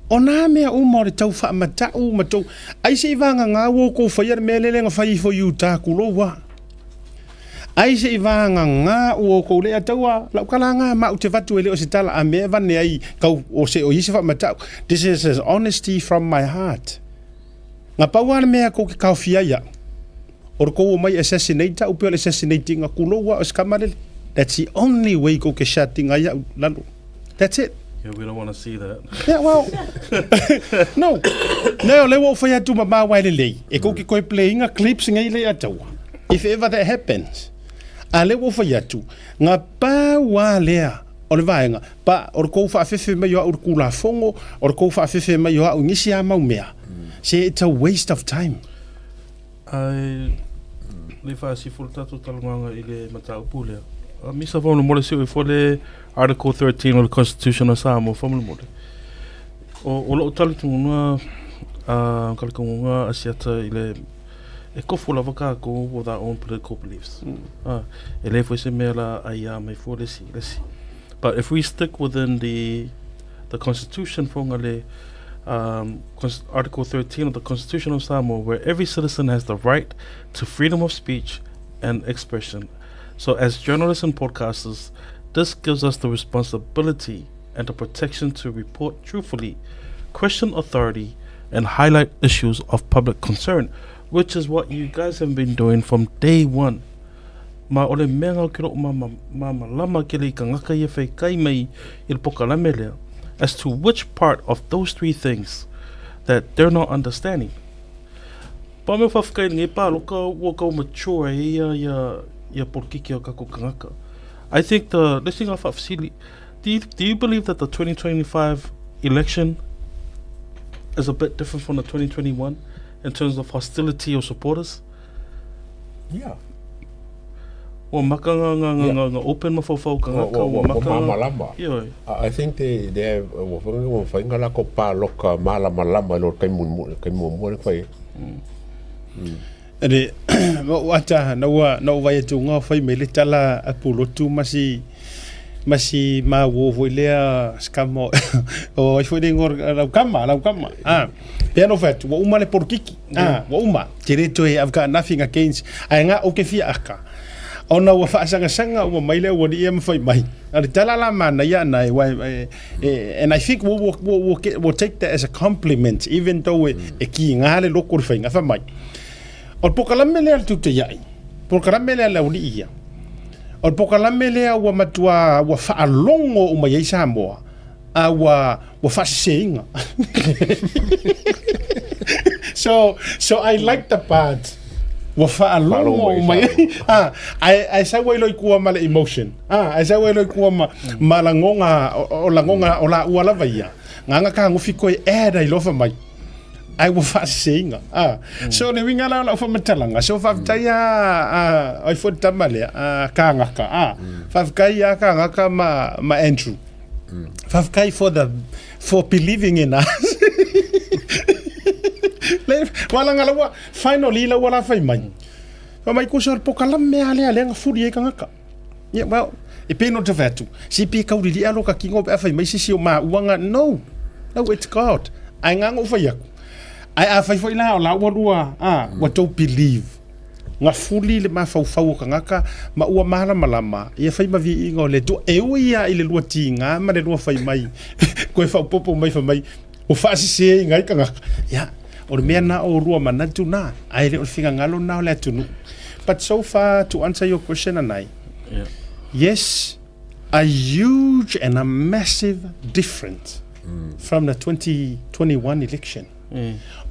O nā mea uma o le tau faamatau ma tou, ai se i vagagā ua outou faia le mea lele na fai ifo i uta kulou a. Ai se i vagagā ua outou le ataua lau tala gā ma ou te vatu e le o se tala a mea e vane ai kau o se o i se faamatau. This is as honesty from my heart. Na pau lava le mea kou ke kaofia ai a'u, o le kou omai assassinate a'u pei o le assassinating a kulou a o se kama lele. That's the only way kou ke shutting ai a'u lalo. That's it. Yeah, we don't want to see that. Yeah, well, no. No, o lea ua ou fai atu ma maua e lelei. E kou ke koe playinga clips nei le ataua. If ever that happens. A lea ua ou fai atu, nga pau a lea o le vaega, pa o le kou faafefe mai o a'u i le Tulafono, o le kou faafefe mai o a'u i nisi a mau mea. Se it's a waste of time. Ae le faasifo le tatou talanoaga i le mataupu lea. A misa faamolemole se i fo le Article 13 o le Constitution of Samoa faamolemole. O, o lou talitonuga, a talitonuga Asiata i le e kofo lava kākou with our own political beliefs. Ah, e le foi se mea la aiā mai fua le isi, le isi. But if we stick within the the Constitution fonga le um, Article 13 of the Constitution of Samoa, where every citizen has the right to freedom of speech and expression. So as journalists and podcasters, this gives us the responsibility and the protection to report truthfully, question authority, and highlight issues of public concern, which is what you guys have been doing from day one. Ma o le mea ngau ke loo malamalama kele i kangaka ia whaikai mai i le pokalame lea, as to which part of those three things that they're not understanding. Pa mea whawhikai lenei pāloka ua kau mature ai ia ia ia polokiki o kako kangaka. I think the, let's think of whaafisili, do you, do you believe that the 2025 election is a bit different from the 2021 in terms of hostility or supporters? Yeah. Ua maka nga nga nga nga nga open mafaufau kangaka ua maka nga malamalama. Ioe. I think they they have ua fai ua fai nga lako paloka malamalama i lo taimi mulimuli taimi muamua lea na fai ai. Ene ma ou ata na ua na ou vaai atu nga fai mai le tala a Pulotu ma si ma si maua foi lea scam o o ai foi le ingoa lau kama lau kama ah pea no fai atu ua uma le polokiki ah ua uma te le toe I've got nothing against ae nga ou te fia aka ona ua faasagasega uma mai le aualii ia ma fai mai a le tala la manaia ana e, e, e, and I think we'll, we'll, we'll, get, we'll take that as a compliment even though e, e kiga le loko le faiga fai mai o le pokalame lea le tuteiai pokalame lea le aualii ia o le pokalame lea ua matua ua faalogo uma i ai Samoa a ua ua faaseseina so so I like the part ua faalogo uma i ai ah ae ae sau ai loa i tua ma le emotion ah ae sau ai loa i tua ma ma lagoga o lagoga o laua lava ia gaga kagofi koe add ai loa fai mai ae ua faaseseina ah so le uiga la o lau faamatalaga so faafetai a a ai foi le tama lea a kagaka ah faafetai a kagaka ma ma Andrew Faafetai for the for believing in us. Le wala ngala ua finally la ua la fai mai. Fa mai kusa o pokalame a lea lea fuli ai kangaka. Yeah, well, e pei no te whatu. Si pi kauriri alo ka kingo pe fai mai sisi o ma uanga no. No, it's God. Ai ngango fai aku. Ai a fai foi la o la ua lua a ua tou believe. Gafuli le mafaufau o kangaka ma ua malamalama ia fai ma viiga o le Atua. E ui lava i le lua tiga ma le lua fai mai, koe faaopoopo mai fai mai, ua faaseseina ai kangaka. Ia, o le mea lena o lua manatu na, ae le o le finagalo lena o le atunuu. But so far, to answer your question, Anai, Yeah. yes, a huge and a massive difference from the 2021 election.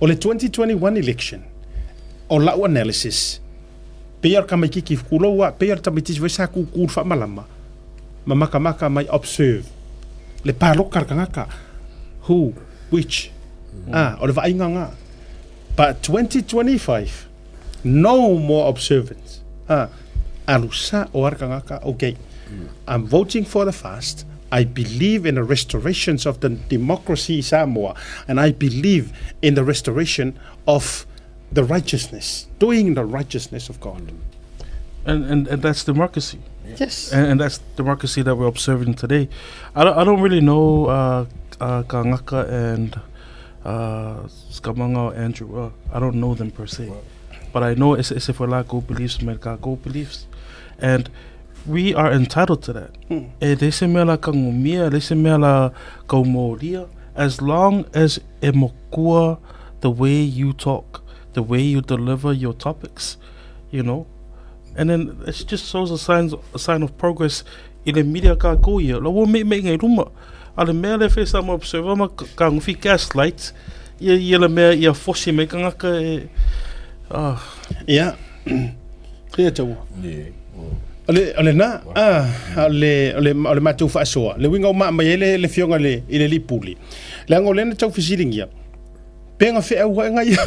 O le 2021 election, o lau analysis, pei o le tamaititi tulou a, pei o le tamaititi foi sa kūkū i le faamalama ma makamaka mai observe le paloka a le tagata, who, which, a, o le vaaiga lena. But 2025, no more observance, a, alu sa'o lava le tagata, okay, I'm voting for the fast, I believe in the restorations of the democracy i Samoa and I believe in the restoration of the righteousness, doing the righteousness of God. And, and, and that's democracy. Yes. And, and that's democracy that we're observing today. I don't, I don't really know uh, uh, Kangaka and uh, Skamanga or Andrew. Uh, I don't know them per se. But I know it's it's go beliefs, go beliefs. And we are entitled to that. E leai se mea la kangomia, e leai se mea la kaumolia, as long as e mokua the way you talk, the way you deliver your topics, you know. And then it just shows a sign, a sign of progress i le media kākou ia. La ua meʻemeʻe i luma. A le mea le fai Samoa Observer ma kagofi gaslight ia ia le mea ia fosi mai kangaka e ah. Ia. Ia taua. O le, o lena, ah, o le, o le, o le matou faasoa, le uiga o maa mai ai le, le fioga le, i le lipuli. Leaga o lea na tau fesiligia, pe ga feau ae ga ia.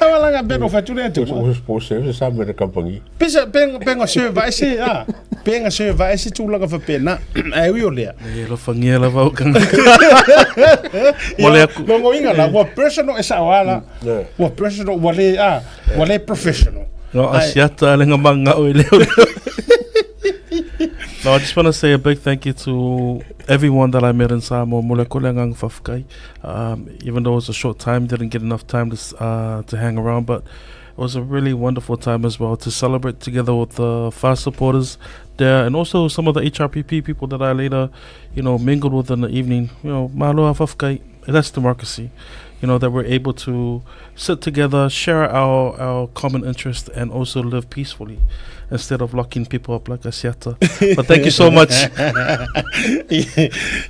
Awalaga pe no fatu le atu. O se service sa me le company. Pe sa pe pe ga serve ai se a. Pe ga serve ai se tulaga faapena. Ae ui o lea. E alofagia lava au kangaka. Mo le aku. Logoina la ua personal e sao ala. Ua personal ua le a ua le professional. No, asiata le nga o i leo. No, I just want to say a big thank you to everyone that I met in Samoa. Mo le ko le ngang whawhikai. Um, even though it was a short time, didn't get enough time to, uh, to hang around, but it was a really wonderful time as well to celebrate together with the fast supporters there and also some of the HRPP people that I later, you know, mingled with in the evening. You know, malo afafkai. That's democracy. You know, that we're able to sit together, share our, our common interest, and also live peacefully instead of locking people up like a siata. But thank you so much.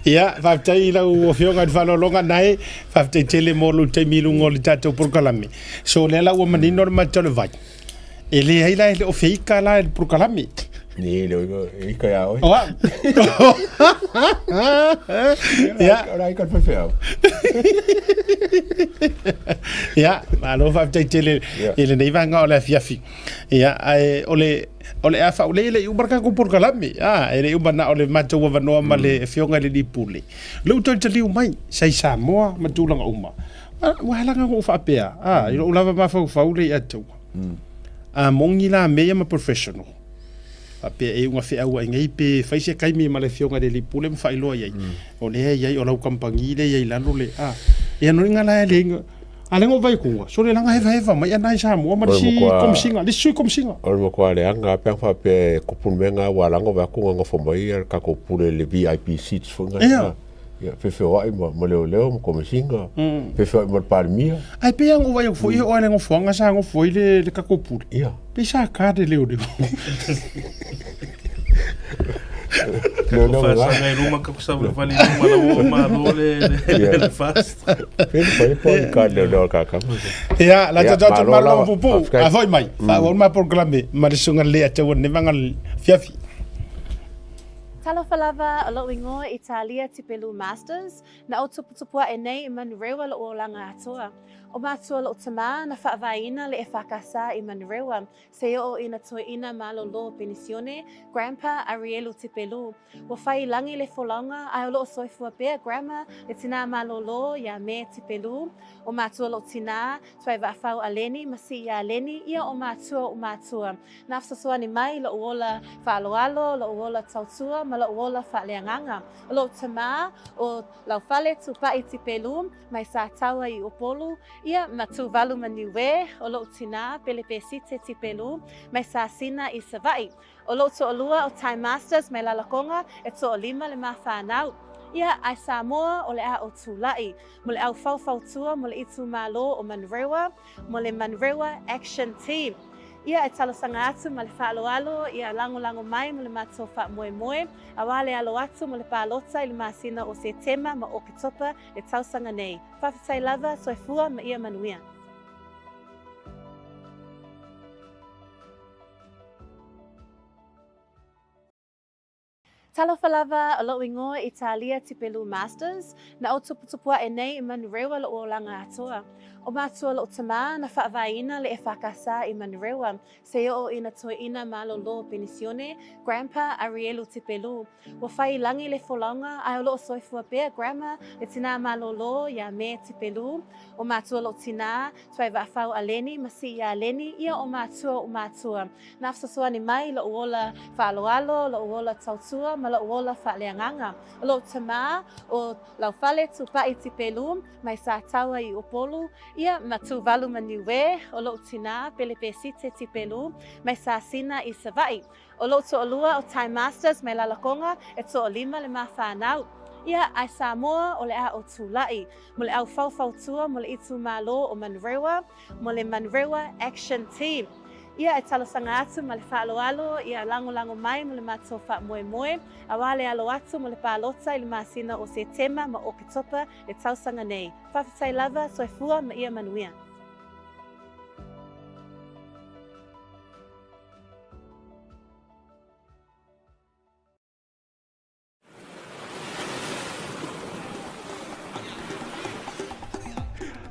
Ia, faafetai i lau Afioga i le faaaloaloga nae, faafetai tele mo lou taimi i luga o le tatou polokalame. So o lea la ua manino le mata o le vai. E leai la e le o feika la i le polokalame. Ni le o ika ia oi. Oa. Ia. Ora ika le faifeau. Ia, malo faafetai tele i lenei vaega o le afiafi. Ia, ae o le o le a faaulei e le i uma le tatou polokalame. A, e le i uma na o le matou avanoa ma le afioga i le alii pule. Lea ua toe taliu mai, sa i Samoa ma tulaga uma. Ua ala ona ou faapea, a, i lou lava mafaufau lea ia te au. A moni la mea ia ma professional, faapea e iuga feauai nei pe fai se taimi ma le afioga i le alii pule ma faailoa i ai, o lea e i ai, o lau kamupani lea e i ai i lalo le, a, ia no inga la e le inga, a le ngo vai kuga, so le langa hevaheва mai ana i Samoa ma le isi komisiga, le isi sui komisiga. O le matua leaga lava pe a faapea e tupu le mea lena ua laga vae atu na nofo mai le tatou pule i le VIP seats foi lena. Ia, fefeoai ma, ma leoleo ma komesina, fefeoai ma le Palemia. Ae pei lava ona ou vaai atu foi e oo lava i le nofoaga sa nofo ai le, le tatou pule. Ia. Pei sa ka le leoleo. Leoleo Ko fasaga i luma ka savalivali i luma la ua malo le, le, le fast. Pei na fai po ni ka leoleo a kakama. Ia, la Ia, tatou atu malo malo lava. pupu. Faafetai. A foi mai. Faaauau le ma polokalame ma le susuga lelei a Tauaneva Fiafi. Talofa lava, o lou ingoa i Talia Tipelu Masters, na ou tuputupu aʻe nei i Manurewa loʻu olaga atoa. O matua loʻu tamā na faavaeina le EFKS i Manurewa, se oo ina toeʻina malolo penisione, Grandpa Arielu Tipelu. Ua fai i lagi le folauga ae o loo soifua pea Grandma le tinā malolo iā Me Tipelu. O matua loʻu tinā, Tuaivaafau a Leni ma Sii iā Leni, ia o matua o matua. Nā fesoasoani mai i loʻu ola faaaloalo, loʻu ola tautua ma loʻu ola faaleagaga. O loʻu tamā, ʻo Laufale Tupaʻi Tipelu, mai Sataua i ʻUpolu, ia ma Tuvalu ma Niue, ʻo loʻu tinā, Pelepesite Tipelu, mai Sasina i Savaʻi. ʻO loʻu toʻalua ʻo Ty Masters mai Lalakoga, e toʻalima le ma whānau. Ia, ae Samoa, o le a o Tulaʻi, mo le au faufautua mo le itumalo o Manurewa, mo le Manurewa Action Team. Ia e talosaga atu ma le faaaloalo ia lagolago mai mo le matou faamoemoe, auā le alo atu mo le palota i le masina o Setema ma Oketopa le tausaga nei. Faafetai lava, soifua ma ia manuia. Talofa lava, o loʻu ingoa i Talia Tipelu Masters, na ou tuputupu aʻe nei i Manurewa loʻu olaga atoa. O matua loʻu tamā na faavaeina le EFKS i Manurewa, se oo ina toeʻina malolo penisione, Grandpa Arielu Tipelu. Ua fai i lagi le folauga ae o loo soifua pea Grandma le tinā malolo iā Me Tipelu. O matua loʻu tinā, Tuaivaafau a Leni ma Sii iā Leni, ia o matua o matua. Nā fesoasoani mai i loʻu ola faaaloalo, loʻu ola tautua ma loʻu ola faaleagaga. O loʻu tamā, ʻo Laufale Tupaʻi Tipelu, mai Sataua i ʻUpolu, ia ma Tuvalu ma Niue, ʻo loʻu tinā, Pelepesite Tipelu, mai Sasina i Savaʻi. ʻO loʻu toʻalua ʻo Ty Masters mai Lalakoga, e toʻalima le ma whānau. Ia, ae Samoa, o le a o Tulaʻi, mo le au faufautua mo le itumalo o Manurewa, mo le Manurewa Action Team. Ia e talosaga atu ma le faaaloalo ia lagolago mai mo le matou faamoemoe, auā le alo atu mo le palota i le masina o Setema ma Oketopa le tausaga nei. Faafetai lava, soifua ma ia manuia.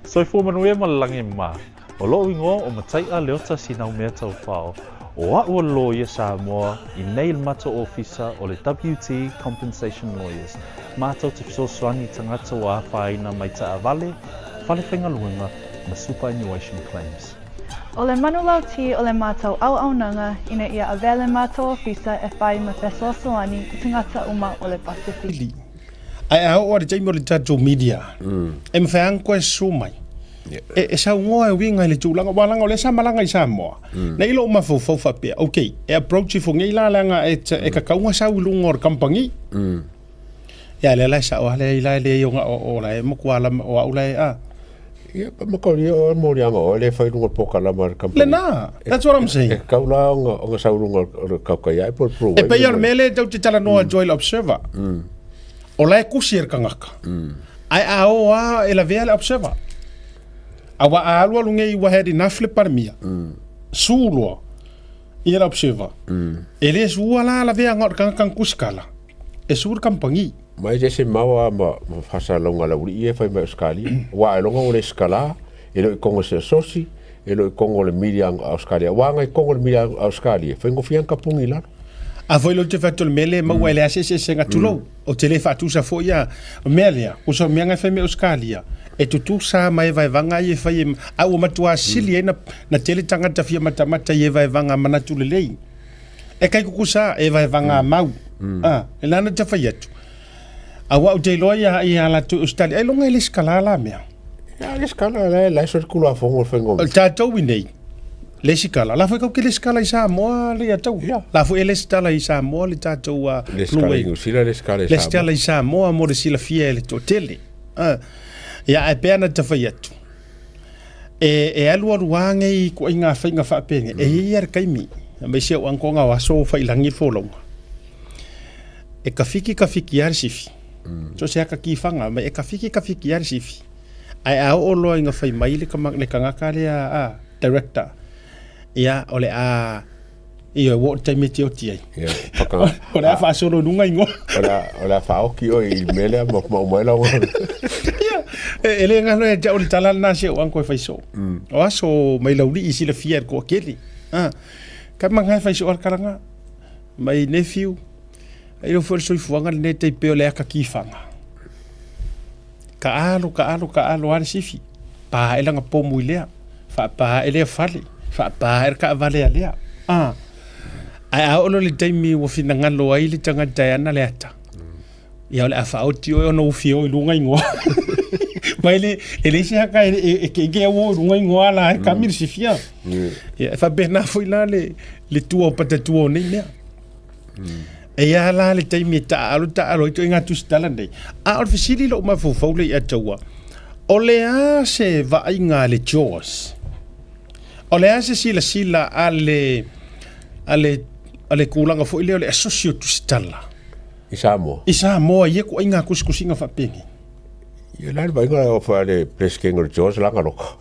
Soifua manuia ma le lagi ma. O loʻu ingoa o Mataiʻa Leota Sinaumea Taufao. O aʻu o loia Samoa i nei le matou ofisa o le WT Compensation Lawyers. Matou te fesoasoani i tagata ua afaina mai taavale, fale faigaluega ma superannuation claims. O le manulauti o le matou auaunaga ina ia avea le matou ofisa e fai ma fesoasoani i tagata uma o le Pasefika. Ae a oo i le taimi o le tatou media, e mafai lava ona toe susu mai. E, e saugoa e uiga i le tulaga, aua leaga o lea sa malaga i Samoa, mm. Nei lou mafaufau faapea, okay, e approach ifo nei la leaga e, mm. e kakauga sau i luga o le kamupani. Mm. Ia lea la e sao lea i la e leai o, o, o la e matua lama o au la e a. Ia, pa ma kau ia o mo lianga o le fai lunga po kalama le kamupani. Lena, that's what I'm saying. E kau la onga onga sau lunga o le kau kai ai po pro. E pei o le mele tau te talanoa mm. Joy Observer. Mm. O la e kusi e le kangaka. Mm. Ae a o a e lavea le Observer. Aua a alualu nei ua had enough le Palemia. Mm. Su loa ia le Observer. Mm. E le sua la laveaga o le kangaka na kusikala. E su le kamupani. Mai se se maua ma ma fasalauga laulii e fai mai Australia. Ua ai loga o le skala, e lo i kongo se sosi, e lo i kongo le media Australia. Ua ngai kongo le media Australia, fai ngofia kapungi lalo. A foi lo te fai le mele maua e le aseseesega tulou. Ou te le faatusa foi ia mea lea, uso mea ngai fai me Australia. E tutusa ma e vaevaga ia e fai e, a ua matua sili ai na, na tele tagata fia matamata i e vaevaga manatu lelei. E kai kukusa e vaevaga mau. A, e lana te fai atu. Aua ou te iloa ia ia latou i Australia, ai loga e le sikala la mea. Ia, le sikala, la e lae so le kulafono o le faiga o O tatou i nei, le sikala, la foi kau ke le sikala i Samoa le ia tau. Ia. La foi e le sikala i Samoa le tatou uh, Le sikala i New Zealand, le sikala i Le sikala i Samoa mo le silafia e le toatele. Ia, ae pea na te whai atu. E, e alualu a ngei ko i ngā whainga whaapenge. E ia le kaimi. Mai se o anko ngā waso whailangi fōlaunga. E kawhiki kawhiki a le sifi. Mm. So se aka ki whanga, mai e kawhiki kawhiki a le sifi. Ae a oo loa ina fai mai le, kama, le kangaka lea a director, ia o le a Ioe, ua oo le taimi e te oti ai. Ia, whaka... O le a faasolo i luga ingoa. O le a, o le a whaoki oe i le mea lea ma ma umai lau. Ia, e, e le galo ia te au le tala lena si au uncle e fai soo. Mm. O aso mai laulii silafia e le toatele. Ah, ka manga e fai soo a le kalaga. Mai nephew, ai leo foi le soifuaga lenei tai pei o le aka kifaga. Ka alo, ka alo, ka alo a le sifi. Pa ae lana pomu i lea. Faapa ae lea fale. Faapa ae le taavale a lea. Ah. Ae a oo loa i le taimi ua finagalo ai le tagata e ana le ata, ia o le a faaoti oe ona ua fia o i luga igoa. Ma e le, e leai se haka e, e, e keike au o i luga igoa la e kami le sifia. Ia, e faapena foi la le, le tua o patatua o nei mea. E ia la le taimi e taaalo taaalo ai ituaiga tusitala nei. A o le fesili i lou mafaufau lea ia te ua, o le a se vaaiga a le JAWS? O le a se silasila a le, a le, a le tulaga foi lea o le asosi o tusitala? I Samoa. I Samoa i ia ituaiga tusitusiga faapenei. Ia la le vaaiga o fa le President o le JAWS la ngaloka.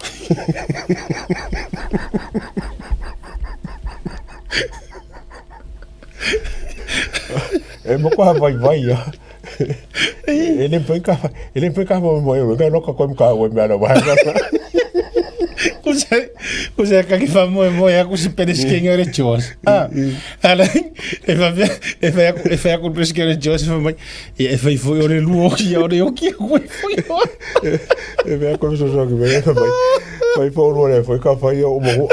E mo ka vai vai ia. E le mpe ka e le mpe ka mo mo e ka loka ko mka o me ala wa. Ko se ka ki fa mo mo ya ku se pereskenga re chos. Ah. Ala e fa e fa e fa ku pereskenga re chos fa mai e fa foi ore lu o ki ore o ki ko foi. E fa ko so so ki me fa mai. Fai fo ro le foi ka fa yo mo.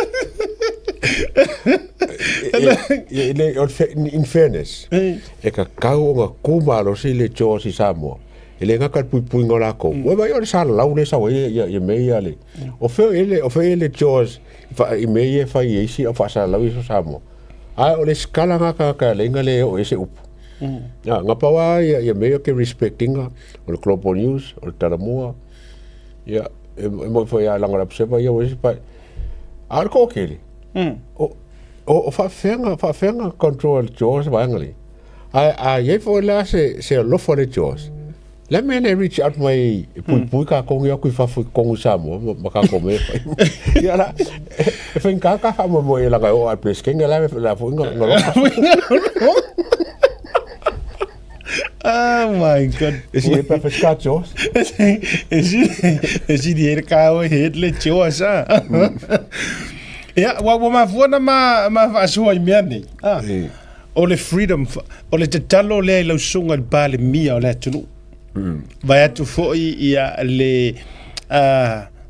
In fairness, e kakau o nga kumalosi le JAWS i Samoa, e le gata le puipuiga o lakou. Ua vaai o le salalau lea e sau ai ia mea ia le, o fea o i ai le, o fea o i ai le JAWS i mea ia e fai e isi a o faasalalau i Samoa. Ae o le sikala nga tagata e alai na le oo i ai se upu. Na pau lava ia mea ia ou te respect ina, o le Global News, o le Talamua, ia, e moni foi lava leaga o le Observer ia ua i ai se A o le toatele, o, o, o faafefea faafefea na control e le JAWS vaega nei. Ae a i ai foi la se, se alofa o le JAWS, le mea le reach out mai e puipui kākou nei atu i fafo i totonu i Samoa ma, ma kākou mea e fai. Ia la, e faigata ka faamoemoe laga e oo a le Peresetene la, la foi na, na loka. Oh my god. E si e pa ka JAWS. E si e si di e ka o he le JAWS a. Ia, ua ua mafua na ma ma faasoa i mea nei. Ah. O le freedom, o le tatalo lea i lau susuga i le Palemia o le atunuu. Vae atu foi ia le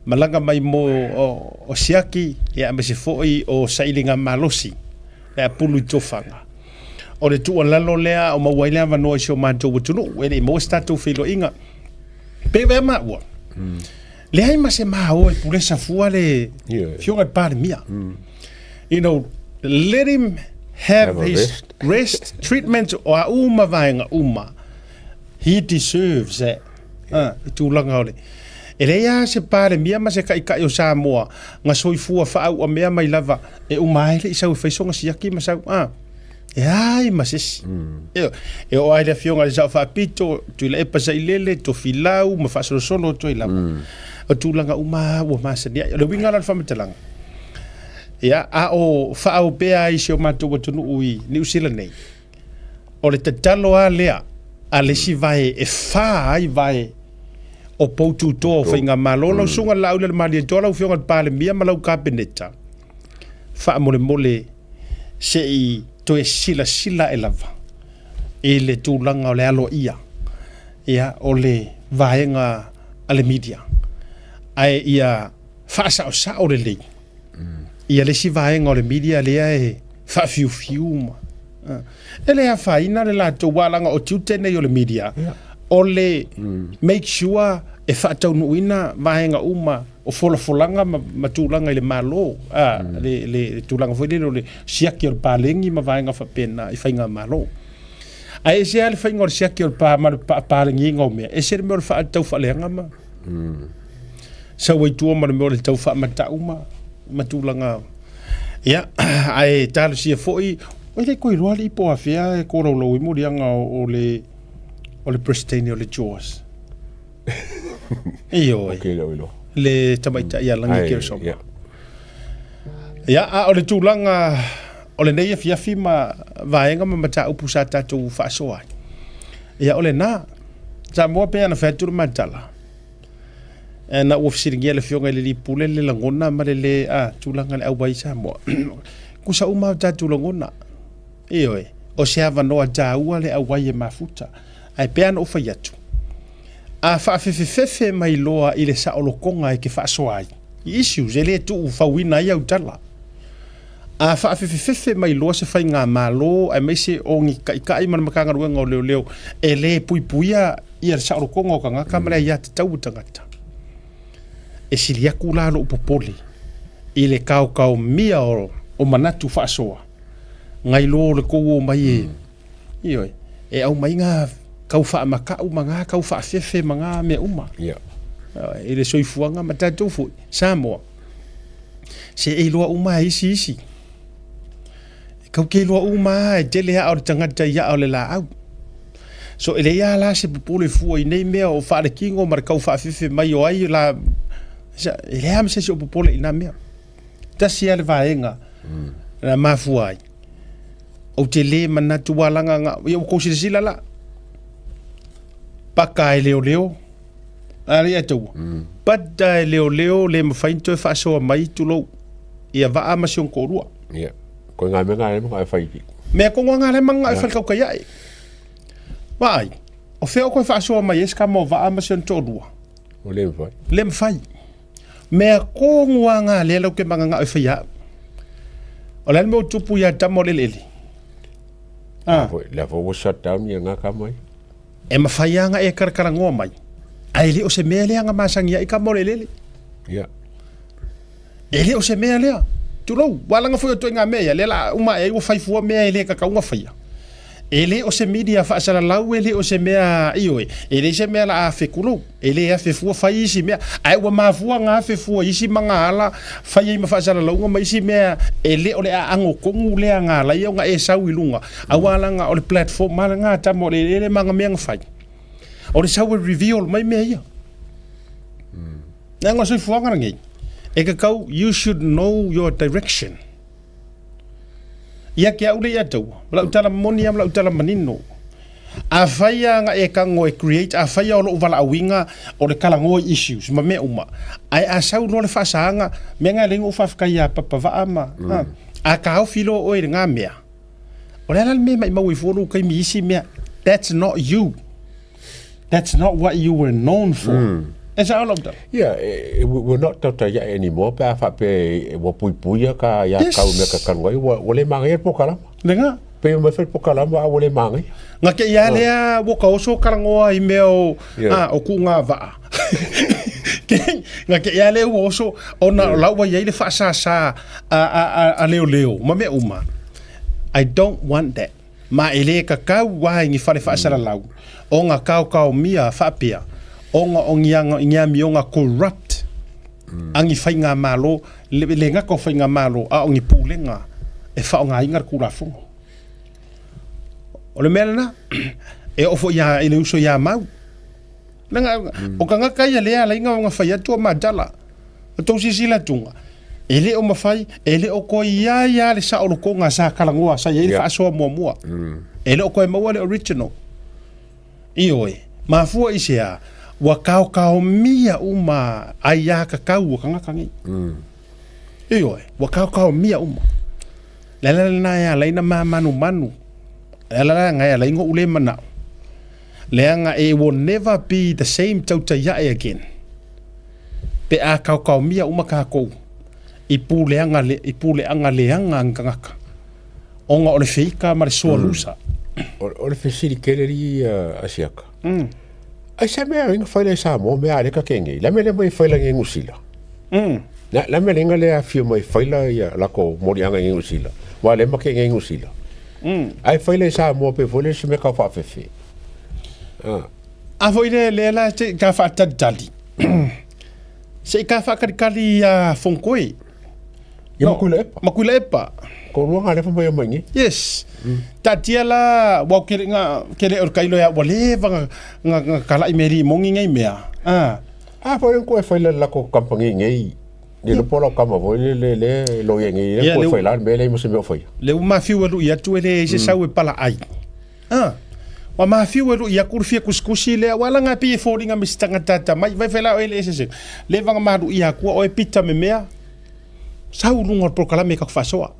malaga mai mo o, o siaki, ia aemaise foi o sailiga malosi le apulu i tofaga. O le tuualalo lea o maua ai le avanoa i si o matou atunuu, e le i maua se tatou feiloaiga. Pe wea maua. Leai ma se malo e pulesa fua le Afioga i le Palemia. You know, let him have, have his rest, rest treatment o a uma vaega uma. He deserves that. Yeah. I tulaga o le. E leai lava se Palemia ma se Taitai o Samoa na soifua faauamea mai lava e uma ai le i sau e fai sona siaki ma sau, a, e ai ma se isi. Ioe. E oo lava i le Afioga i le Sao Faapito, Tuilaepa Sailele, Tofilau ma faasolosolo atu ai lava. O tulaga uma lava ua masani ai. O le uiga la o le faamatalaga, ia, a o faaopea ai si o matou atunuu i Niu Sila nei, O le tatalo lava lea a le isi vae e fa ai vae o poututoa o Faigamalo. Lau Susuga i le Laaulialemalietoa, lau Afioga i le Palemia ma lau Kapeneta, faamolemole se i toe silasila ae lava i le tulaga o le aloaia ia, o le vaega a le media, ae ia faasaosao lelei ia le isi vaega o le media lea e faafiufiu ma E le afaina le latou alaga o tiute nei o le media o le make sure e faataunuuina vaega uma o folafolaga ma, ma tulaga i le Malo, a, le, le, le tulaga foi lele o le siaki o le paleni ma vaega faapena i faigamalo. Ae ese lava le faiga o le siaki o le pa ma le paalegiga o mea, ese le mea o le faatau faaleaga ma sau ai tua ma le mea o le tau faamatau ma, ma tulaga. Ia, ae talosia foi, e le koe iloa alii po o afea e kolaulau ai moliaga o le o le Peresetene o le Jaws. Ioe. Okay, le iloa. Le tamaitai ia Lagi Keresoma. Yeah. Ia, a o le tulaga o lenei afiafi ma vaega ma mataupu sa tatou faasoa ai. Ia, o lena, Samoa pei ona fai atu le matala, Ina ua fesiligia le Afioga i le Alii Pule le lagona ma le le a tulaga le auai i Samoa. Kusa uma o tatou lagona. Ioe, o se avanoa taua le auai e mafuta. Ae pei ona ou fai atu, a faafefefefe mai loa i le saolotoga e te faasoa ai i issues e le tuufauina ai au tala. A faafefefefe mai loa se faigamalo aemaise o ni taitai ma le Matagaluega o Leoleo e le puipuia ia le saolotoga o tagata ma le aiatatau o tagata, e sili atu la lou popole i le taotaomia o manatu faasoa nai lo le tou omai e, ioe, e aumai ngā tau faamatau ma ngā tau faafefe ma ngā mea uma. Yeah. I le soifuaga ma tatou foi, Samoa, se e iloa uma e isi isi. E kau ke iloa uma e tele aa o le tagata i aa o le laau. So e leai lava la se popole fua i nei mea o faalekino ma le tau faafefe mai o ai la e leai lava ma se isi o popole i na mea. Tasi lava le vaega na mafua ai. Ou te le manatu ua laga nga ia ua tou silasila la. Paka e leoleo. A le ia taua. Pata e leoleo le mafai ona toe faasoa mai tulou ia vaa ma si ona toalua. Ia. Koe ngā mea ngā le manga e whai. Mea kongo ngā le manga e whai kau kai ai. Vaai, o whea o koe whaasoa mai e se mo vaa ma si ona toalua. O le mawhai. Le mawhai. Mea kongo a ngā le lau ke manga ngā e whai au. O le mea o tupu ia tama o le lele. Ah. Le fo ua shut down ia ngā ka mai. E mawhai anga e karakarangoa mai. Ai le o se mea le anga masangi ai ka mo le lele. Ia. E le o se mea lea. Tulou, ua laga foi o ituaiga mea ia, lea la uma ae ai ua fai fua mea e le kakauga faia. E le o se media faasalalau, e le o se mea, ioe, e leai se mea la afe, tulou, e le afe fua fai isi mea, ae ua mafua ona afe fua i isi magaala, fai ai ma faasalalauga ma isi mea, e le o le aago tonu lea na ala ai ona e sau i luga, aua leaga o le platform lava lena a tama o le eleele ma ana mea na fai. O le sau e reveal mai mea ia. Leaga o le soifuaga lenei, e tatau, you should know your direction. Ia te au le ia taua, ma lau tala moni lava ma lau tala manino. Afai lava na e tago e create, afai lava o lou valaauina o le talanoa i issues ma mea uma, ae a sau loa le faasaga, mea na e leai ona ou faafetai ia Papavaa ma, a taofi loa oe i lena mea, o le a la le mea e maimau ai fua lou taimi i isi mea? That's not you. That's not what you were known for. E sao lau tala? Yeah, we're not tautai ae anymore pe a faapea ua puipuia ka ia Yes. kau mea ka kalu ai, ua le magaia le pokalama. Lenga. Pe mai fai le pokalama a ua le magaia. Nga ke ia lea ua ka oso kalangoa i mea o, Yeah. a, o ku ngā vaa. Ke, Nga ke ia le ua oso ona o la ua i ai le faasāsā a, a, a, a leoleo ma mea uma. I don't want that. Ma e lē kakau a i ni fale faasalalau o nga kaokaomia faapea ona o ni aga ni amioga corrupt a ni faigamalo, le le gata o faigamalo a o ni pulega e faaaogaina le Tulafono. O le mea lena, e oo foi ia i le uso ia Mau. Leaga o tagata ia lea e ala ai ona fai atu o matala. O tou silasila atuga, e le o mafai, e le o toe i ai lava le saolotoga sa talanoa sa i ai le faasoa muamua. E le o toe maua le original. Ioe, mafua i se a? Ua kaokaomia uma aiatatau a tagata nei. Ioe, ua kaokaomia uma. Le ala lena e ala ai ona mamanumanu. Le ala lena e ala ai ona ou le manao. Leaga it will never be the same tautaiae again pe a kaokaomia uma tatou i puleaga i puleaga leaga a ni tagata ona o le feika ma le sore loser. O le fesili tele alii a Siaka. Ai se mea inga faila i Samoa mea a le ka ke nei. La mea le mai faila nge Nusila. La mea le inga le afio mai faila ia lako moliaga nge Nusila. Wa le ma ke nge Nusila. Ai faila i Samoa pe foi le se mea kau faafefe. A foi le lea la se i ka faatalitali. Se i ka faatalitali ia Fonkoi. Ia Makuilaepa. Makuilaepa. Ko lua ngā lefa mai o mai nei. Yes. Taatia la, wau ke le, nga, ke le o le kailo ia, ua leva nga, nga, nga kalai me rimongi ngai mea. Ah. A foi le koe faila le lako company nei. Le lopo lau kama foi le le le loia nei, le koe faila le mea le mo se mea o faia. Le ua mafiu e lui atu e le se sau e pala ai. Ah. Ua mafiu e lui aku le fia kusikusi lea, ua langa pei e foliga me se tagata atamai, vai fai la oe le ese se. Le vanga malu ia akua oe pita me mea, sau i luga o le polokalame e kaku faasoa.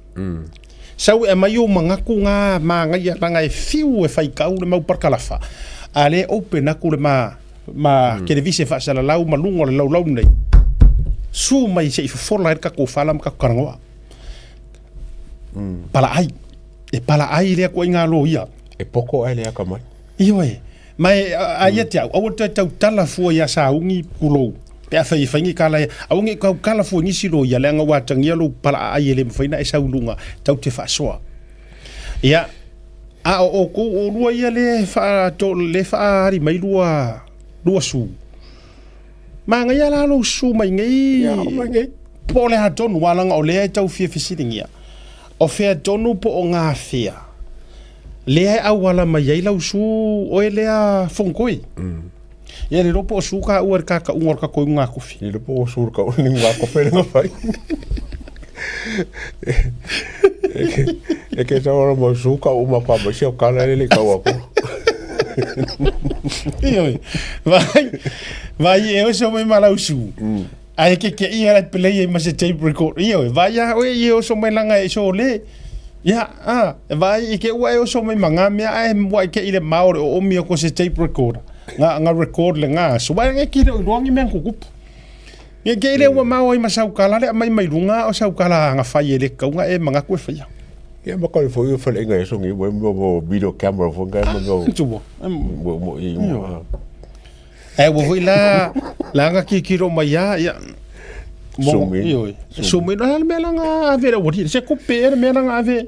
Sau e aumai ou manatu nga magaia langa e fiu e faitau le mau parakalafa, a lea e open atu le ma ma kelevise faasalalau ma luga o le laulau nei, su mai se i fofola ai le tatou fala ma tatou talanoa. Palaai. E palaai lea ituaiga loia. E poko ae le akamai. Ioe. Ma e, a ia te au, aua le toe tautala fua iā Sauni, tulou, pe afai e fai ni kala, aua ne i tautala fua i nisi loia, leaga ua atagia lou palaaai e le mafai ona e sau i luga, tatou te faasoa. Ia, a o outou oulua ia lea e faa, lea e faaali mai lua, lua su, Manaia la lou susu mai nei. Ia, mai nei. Po o le a tonu, aua leaga o lea e tau fia fesiligia, o fea tonu po o gafea lea e auala mai ai lau su oe lea Fonkoi? Ia le iloa po o su taua i le kakauga o le tatou iuga kofi. Le iloa po o su le kau le iuga kofi le mafai. E ke tau ora mau su kau uma pa mai se o kala le le kau aku. Ioe. Vai, vai e oso mai ma lau su. Ai ke ke ia la play ai ma se tape record. Ioe, vai a oe i oso mai langa e so le. Ia, a, vai i ke ua e oso mai ma ngā mea ae mua i ke i le mao le o omi o ko se tape recorder. Ngā, ngā record le ngā aso. Vai nge ki le o iloa ngi mea kukupu. Nge ke i le ua mao ai ma saukala le amai mai lunga o saukala anga fai e le kaunga e mangaku e whaia. Ia ma kore foi o whalenga e songi mo mo mo video camera foi ngai mo mo. Tuo. Mo mo i mo. E ua foi la la nga kikiro mai ia ia. Sumi. Ioe. Sumi no le mea la nga ave le ua se kupe e le mea la nga ave.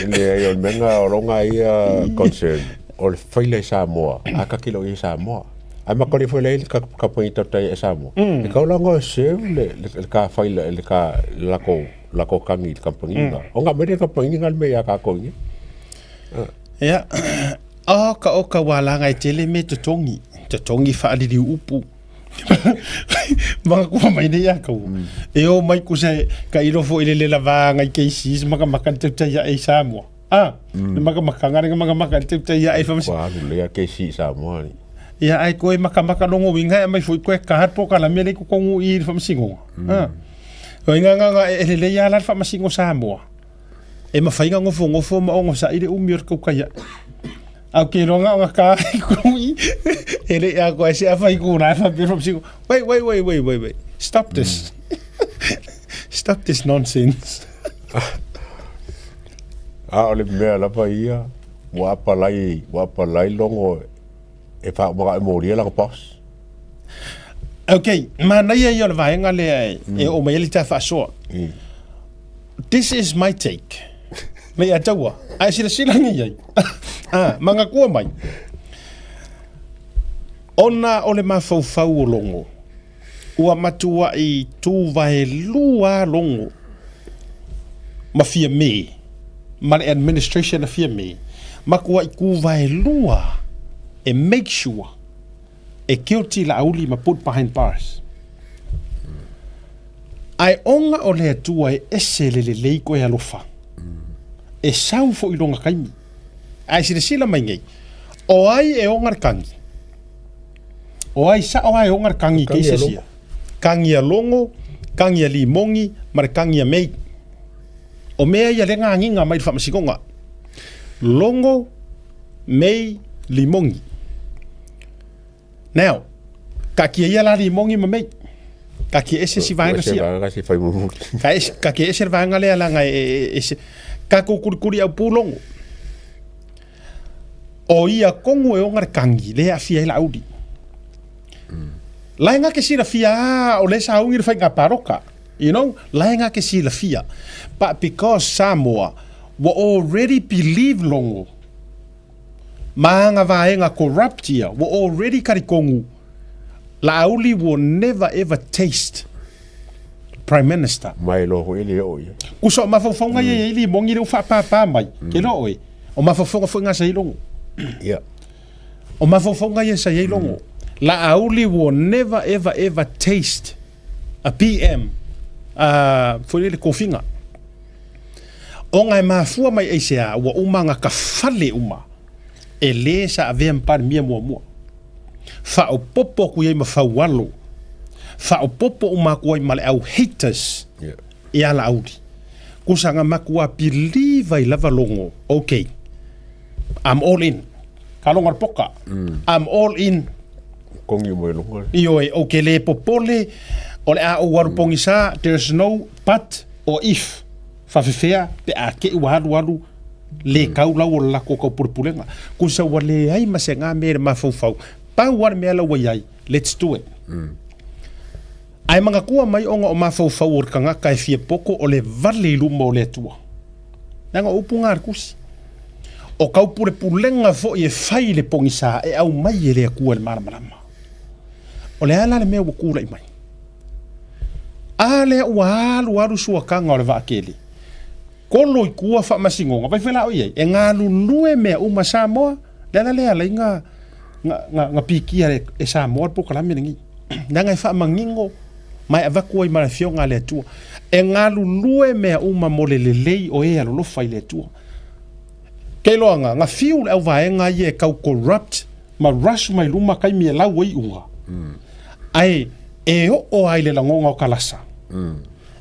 Le ai o le mea nga o longa ia concern o le faila i Samoa, a ka kilo i Samoa. Ai ma kore foi le ka ka poingi tautai e Samoa. E kau longa o serve le le ka faila le ka lako lako kangi le company nga. O nga mere company nga le mea ka ko ingi. Ia, oka oka ua laga e tele me totogi, totogi faaliliu upu. Maka kua mai nei ia kau. E o mai ku se ka ilo fo i le lela vaanga i KC se makamaka le tautai ia e i Samoa. Ah, le makamaka ngare nga makamaka le tautai ia e whamasi. Kua alu lea KC i Samoa ni. Ia ai koe makamaka longo winga e mai foi koe ka po ka la mele ko kongu i le whamasingo. Ah. O inga nga nga e lele ia la le whamasingo Samoa. E mawhai nga ngofo ngofo ma ongo sa i le umi o le kaukaia. Au ke ronga o nga ka kui e le ia koe se a whai kūna e whapia whamasingo. Wait, wait, wait, wait, wait, wait. Stop this. Stop this nonsense. A o le mea lava ia, ua apalai, ua apalai logo e whaumaka e molia langa boss. Ok, manaia ia o le vaega lea e oo mai ai le ta faasoa. This is my take. Me ia taua. Ae silasila ni ai. Ah, mangakua mai. Ona o le mafaufau o Logo, ua matuai tuvaelua Logo ma Fiame, ma le administration a Fiame, matuai tuvaelua e make sure e guilty Laauli ma put behind bars. Ae ona o le Atua e ese le lelei koe alofa, e sau foi lona taimi. Ae silasila mai nei, o ai e ona le kagi? O ai sao lava e ona le kagi i cases ia? Kagi a Logo, kagi a Limogi ma le kagi a May. O mea ia lea na agiga mai i le faamasinoga. Logo, May, Limogi. Now, taatia ia la Limogi ma May. Taatia ese si vaega sia. Vaega si fai mulimuli. Ka ese, taatia ese le vaega lea leaga e, e, e, tatou kulikuli au pū logo. O ia kongu e ona le kagi, lea e aafia ai Laauli. La e na te silafia a o lea sa augi le faiga paloka. You know, la e na te silafia. But because Samoa were already believe Logo, ma ana vaega corrupt ia, were already kalikonu, Laauli will never ever taste Prime Minister. Mai loa foi le oo ia. Kusa o mafaufauga ia i ai limogi lea ua faapapa mai, ke iloa oe, o mafaufauga foi na sa i ai Logo. Ia. O mafaufauga ia sa i ai Logo. Laauli will never ever ever taste a PM a foi lele kofiga. Ona e mafua mai aisea ua uma ona tafale uma e le sa avea ma Palemia muamua. Faaopopo atu i ai ma Faualo, faaopopo uma atu ai ma le au haters ia Laauli. Kusa na matua believe ai lava Logo, ok, I'm all in. Ka logo le poka, I'm all in. Kongi mo i luga. Ioe, ou ke le popole, o le a ou alu pogisa, there's no but or if. Faafefea pe a kei ua alualu le kau lau o le lako kau pulepulega. Kusa ua leai ma se ngā mea i le mafaufau, pau lava le mea la ua i ai, let's do it. Ae manatua mai ona o mafaufau o le tagata e fia poto o le vale i luma o le Atua. Leaga o upu na a le Tusi. O kau pulepulega foi e fai i le pogisa e aumai e le Atua i le malamalama. O le a la le mea ua tulai mai? A lea ua alualu suakaga o le vaatele, kolo i tua faamasinoga, vai foi la o i ai, e galulue mea uma Samoa, le ala lea e ala ai na, na, na, na pikia e, e Samoa le polokalame lenei. Leaga e faamanino ma e avatu ai ma le Afioga a le Atua. E galulue mea uma mo le lelei o e alolofa i le Atua. Kei loaga, na fiu le auvaega ia e tau corrupt ma rush mai luma taimi e lau ai iuga. Ae e oo ai le lagona o Kalasa.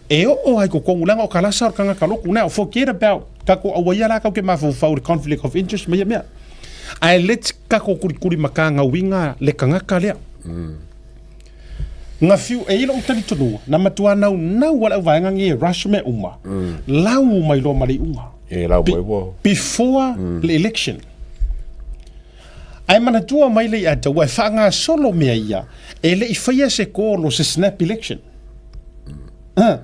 E oo ai totonu leaga o Kalasa o le tagata lotu. Now forget about tatou auaia la tatou te mafaufau i le conflict of interest ma ia mea. Ae let's tatou kulikuli matagauina le tagata lea. Na fiu, e i ai lou talitonuga, na matua naunau lava le auvaega nei e rush mea uma, lau mai loa ma le iuga. E lau mai ua. Before le election. Ae manatua mai le Iatua e faagasolo mea ia, e le i faia se call o se snap election. Uh.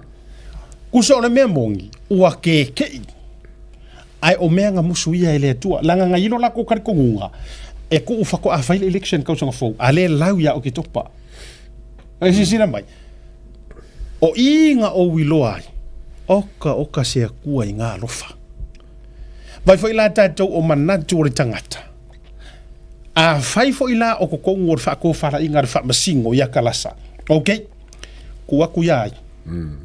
Kusa o le mea moni, ua keke'i. Ae o mea na musu ia e le Atua. Leaga na ilo lakou talitonuga, e tuu faatoa fai le election tausaga fou, a le lau ia Oketopa. E silasila mai, o i na ou iloa ai, oka oka se Atua i nga alofa. Vai foi la tatou o manatu o le tagata. Afai foi la o totonu o le faatofalaiga a le faamasino ia Kalasa, ok, tuu atu ia ai,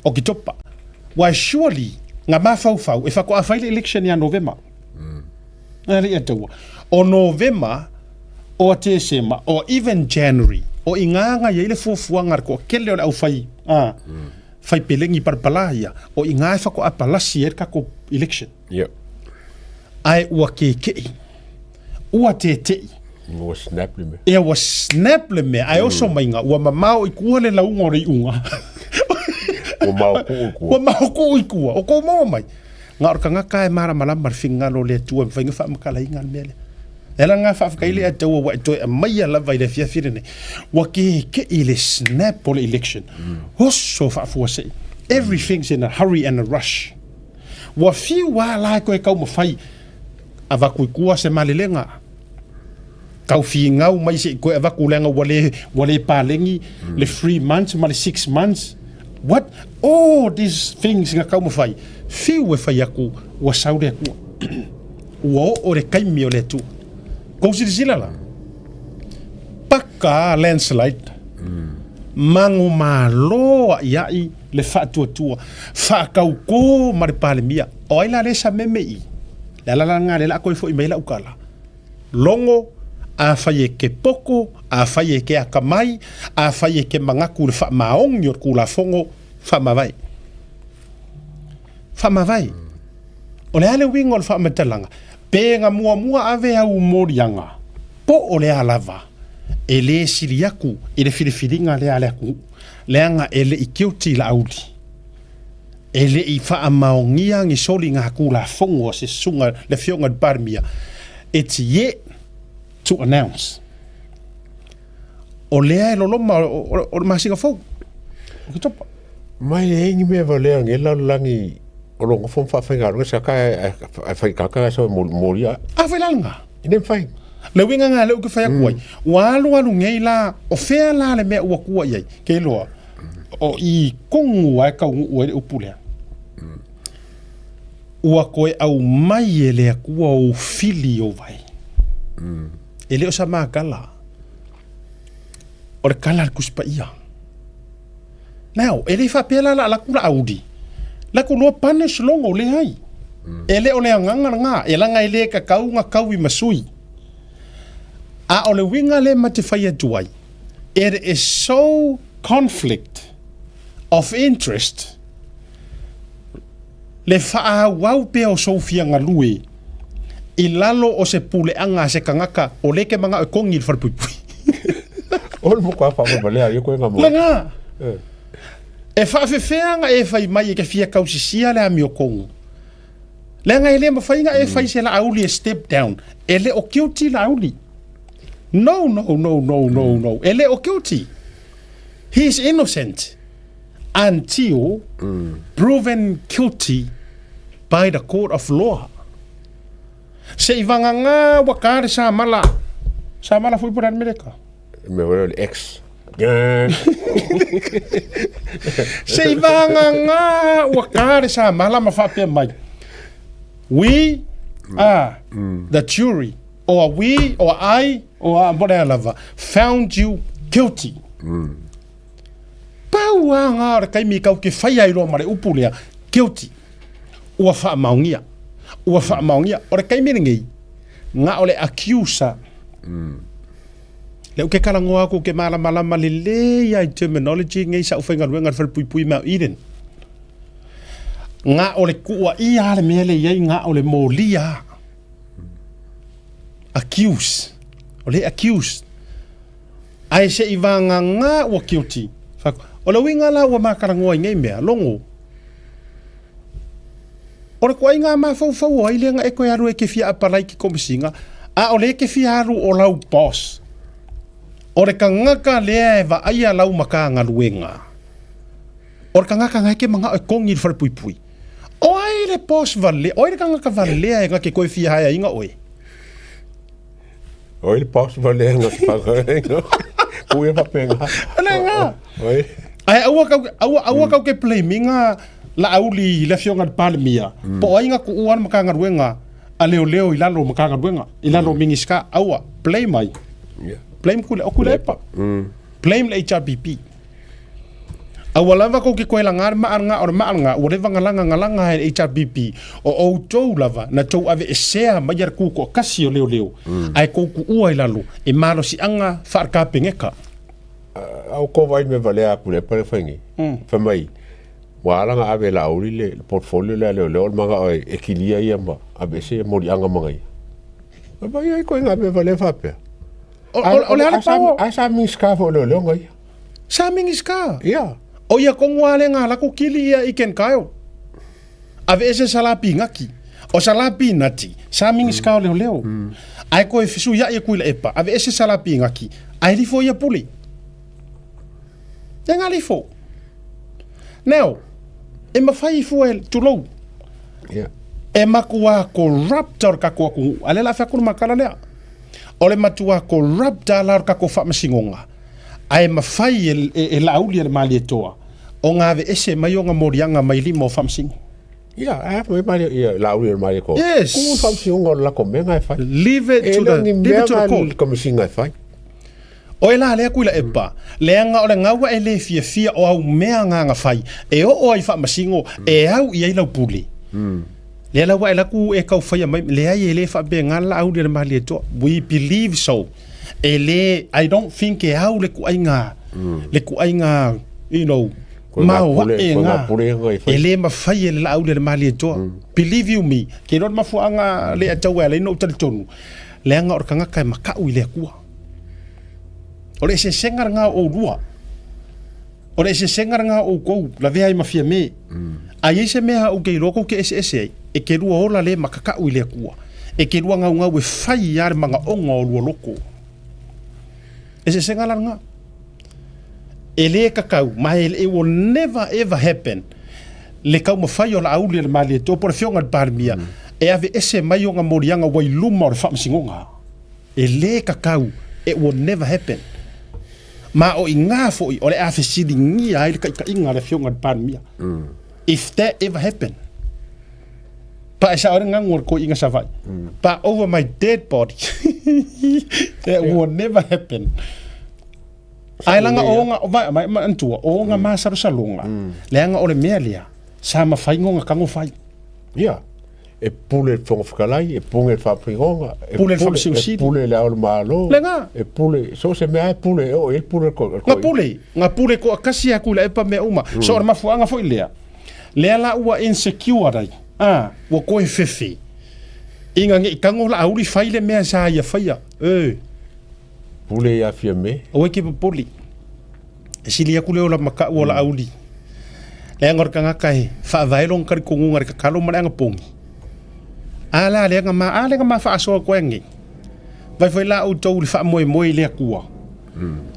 Oketopa. Why surely nga mafaufau e faatoa fai le election ia Novema. Mm. Alii a taua. O Novema, o Tesema, o even January, o i ngā nga ia i le fuafuaga a le toatele o le aufai, ah, fai pelegi palapala ia, o i ngā e faatoa palasi ai le tatou election. Yep. Ae ua keke'i, ua tete'i. Ua snap le mea. Ia ua snap le mea, ae oso maiga, ua mamao i tua le lauga o le iuga. Ua mao kuu i tua. Ua mao kuu i tua. O kou maua mai. Nga o le tagata e malamalama le finagalo o le Atua e mafai ona faamatalaina le mea lea. E ala lena faafetai le Ataua ua e toe aumaia lava i le afiafi lenei. Ua keke'i le snap o le election. Oso faafuasei. Everything's in a hurry and a rush. Ua fiu lava la e toe taumafai avatu i tua se malelega. Tau finau mai se i toe avatu leaga ua le, ua le paleni le 3 months ma le 6 months. What? All these things na taumafai, fiu e fai atu ua sau le Atua. Ua oo le taimi o le Atua. Kou silasila la? Paka landslide. Manumalo a'ia'i le faatuatua, faatautō ma le Palemia. O ai la lea e sameme i i? Le ala la lena lea o le a toe fo'i mai ai la'u tala. Logo, afai e ke poko, afai e ke akamai, afai e ke manatu i le faamaoni o le Tulafono, faamavae. Faamavae. O le a le uiga o le faamatalaga? Pe na muamua ave au moliaga, po o le a lava, e lē sili atu i le filifiliga lea a le atunuu, leaga e le i guilty Laauli. E le i faamaonia ni soliga Tulafono a se susuga le Afioga i le Palemia, it's yet to announce. O lea e loloma o le masina fou, Oketopa. Mai e ai ni mea valea nei lalolagi o lo nofo ma faafaigaluega sa ka e fai kaka sa molia. A fai la lena. E le mafai. Le uiga lena lea ou te fai atu ai, ua alualu nei la, o fea la le mea ua tua i ai? Ke iloa, o i tonu lava e taunuu ai le upu lea. Ua toe aumai e le Atua ou fili i ou vae. E le o sa makala, o le tala a le Tusi Paia. Now, e le faapea la la laku Laauli. Laku loa punish Logo, leai. E le o le agaga lena, e leaga e le tatau ona taui ma sui. A o le uiga lea ma te fai atu ai, it is so conflict of interest le faaauau pea o sou fia galue i lalo o se puleaga a se tagata o lea e ke manao e kogi i le falepuipui. O le mokoa faamalea ia koe nga mo. Lena. E faafefea ona e fai mai e ke fia tausisia le amiotonu. Leaga e le mafai ona e fai se Laauli e step down. E le o guilty Laauli. No, no, no, no, no, no. E le o guilty. He is innocent until proven guilty by the court of law. Se i vagagā ua kā le samala. Samala foi po o le a le mea lea e kā? Mea o le X. Se i vagagā ua kā le samala ma faapea mai. We are the jury or we or I or po o le a lava found you guilty. Pau lava ngā o le taimi kau ke whai ai loa ma le upu lea, guilty. Ua faamaonia. Ua faamaonia. O le taimi lenei, na o le accuser. Lea ou te talanoa atu ou te malamalama lelei lava i terminology nei sa ou faigaluega i le falepuipui Mount Eden. Na o le tuuaia lava le mea lea e i ai, na o le molia lava. Accuse. O le accuse. Ae se i vagagā ua guilty. O le uiga la ua matalanoa i nei mea, logo. O le toaiga mafaufau o ai lea na e toe alu e te fia apalai ki komesina, a o lea e te fia alu o lau boss. O le tagata lea e vaaia lau Matagaluega, o le tagata na e te manao e togi i le falepuipui. O ai le boss valea, o ai le tagata valea e na te toe fia haeaina oe? O ai le boss valea na te whakainga. Ku ia whapenga. Le nga. Oi. Ae aua kau aua aua kau ke blame inga Laauli i le afioga i le Palemia, po o ai na tuua le Matagaluega a leoleo i lalo o Matagaluega, i lalo o Minisita, aua, blame ai. Blame Tuilaepa, o Tuilaepa. Blame le HRPP. Aua lava kou ke toe laga le maa lena, o le maa lena ua leva ona laga na laga e le HRPP, o outou lava na tou aveesea mai le tutoatasi o leoleo, ae tou tuua i lalo i malosiaga faale-Kapeneta. A o ko vai me valea aku le pale fai nei. Fai mai, ua ala ona ave e Laauli le portfolio lea a leoleo o le manao e kilia ia ma aveese ia moliaga ma ia. Fai mai, ai koe ngā mea valea faapea. O le a le power? Ai sa Minista foi o leoleo nga ia. Sa Minista? Ia. O ia tonu lava lea na alu atu kili ia i Ken Kyle. Aveese Sala Pinati. O Sala Pinati, sa Minista o leoleo. Ae koe fesuiaʻi e Tuilaepa, aveese Salapigaki, ae lifo ia pule. E nga lifo. Now, e mafai fua e tulou. Yeah. E matua corrupt o le tatou atunuu. A lea la fai atu le makala lea. O le matua corrupt la o le tatou faamasinoga. Ae mafai e, e, e Laauli e le Malietoa ona aveese mai ona moliaga mai lima o faamasino. Ia, a foi mai ia Laauli e le Malietoa. Yes. Ku faamasinoga o le lako mea e fai. Leave it to the, leave it to the court. Komesina e fai. O e la lea Tuilaepa, leaga o le gaua e le fiafia o au mea nga fai, e oo ai faamasino, e au i ai lau pule. Lea la ua e laku e kau faia mai, leai e le faapena le Laauli a le Malietoa. We believe so. E le, I don't think e au le kuaiga, le kuaiga, you know, maoae nga, e le mafai e le Laauli a le Malietoa. Believe you me, ke iloa le mafuaaga le atau e ala ai ona ou talitonu, leaga o le tagata e makau i le Atua. O le eseesega lena o oulua. O le eseesega lena o outou, lavea ai ma Fiame. A i ai se mea ou te iloa tou te eseese ai, e te lua ola le makakau i le Atua. E te lua gaugau e fai lava le magaoga o lua loko. Eseesega la lena. E le kakau, ma e, it will never ever happen le taumafai o Laauli e le Malietoa po o le Afioga i le Palemia e aveese mai ona moliaga ua i luma o le faamasinoga. E le kakau, it will never happen. Ma o iga foi o le a fesiligia ai le taitaiga a le Afioga i le Palemia. If that ever happen. Pa e sao ai le gagu o le toeaina Savaii. Pa over my dead body. That will never happen. Ae laga o ona, vai, vai, manatua, o ona masalosaloga, leaga o le mea lea, sa mafai ona tago fai. Ia, e pule le Fofoga Fetalai, e pule le Faamasinoga, e Pule le Faamasino e Sili. pule le Ao o le Malo, Lena. e pule, so o se mea lava e pule, e oo i ai le pule a le Nga toeaina. pule, nga pule toatasi lava Tuilaepa mea uma. So o le mafuaaga foi lea, lea la ua insecure ai, a, ua toe fefe, ina ne i tago Laauli fai le mea sa ia faia, e. Pule ia Fiame. Aua e te popole. E sili atu le ola makaʻu o Laauli. Leaga o le tagata e faavae lona talitonuga i le tatalo ma le anapogi. A la lea na ma, a lea na ma faasoa atu ai nei. Vai foi la outou i le faamoemoe i le Atua.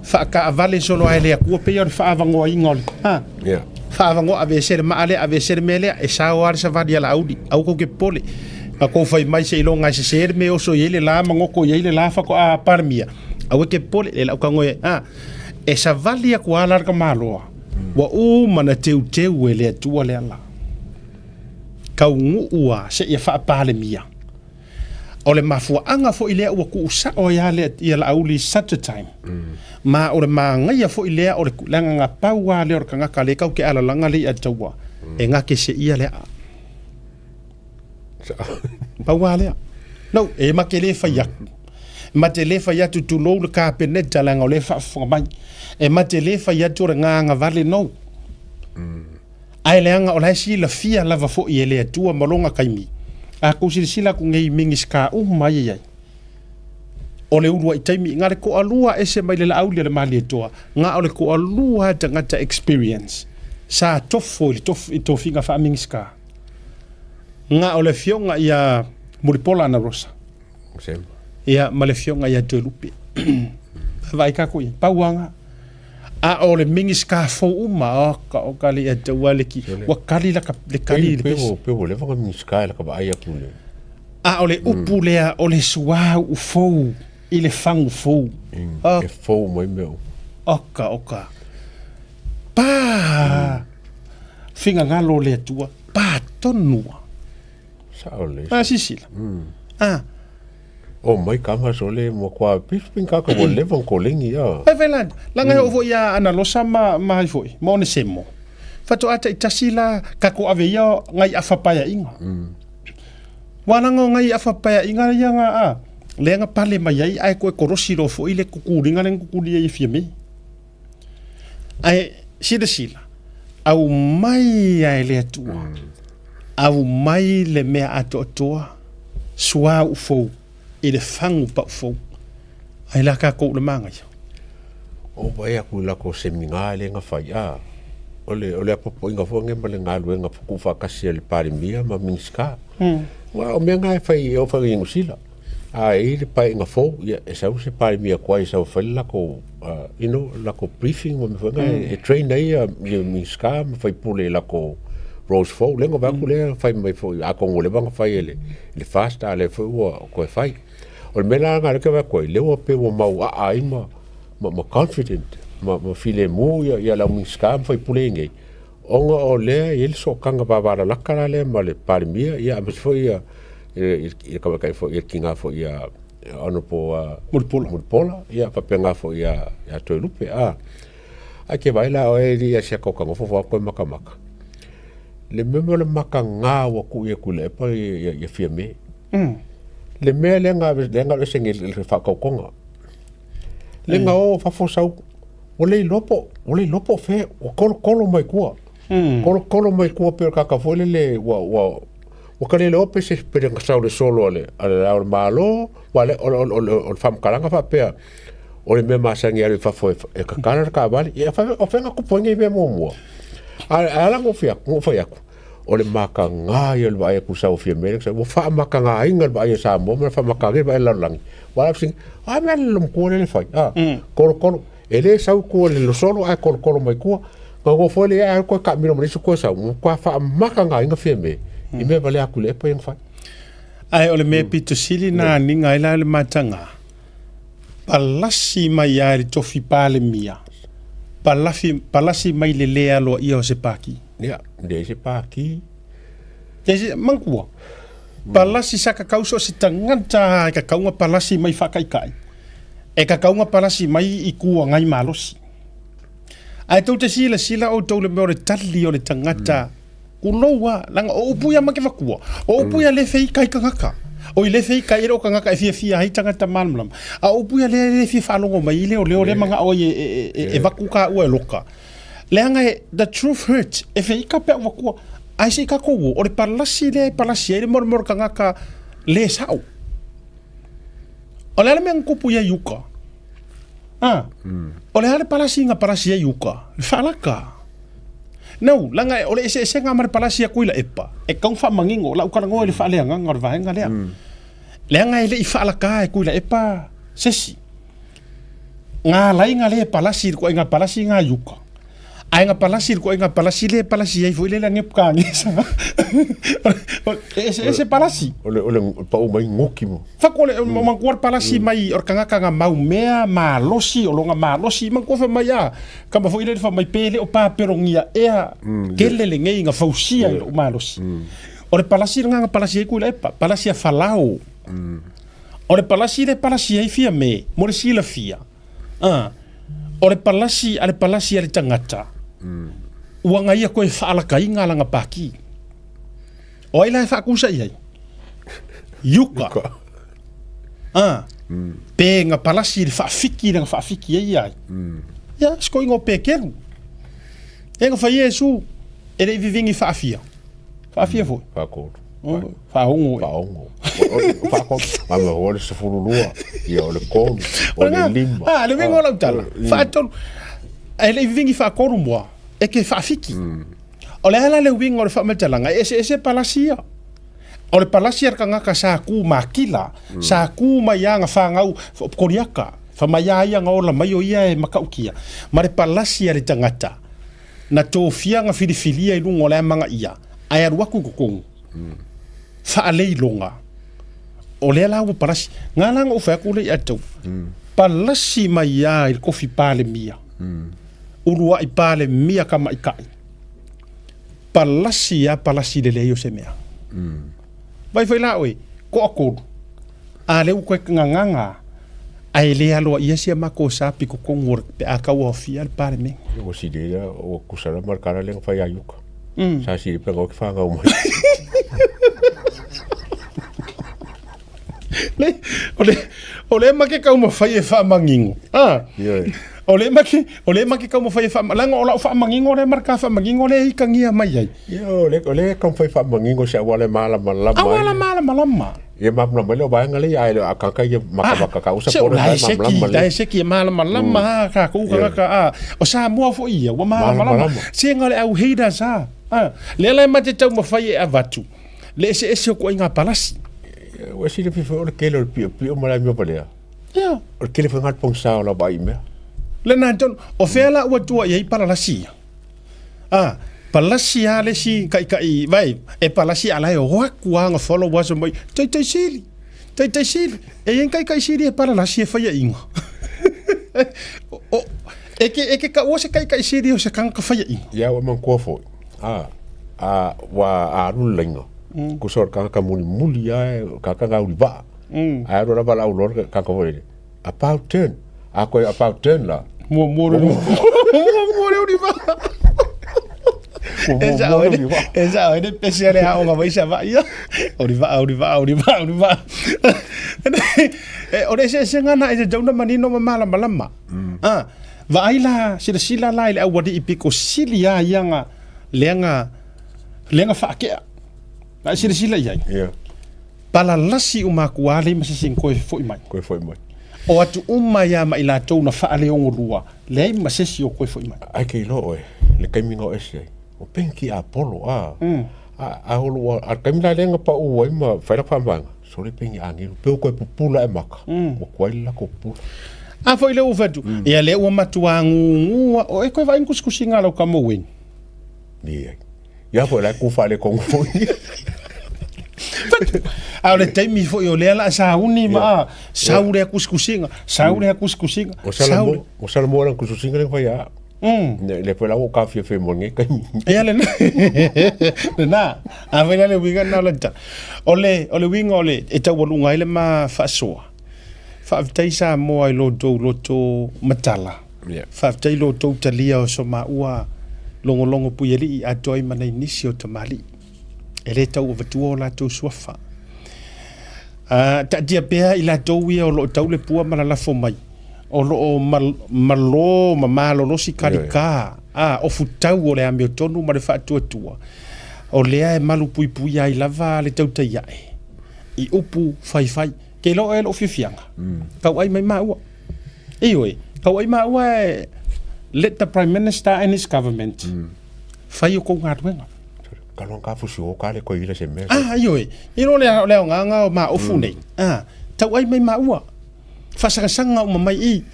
Faataavale solo ai le Atua pei o le faaavanoaina o le, ha? Yeah. Faaavanoa aveese le maa lea, aveese le mea lea, e sao lava le savali a Laauli. Aua tou te popole. Na tou fai mai seiloga e sese le mea e oso i ai le la ma goto i ai le la faatoa Palemia. Aua e te popole, lea la ou tago i ai, ha? E savali atu lava la le tamaloa, ua uma ona teuteu e le Atua le ala. Taunuu lava seia faa-Palemia. O le mafuaaga foi lea ua tuusao ai lava le, ia Laauli such a time. Ma o le manaia foi lea o le, leaga na pau lava lea o le tagata lea tatou te alalaga lea i Ataua, e gate seia le aa. Pau lava lea. No, e ma te le fai atu. Ma te le fai atu tulou le Kapeneta leaga o lea e faafofoga mai. E ma te le fai atu o le gagavale no. Ae leaga o la e silafia lava foi e le Atua ma lona taimi. A tou silasila atu nei i Minisita uma ia i ai, o le uluai taimi, na le toalua ese mai le Laauli a le Malietoa, na o le toalua lava tagata experience sa tofo i le tof, i tofiga faa-Minisita. Na o le afioga ia Mulipola Anarosa. Ia, ma le afioga ia Toelupe. Vaai tatou i ai, pau lava na. A o le Minisita fou uma, oka oka le ia taua le ki, ua kali la le kali i le pesi. Pe ua leva na Minisita e laka vaai atu le. A o le upu lea o le suauu fou i le fagu fou. E fou mai mea uma. Oka oka. Pa! Finagalo o le Atua, pa tonu lava. Sao lelei. A sisila. A. O mai kama sole mo kwa pispin kaka ua leva na koleni ia. Fai fai la, laga e oo foi ia Analosa ma ma ai foi, ma Onesemo. Faatoa taitasi la kako ave ia ngai afa paeaiga. Ua laga o ngai afa paeaiga ia nga a, lea na pale mai ai ae toe kolosi loa foi le kukuliga lea na kukuli ai e Fiame. Ae silasila, aumai lava e le Atua, aumai le mea atoatoa, suauu fou i le fagu pau fou. Ai la tatou le manaia. O vaai atu i latou seminar lea na fai, a, o le, o le apoapoaiga foi lenei ma le galuega tuufaatasi a le Palemia ma Minisita. Aua o mea na e fai e oo foi i Niu Sila. A e i ai le paeaiga fou, ia, e sau se Palemia tuai e sau e fai le latou, you know, le latou briefing ma mea foi na, e train ai ia Minisita ma faipule i latou roles fou. Lea na vaai atu lea na fai mai foi, atonu ua leva ona fai e le FAST, a o lea foi ua toe fai. O le mea la lena lea ou te vaai atu ai, lea ua pei ua mauaa ai ma, ma confident, ma filemu ia le au Minisita ma faipule nei, ona o lea e i ai le sootaga vavalalata la lea ma le Palemia, ia aemaise foi ia i le tamaitai foi, le tina foi ia Honourable Mulipola, Mulipola, ia faapena foi ia Toelupe. A, ae ke vaai la oe e le i asia kau kanofo fo koe makamaka. Le mea o le makaga ua tuu ia Tuilaepa ia Fiame. Le mea lea na lea na ese nei le faatautoga. Le na o fafo sau ua le iloa po ua le iloa po o fea ua tolotolo mai tua. Tolotolo mai tua pei o le tagata foi lele ua ua ua ka le iloa pe se pe na sau le solo a le a le Ao o le Malo, aua o le o le o le o le faamatalaga faapea o le mea masani e alu i fafo e tatala le taavale. Ia o fea na tupu ai nei mea muamua? Ae ala ona ou fai atu, fai atu, o le mataga ia o le vaai atu i sau o Fiame lea, ua faamatagaina le vaai a Samoa ma le faamatagaina le vaai a le lalolagi. Ua ala fesili, o a mea a le lolomatua lea e fai? A, tolotolo, e le sau i tua i le solo ae tolotolo mai tua. Na nofo ai lea ae toe taamilo ma le isi toe sau, ua matua faamatagaina Fiame i mea valea a Tuilaepa ia na fai. Ae o le mea pito sili na aniga ai la le mataga, palasi mai lava i le tofi Palemia, palafi, palasi mai le lē aloaia o se Paki. Ia, leai se Paki. Leai se, manatua, palasi sa kakau so o se tagata lava e kakau na palasi mai faataitai, e kakau na palasi mai i ku agai malosi. Ae tou te silasila outou i le mea o le tali o le tagata, Kulou a, leaga o upu ia ma ke vatua. O upu ia le fei kai tagata. O i le fei kai e le o tagata e fiafia ai tagata malamalama. A o upu ia le le fia faalogo mai i leo leo le manao ai e, e, e vaku ka ua e loka. Leaga e, the truth hurts. E fei ka pe au vatua. Ai se i kakou o, o le palasi lea e palasi ai le moromoro tagata le sao. O le a le mea na tupu ia i uka? Ah, o le a le palasi na palasi ai i uka? Le faalaka. Nau, leaga o le eseesega ma le palasi a Tuilaepa, e tatau ona faamanino, o lau talanoa i le faaleagaga o le vaega lea. Leaga e le i faalaka e Tuilaepa se isi. Na ala ai na le palasi i le ituaiga palasi na i uka, ae na palasi i le ituaiga palasi lea e palasi ai foi lea Nebukadnesa. E eseese palasi. O le, o le pau mai guki mo. Fatu o le, manatua le palasi mai o le tagata na maumea malosi, o lona malosi, manatua fai mai a, Kama foi lea fai mai pe le o papelogia ea kele lenei na fausia i lou malosi. O le palasi lena na palasi ai Tuilaepa, palasi a Falao. O le palasi lea e palasi ai Fiame mo le silafia, a, o le palasi a le palasi a le tagata, ua na ia toe faalakaina lana paki. O ai la e faakusa i ai? Iuka. A, pe na palasi i le faafiki le na faafiki ai ia ai. Ia, sikoiga o Pekeru. E na fai Iesu, e le i vivingi faafia. Faafia foi. Faatolu. Faaogo. Faaogo. Faatolu. A me o le 12, ia o le 3, o le 5. A, le uiga o lau tala. Faatolu. E le i vivingi faatolu moa, e ke faafiki. O le a la le uiga o le faamatalaga, e eseese palasi ia. O le palasi a le tagata sa ku makila, sa ku mai ana fanau koliaka, fa mai a ia na ola mai o ia e matautia, ma le palasi a le tagata na tofia na filifilia i luga o le amanaia, ae alu atu i totonu, faaleiloga. O lea la ua palasi. Na ala ona ou fai atu lea ia te au, palasi mai lava i le tofi Palemia, uluai Palemia tamaitai. Palasi a palasi le leai o se mea. Vai foi la oe, toatolu, a lea ua toe gagaga ae le aloaia si a matou sa pitotonu o le pe a tauaofia le Palemene. Ua sili lea, ua tusa la ma le tala lea na fai ia Iuka. Sa sili pe na fanau mai. Le, o le, o le ma ke taumafai e faamanino. Ah. O le ma ke, o le ma ke taumafai e faa, leaga o lau faamanino lea ma le ta faamanino lea e ikagia mai ai. Ia, o le, o le taumafai faamanino se auala e malamalama ai. Auala malamalama. Ia malamalama ai le vaega lea, ae le o akaka ia makamaka ka usa Se po o le la e malamalama seki, lea. la e seki e malamalama a tatou tagata a. O Samoa foi ia, ua malamalama. Se na o le au haters a. Ah, lea la e ma te taumafai e avatu le eseese o ituaiga palasi. Ua silafia foi o le tele o le piopio ma le amio valea. Ia. O le tele foi lena o le pogisa o lau vaai i mea. Lena tonu, o fea la ua tua i ai palalasi ia? A, palasi lava le isi taitai, vai, e palasi a la e o atu lava ona follow aso mai, taitai sili, taitai sili. E i ai ni taitai sili e palalasi e faiaina. O, e ke, e ke taua se taitai sili o se tagata faiaina. Ia, ua manatua foi, a, a, ua alu le laina, tusa o le tagata mulimuli lava, o le tagata gauli vaa. Ae alu lava lau loa le tagata foi lele, about turn. A koe about turn la. Muamua le muamua le uli vaa. E sao e e sao e pese ale aoga mai sa vaa ia. Uli vaa, uli vaa, uli vaa, uli vaa. E o le eseesega na e tatau ona manino ma malamalama. Ah, vaai la, silasila la i le aualii pito sili lava ia na lea na lea na faakea. A silasila i ai. Yeah. Palalasi uma atu lava leai ma se isi na toe foi mai. Toe foi mai. O atu uma ai lava ma i latou na faaleogolua, leai ma se isi o toe foi mai. Ae ke iloa oe, le taimi na o ese ai, o penki a polo, a, a, a olo ua, a le taimi la lea na pau ai ma fai laka faamaanga, sole pengi agelu, pe ua toe pupula e maka, ua tuai le lako pupula. A foi lea ua fai atu, ia lea ua matua gugu a, o e toe vaai ni tusitusiga a lau tama Wayne. Leai. Ia foi la e ku faaletonu foi. A o le taimi foi o lea la sauni ma a, sau lea tusitusiga, sau lea tusitusiga, O sau Salamo, lea. o Salamo lana tusitusiga lea na fai a. Le le foi la ua ka fiafia mo lenei taimi. Ia lena. Lena. A foi la le uiga lena o le tala. O le, o le uiga o le, e taualuga ai le ma faasoa. Faafetai Samoa i lo outou loto matala. Yeah. Faafetai i lo outou talia o so maua logologo puialii atoa ai ma nai nisi o tamalii. E le tau avatua o latou suafa. Taatia pea i latou ia o lo o tau le pua ma lalafo mai, o lo o mal, malo ma malolosi kalikā, a, o futau o le amiotonu ma le faatuatua, o lea e malupuipuia ai lava le tautai ae i upu faifai. Ke iloa oe lou fiafiaga, tauai mai maua. Ioe, tauai maua e let the Prime Minister and his government fai o kou galuega. Ka loa ka fusi o ka le koe ila se mea. Ah, ioe, i lo le, le aogaga o maofu nei. Ah, tauai mai maua. Faasagasagaga uma mai i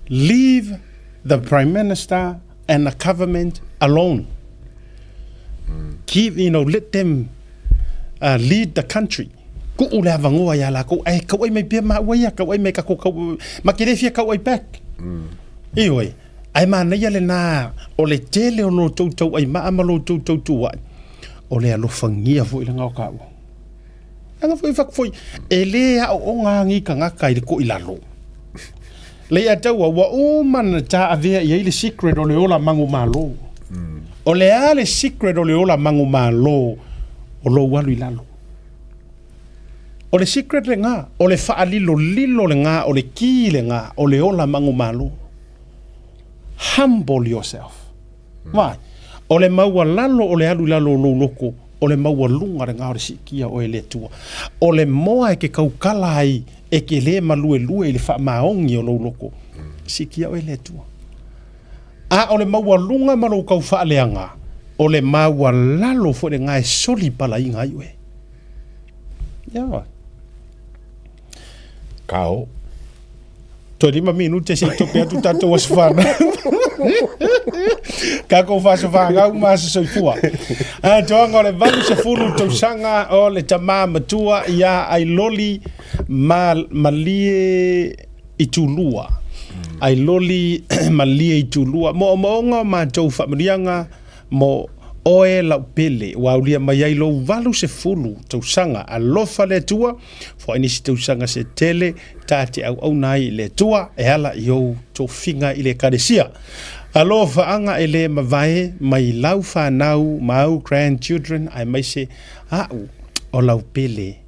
leave the Prime Minister and the government alone. Give, you know, let them uh, lead the country. Tuu le avanoa iā lakou, ae kauai mai pea maua ia, kauai mai kakou kau, ma te le fia kauai back. Ioe, ae manaia lena o le tele o lo outou tauaimaa ma lo outou tautua'i, o le alofagia foi lena o taua. Leaga foi fatu foi, e le aooga ni tagata i le toilalo. Leiataua, ua uma ona taavea i ai le secret o le ola manumalo. O le a le secret o le ola manumalo o lou alu i lalo? O le secret lena, o le faalilolilo lena, o le key lena, o le ola manumalo. Humble yourself. Why? O le maualalo o le alu i lalo o lou loko, o le maualuga lena o le siitia o oe e le Atua. O le moa e ke kaukala ai e ke lē maluelue i le faamaoni o lou loko, siitia oe e le Atua. A o le maualuga ma lou tau faaleaga, o le maualalo foi lena e soli palaina ai oe. Ia. Ka o. Toe lima minute se i tope atu tatou aso whanau. Kākou whaaso whanau ma aso soifua. A toanga o le 80 tausaga o le tamā matua ia Ailoli ma, Malie i Tulua. Ailoli Malie i Tulua. Moomooga o matou faamanuiaga mo oe lau pele ua aulia mai ai lou 80 tausaga. Alofa le Atua, foai nisi tausaga se tele ta te auauna ai i le Atua e ala i ou tofiga i le Ekalesia. Alofaaga e le mavae mai lau whanau ma au grandchildren aemaise a'u o lau pele.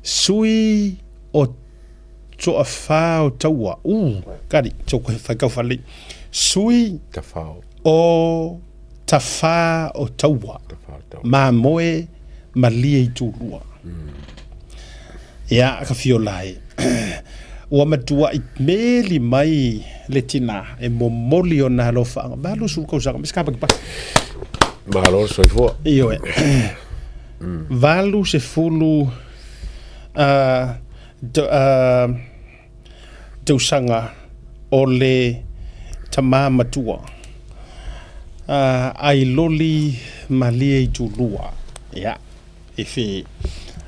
Sui o toafā o taua, ū, kari, tō koe whai kau whalei. Sui Tawhao. o tawhā o taua, māmoe malie i tūrua. Ia, ka whio la e. Ua matua'i meli mai le tinā e momoli ona alofaaga. 80 tausaga, me se kāpakipaki. Malo le soifua. Ioe. 80 Tausaga o le tama matua Ailoli Malie Itulua. Ia, e fe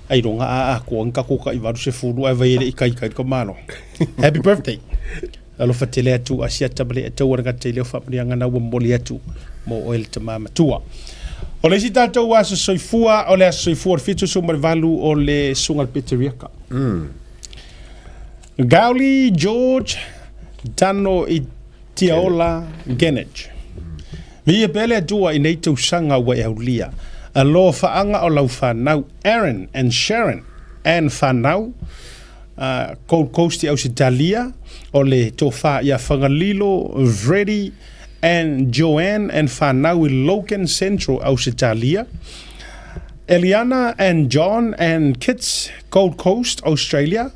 ailoga a atoa ni tatou tai 80 ae vai e le i ikaika i le tamaloa. Happy birthday! Alofa tele atu Asiata ma le Ataua le gata i leo faamanuiaga na ua momoli atu mo oe le tama matua. O le isi tatou aso soifua, o le aso soifua o le 78 o le Susuga i le Peteriaka. Gauli George Tano i Tiaola Genich. Viia pea le Atua i nei tausaga ua e aulia. Alofaaga o lau fanau Aaron and Sharon and fanau Gold Coast i Ausetalia, o le tofa ia Fagalilo Vreddy and Joanne and fanau i Logan Central, Ausetalia, Eliana and John and kids Gold Coast, Australia,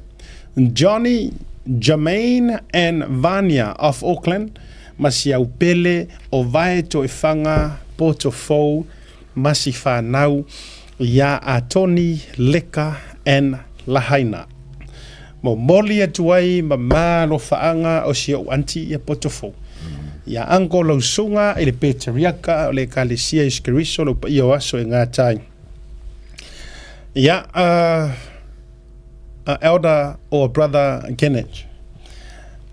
Johnny, Jermaine and Vania of Auckland, ma si au pele o Vae Toefaga Poto Fou ma si fanau iā Atoni Leka and Lahaina. Momoli atu ai ma malofaaga o si ou aunty ia Poto Fou. Ia uncle Lausuga i le Peteriaka o le Ekalesia Iesu Keriso lou paia o aso e gata ai. Ia a Elder or Brother Genich.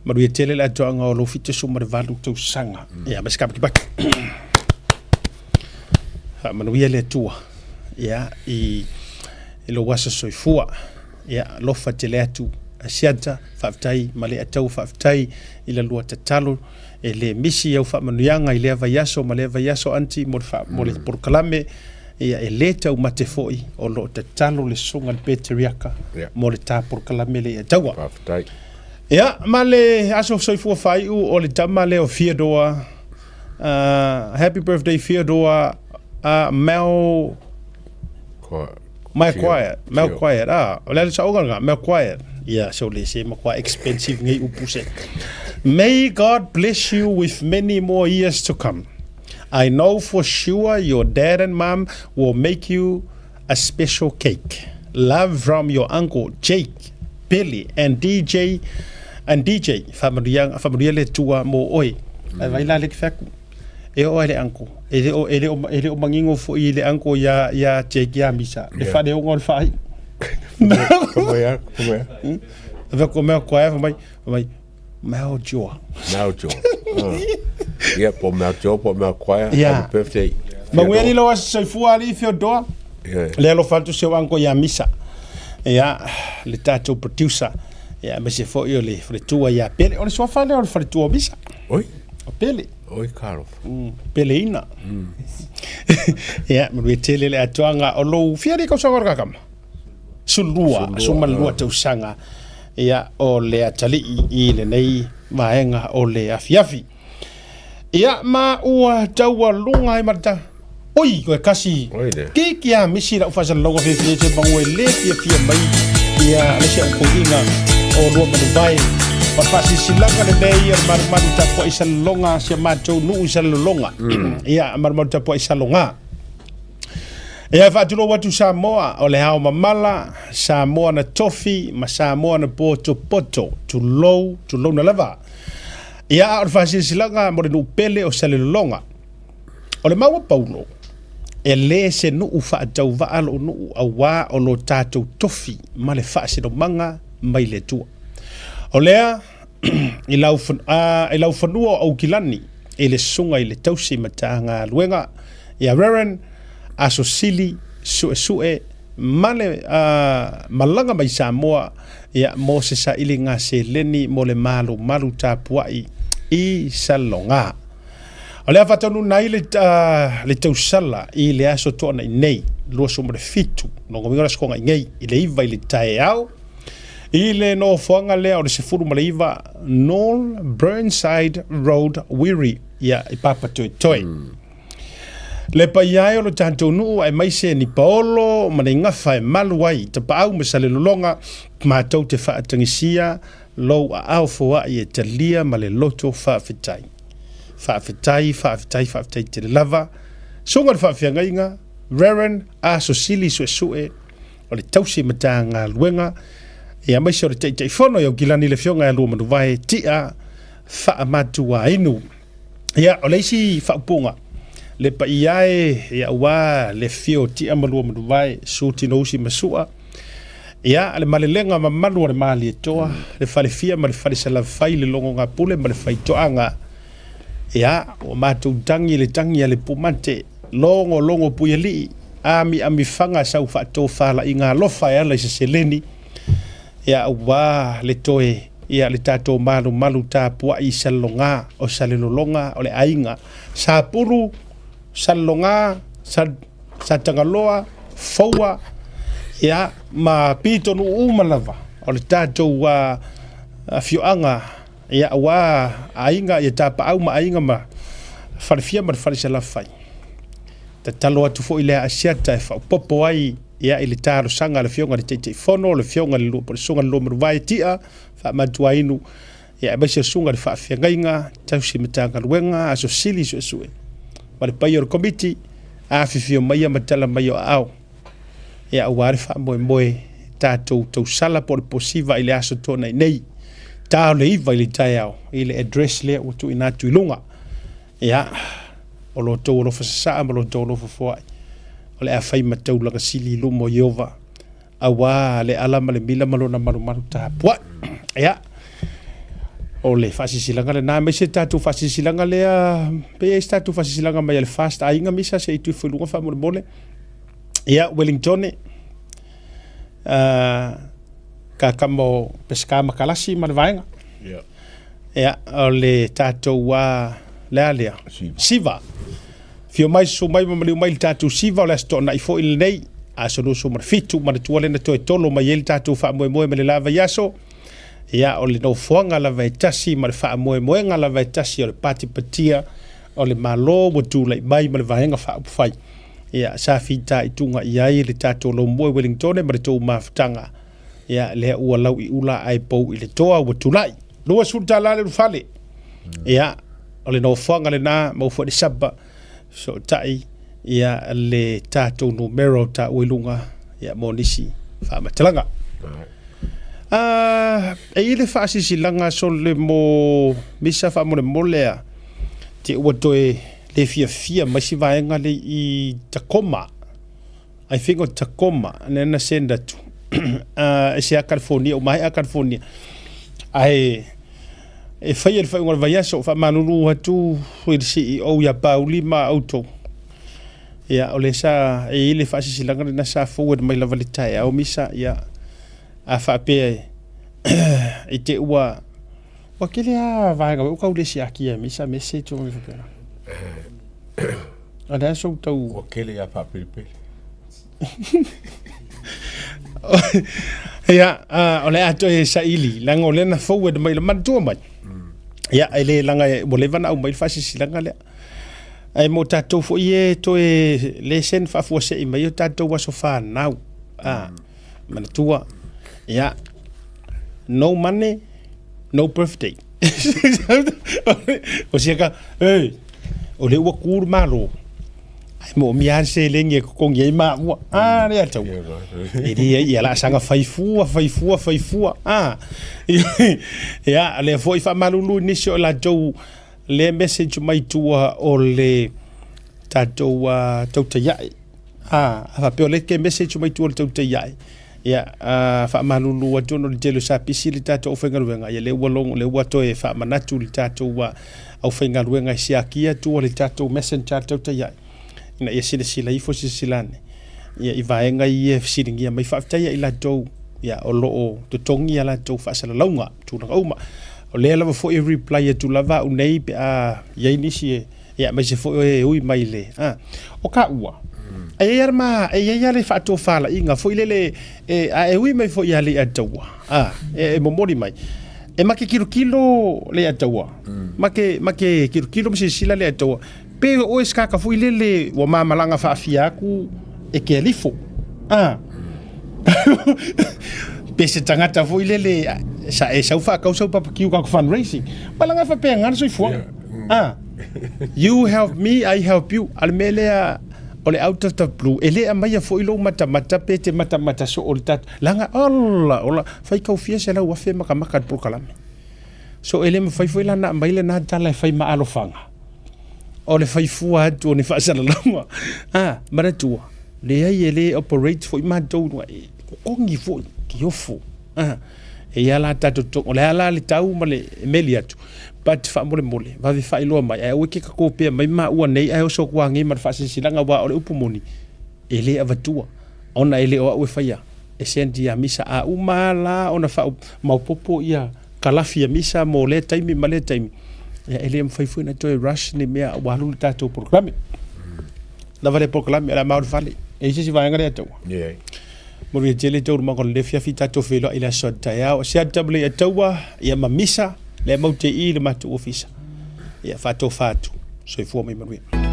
Manuia tele le atoaga o lou 78 tausaga. Ia ma se kapakipaki. Faamanuia le Atua ia i lou aso soifua. Ia alofa tele atu Asiata, faafetai ma le Ataua faafetai i la lua tatalo e le misi au faamanuiaga i lea vaiaso ma lea vaiaso aunty mo le fa, mo le polokalame ia e le taumate foi o lo o tatalo le susuga i le Peteriaka mo le ta polokalame le Ataua. Faafetai. Ia ma le aso soifua faaiu o le tama lea o Theodore Happy birthday Theodore Mel Mel Quiet Mel Quiet ah o le a le saoga lena Mel Quiet yeah so le se matua expensive nei upu se May God bless you with many more years to come I know for sure your dad and mom will make you a special cake love from your uncle Jake Billy and DJ and DJ Faamanuia faamanuia le Atua mo oe. Ae vai la le ke whaku. E o ai le uncle. E le o e le o e le o mangingo foi i le uncle ia ia Jake ia Misa. Le yeah. whare o ngā whai. Ka mai a, ka mai a. Ave ko mea koe mai mai Mao Joa. Mao Joa. Ia, po Mao Joa, po Mao Choir. Yeah. Happy birthday. Manuia ni lo aso soifua alii Theodore. Yeah. Le alofa atu si ou uncle ia Misa. Ia, le tatou producer. Ia, aemaise foi o le faletua ia Pele. O le suafa lea o le faletua o Misa. Oi. O Pele. Oi, ka alofa. Peleina. Ia, manuia tele le atoaga o lou fia alii tausaga o le kakama. Sulua, 12 tausaga ia o le atalii i lenei vaega o le afiafi. Ia ma ua taualuga ai ma le ta... Oi, koe kasi, kiki a misi lau faasalalauga fiafia se magu e le fiafia mai ia le isi au toeaiina o lua manuvae. O le faasilasilaga lenei o le malumalu tapuai Salelologa, si a matou nuu i Salelologa. Ia, malumalu tapuai Saloga. Ia e faatulou atu Samoa, o le ao mamala, Samoa na tofi ma Samoa na potopoto, tulou, tulouna lava. Ia a o le faasilasilaga mo le nuu pele o Salelologa. O le mau a Paulo, e le se nuu faatauvaa lou nuu auā o lo tatou tofi ma le faasinomaga mai le Atua. O lea, i lau, i lau fanua o Aukilani, i le susuga i le tausi matagaluega ia Reverend Aso Sili Suesue ma le malaga mai Samoa ia mo se sailiga seleni mo le malumalu tapuai i Saloga. O le a faataunuuina ai le, le tausala i le aso toanai nei, 27, lona uiga o le aso toanai nei, i le 9 i le taeao, I le nofoaga lea o le 19 Noel Burnside Road, Wiri, ia, i Papatoetoe. Le paia ai o lo tatou nuu aemaise ni paolo ma ni gafa e malu ai i Tapaau ma Salelologa, matou te faatagisia lou aao foai e talia ma le loto faafetai. Faafetai, faafetai, faafetai tele lava. Susuga i le Faafeagaiga, Reverend Aso Sili Suesue. o le tausi Matagaluega, ia aemaise o le Taitaifono i Aukilani le Afioga ia Luamanuvae Tia Faamatuainu. Ia, o le isi faaupuga, le paia e, ia aua le afio o Tia ma Luamanuvae, Su Tinousi ma Sua, ia, le malelega mamalu o le Malietoa, le Falefia ma le Falesalafai, le Logogapule ma le Faitoaga, ia, ua matou tagi le tagi a le pumate, logo logo puialii, amiamifaga sau faatofalaiga alofa e ala i se seleni, ia aua le toe ia le tatou malumalu tapuai i Salelogā, o Salelologa o le aiga Sapulu, Salelogā, Satagaloa, Foua, ia ma pitonuu uma lava o le tatou afioaga, ia aua aiga, ia tapaau ma aiga ma Falefia ma le Falesalafai. Tatalo atu foi le Asiata e faaopoopo ai ia i le talosaga a le Afioga i le Taitaifono, le Afioga i le Susuga i le Luamanuvae Tia Faamatuainu, ia aemaise le Susuga i le Faafeagaiga Tausi Matagaluega, Aso Sili Suesue, ma le paia o le Komiti, afifio maia ma tala mai o aao, ia aua le faamoemoe tatou tausala po o le posiva i le aso Toonai nei, ta o le 9 i le taeao, i le address lea ua tuuina atu i luga. Ia, o lo outou alofa sasaa ma lo outou alofa foai, o le a fai ma taulaga sili i luma o Ieova, auā le ala ma le mila ma lona malumalu tapuai. Ia, o le faasilasilaga lena, aemaise tatou faasilasilaga lea, pe i ai se tatou faasilasilaga mai a le FAST aiga misa se i tuifo i luga faamolemole. Ia, Wellingtone, kakama o Pesika ma Kalasi ma le vaega. Yeah. Ia, o le tatou a, le a lea? Siva. Fio mai, susu mai ma maliu mai le tatou Siva, o le Aso Toonai foi lenei, aso 27, manatua lea na toe tolo mai ai le tatou faamoemoe ma le la vaiaso. Ia, o le nofoaga lava e tasi ma le faamoemoega lava e tasi o le patipatia o le Malo ua tulai mai ma le Vaega Faaupufai. Ia, sa fitaituga i ai le tatou laumua i Wellingtone ma le tou mafutaga. Ia, lea ua lau i ula ae pou i le toa ua tulai. $20 le ulufale. Ia, o le nofoaga lena, maua foi le saba, fesootai, ia, le tatou numera o taua i luga, ia, mo nisi faamatalaga. Ah, e i ai le faasilasilaga sole mo misa faamolemole a, te ua toe le fiafia mai si vaega le i Tacoma. I think o Tacoma lea na send atu uh, e se a California, o maea California. Ae e faia le faaiuga o le vaiaso, faamalulu atu i le CEO ia Pauli ma outou. Ia, o lea sa e i ai le faasisilaga lena sa forward mai lava le taeao misa, ia, a faapea e, i te ua, ua kele a vaega ua kau le siakia e misa message o me faapena. O le a sou tau... Ua kele ia faapelepele. Ia, o le a toe saili, leaga o lea na forward mai, manatua mai. Ia, e le laga ua leva ona aumai le faasilasilaga lea. Ae mo tatou foi e toe le send faafuasei mai o tatou aso fanau. Ah, manatua. Ia, no money, no birthday. O sia ka, hey, o lea ua ku le Malo, ae moomia lava le seleni e totogi ai maua. A lea tau. E le ai, ia la saga fai fua, fai fua, fai fua. A. Ia, lea foi faamalulu i nisi o latou lea message mai tua o le tatou uh, tautai ae. A, a faapea o lea ke message mai tua o le tautai ae, ia, a, faamalulu atu ona o le tele o sa pisi le tatou aufaigaluega, ia lea ua logo, lea ua toe faamanatu le tatou a, aufaigaluega e siakia tua le tatou messenger le tautai ae, ina ia silasila ifo, silasila ane, ia, i vaega ia e fesiligia mai. Faafetai ia i latou, ia, o lo o totogi a latou faasalalauga, tulaga uma. O lea lava foi e reply atu lava au nei pe a i ai nisi e, Ia, aemaise foi o e ui mai le, a, o ka ua. E i ai ma, e i ai le faatofalaiga foi lele, e, a e ui mai foi ia Leiataua, a, e, e momoli mai. E ma ke kilokilo Leiataua, ma ke, ma ke kilokilo ma silasila Leiataua, pe o oe se kaka foi lele ua mamalaga faafia aku e ke alifo, a. Pe se tagata foi lele, sa e sau faakau sau papakiu ka fundraising. Malaga e faapea ngana soifuaga. Ah. You help me, I help you. A le mea lea, O le out of the blue, e le aumaia foi lou matamata pe te matamata soo i le tatou, leaga ola ola, faitau fia 100,000 e makamaka i le polokalame. So e le mafai foi la ona aumai lena tala e fai ma alofaga o le fai fua atu o ni faasalalauga. A, manatua, leai e le operate foi matou i luga, e totogi foi, tiofu. A, e i ai la tatou totogi, o le a la le tau ma le meli atu, but faamolemole, vave faailoa mai, ae aua e te tatopea mai maua nei ae oso atu lava nei ma le faasilasilaga, aua o le upu moni, e le avatua, ona e le o au e faia, e send ia Misa. A uma lava la ona faamaopoopo ia kalafi a Misa mo lea taimi ma lea taimi, ia e le mafai foi ona toe rush ni mea ua alu le tatou polokalame. Lava lea polokalame, o le a ma o le fale. E i ai se isi vaega lea Taua? Leai. Manuia tele taualumaga o lenei afiafi, tatou feiloai i le aso a taeao. O CRWA Taua, ia ma Misa, lea matou te i i le matou ofisa. Ia faatofa atu. Soifua ma ia manuia.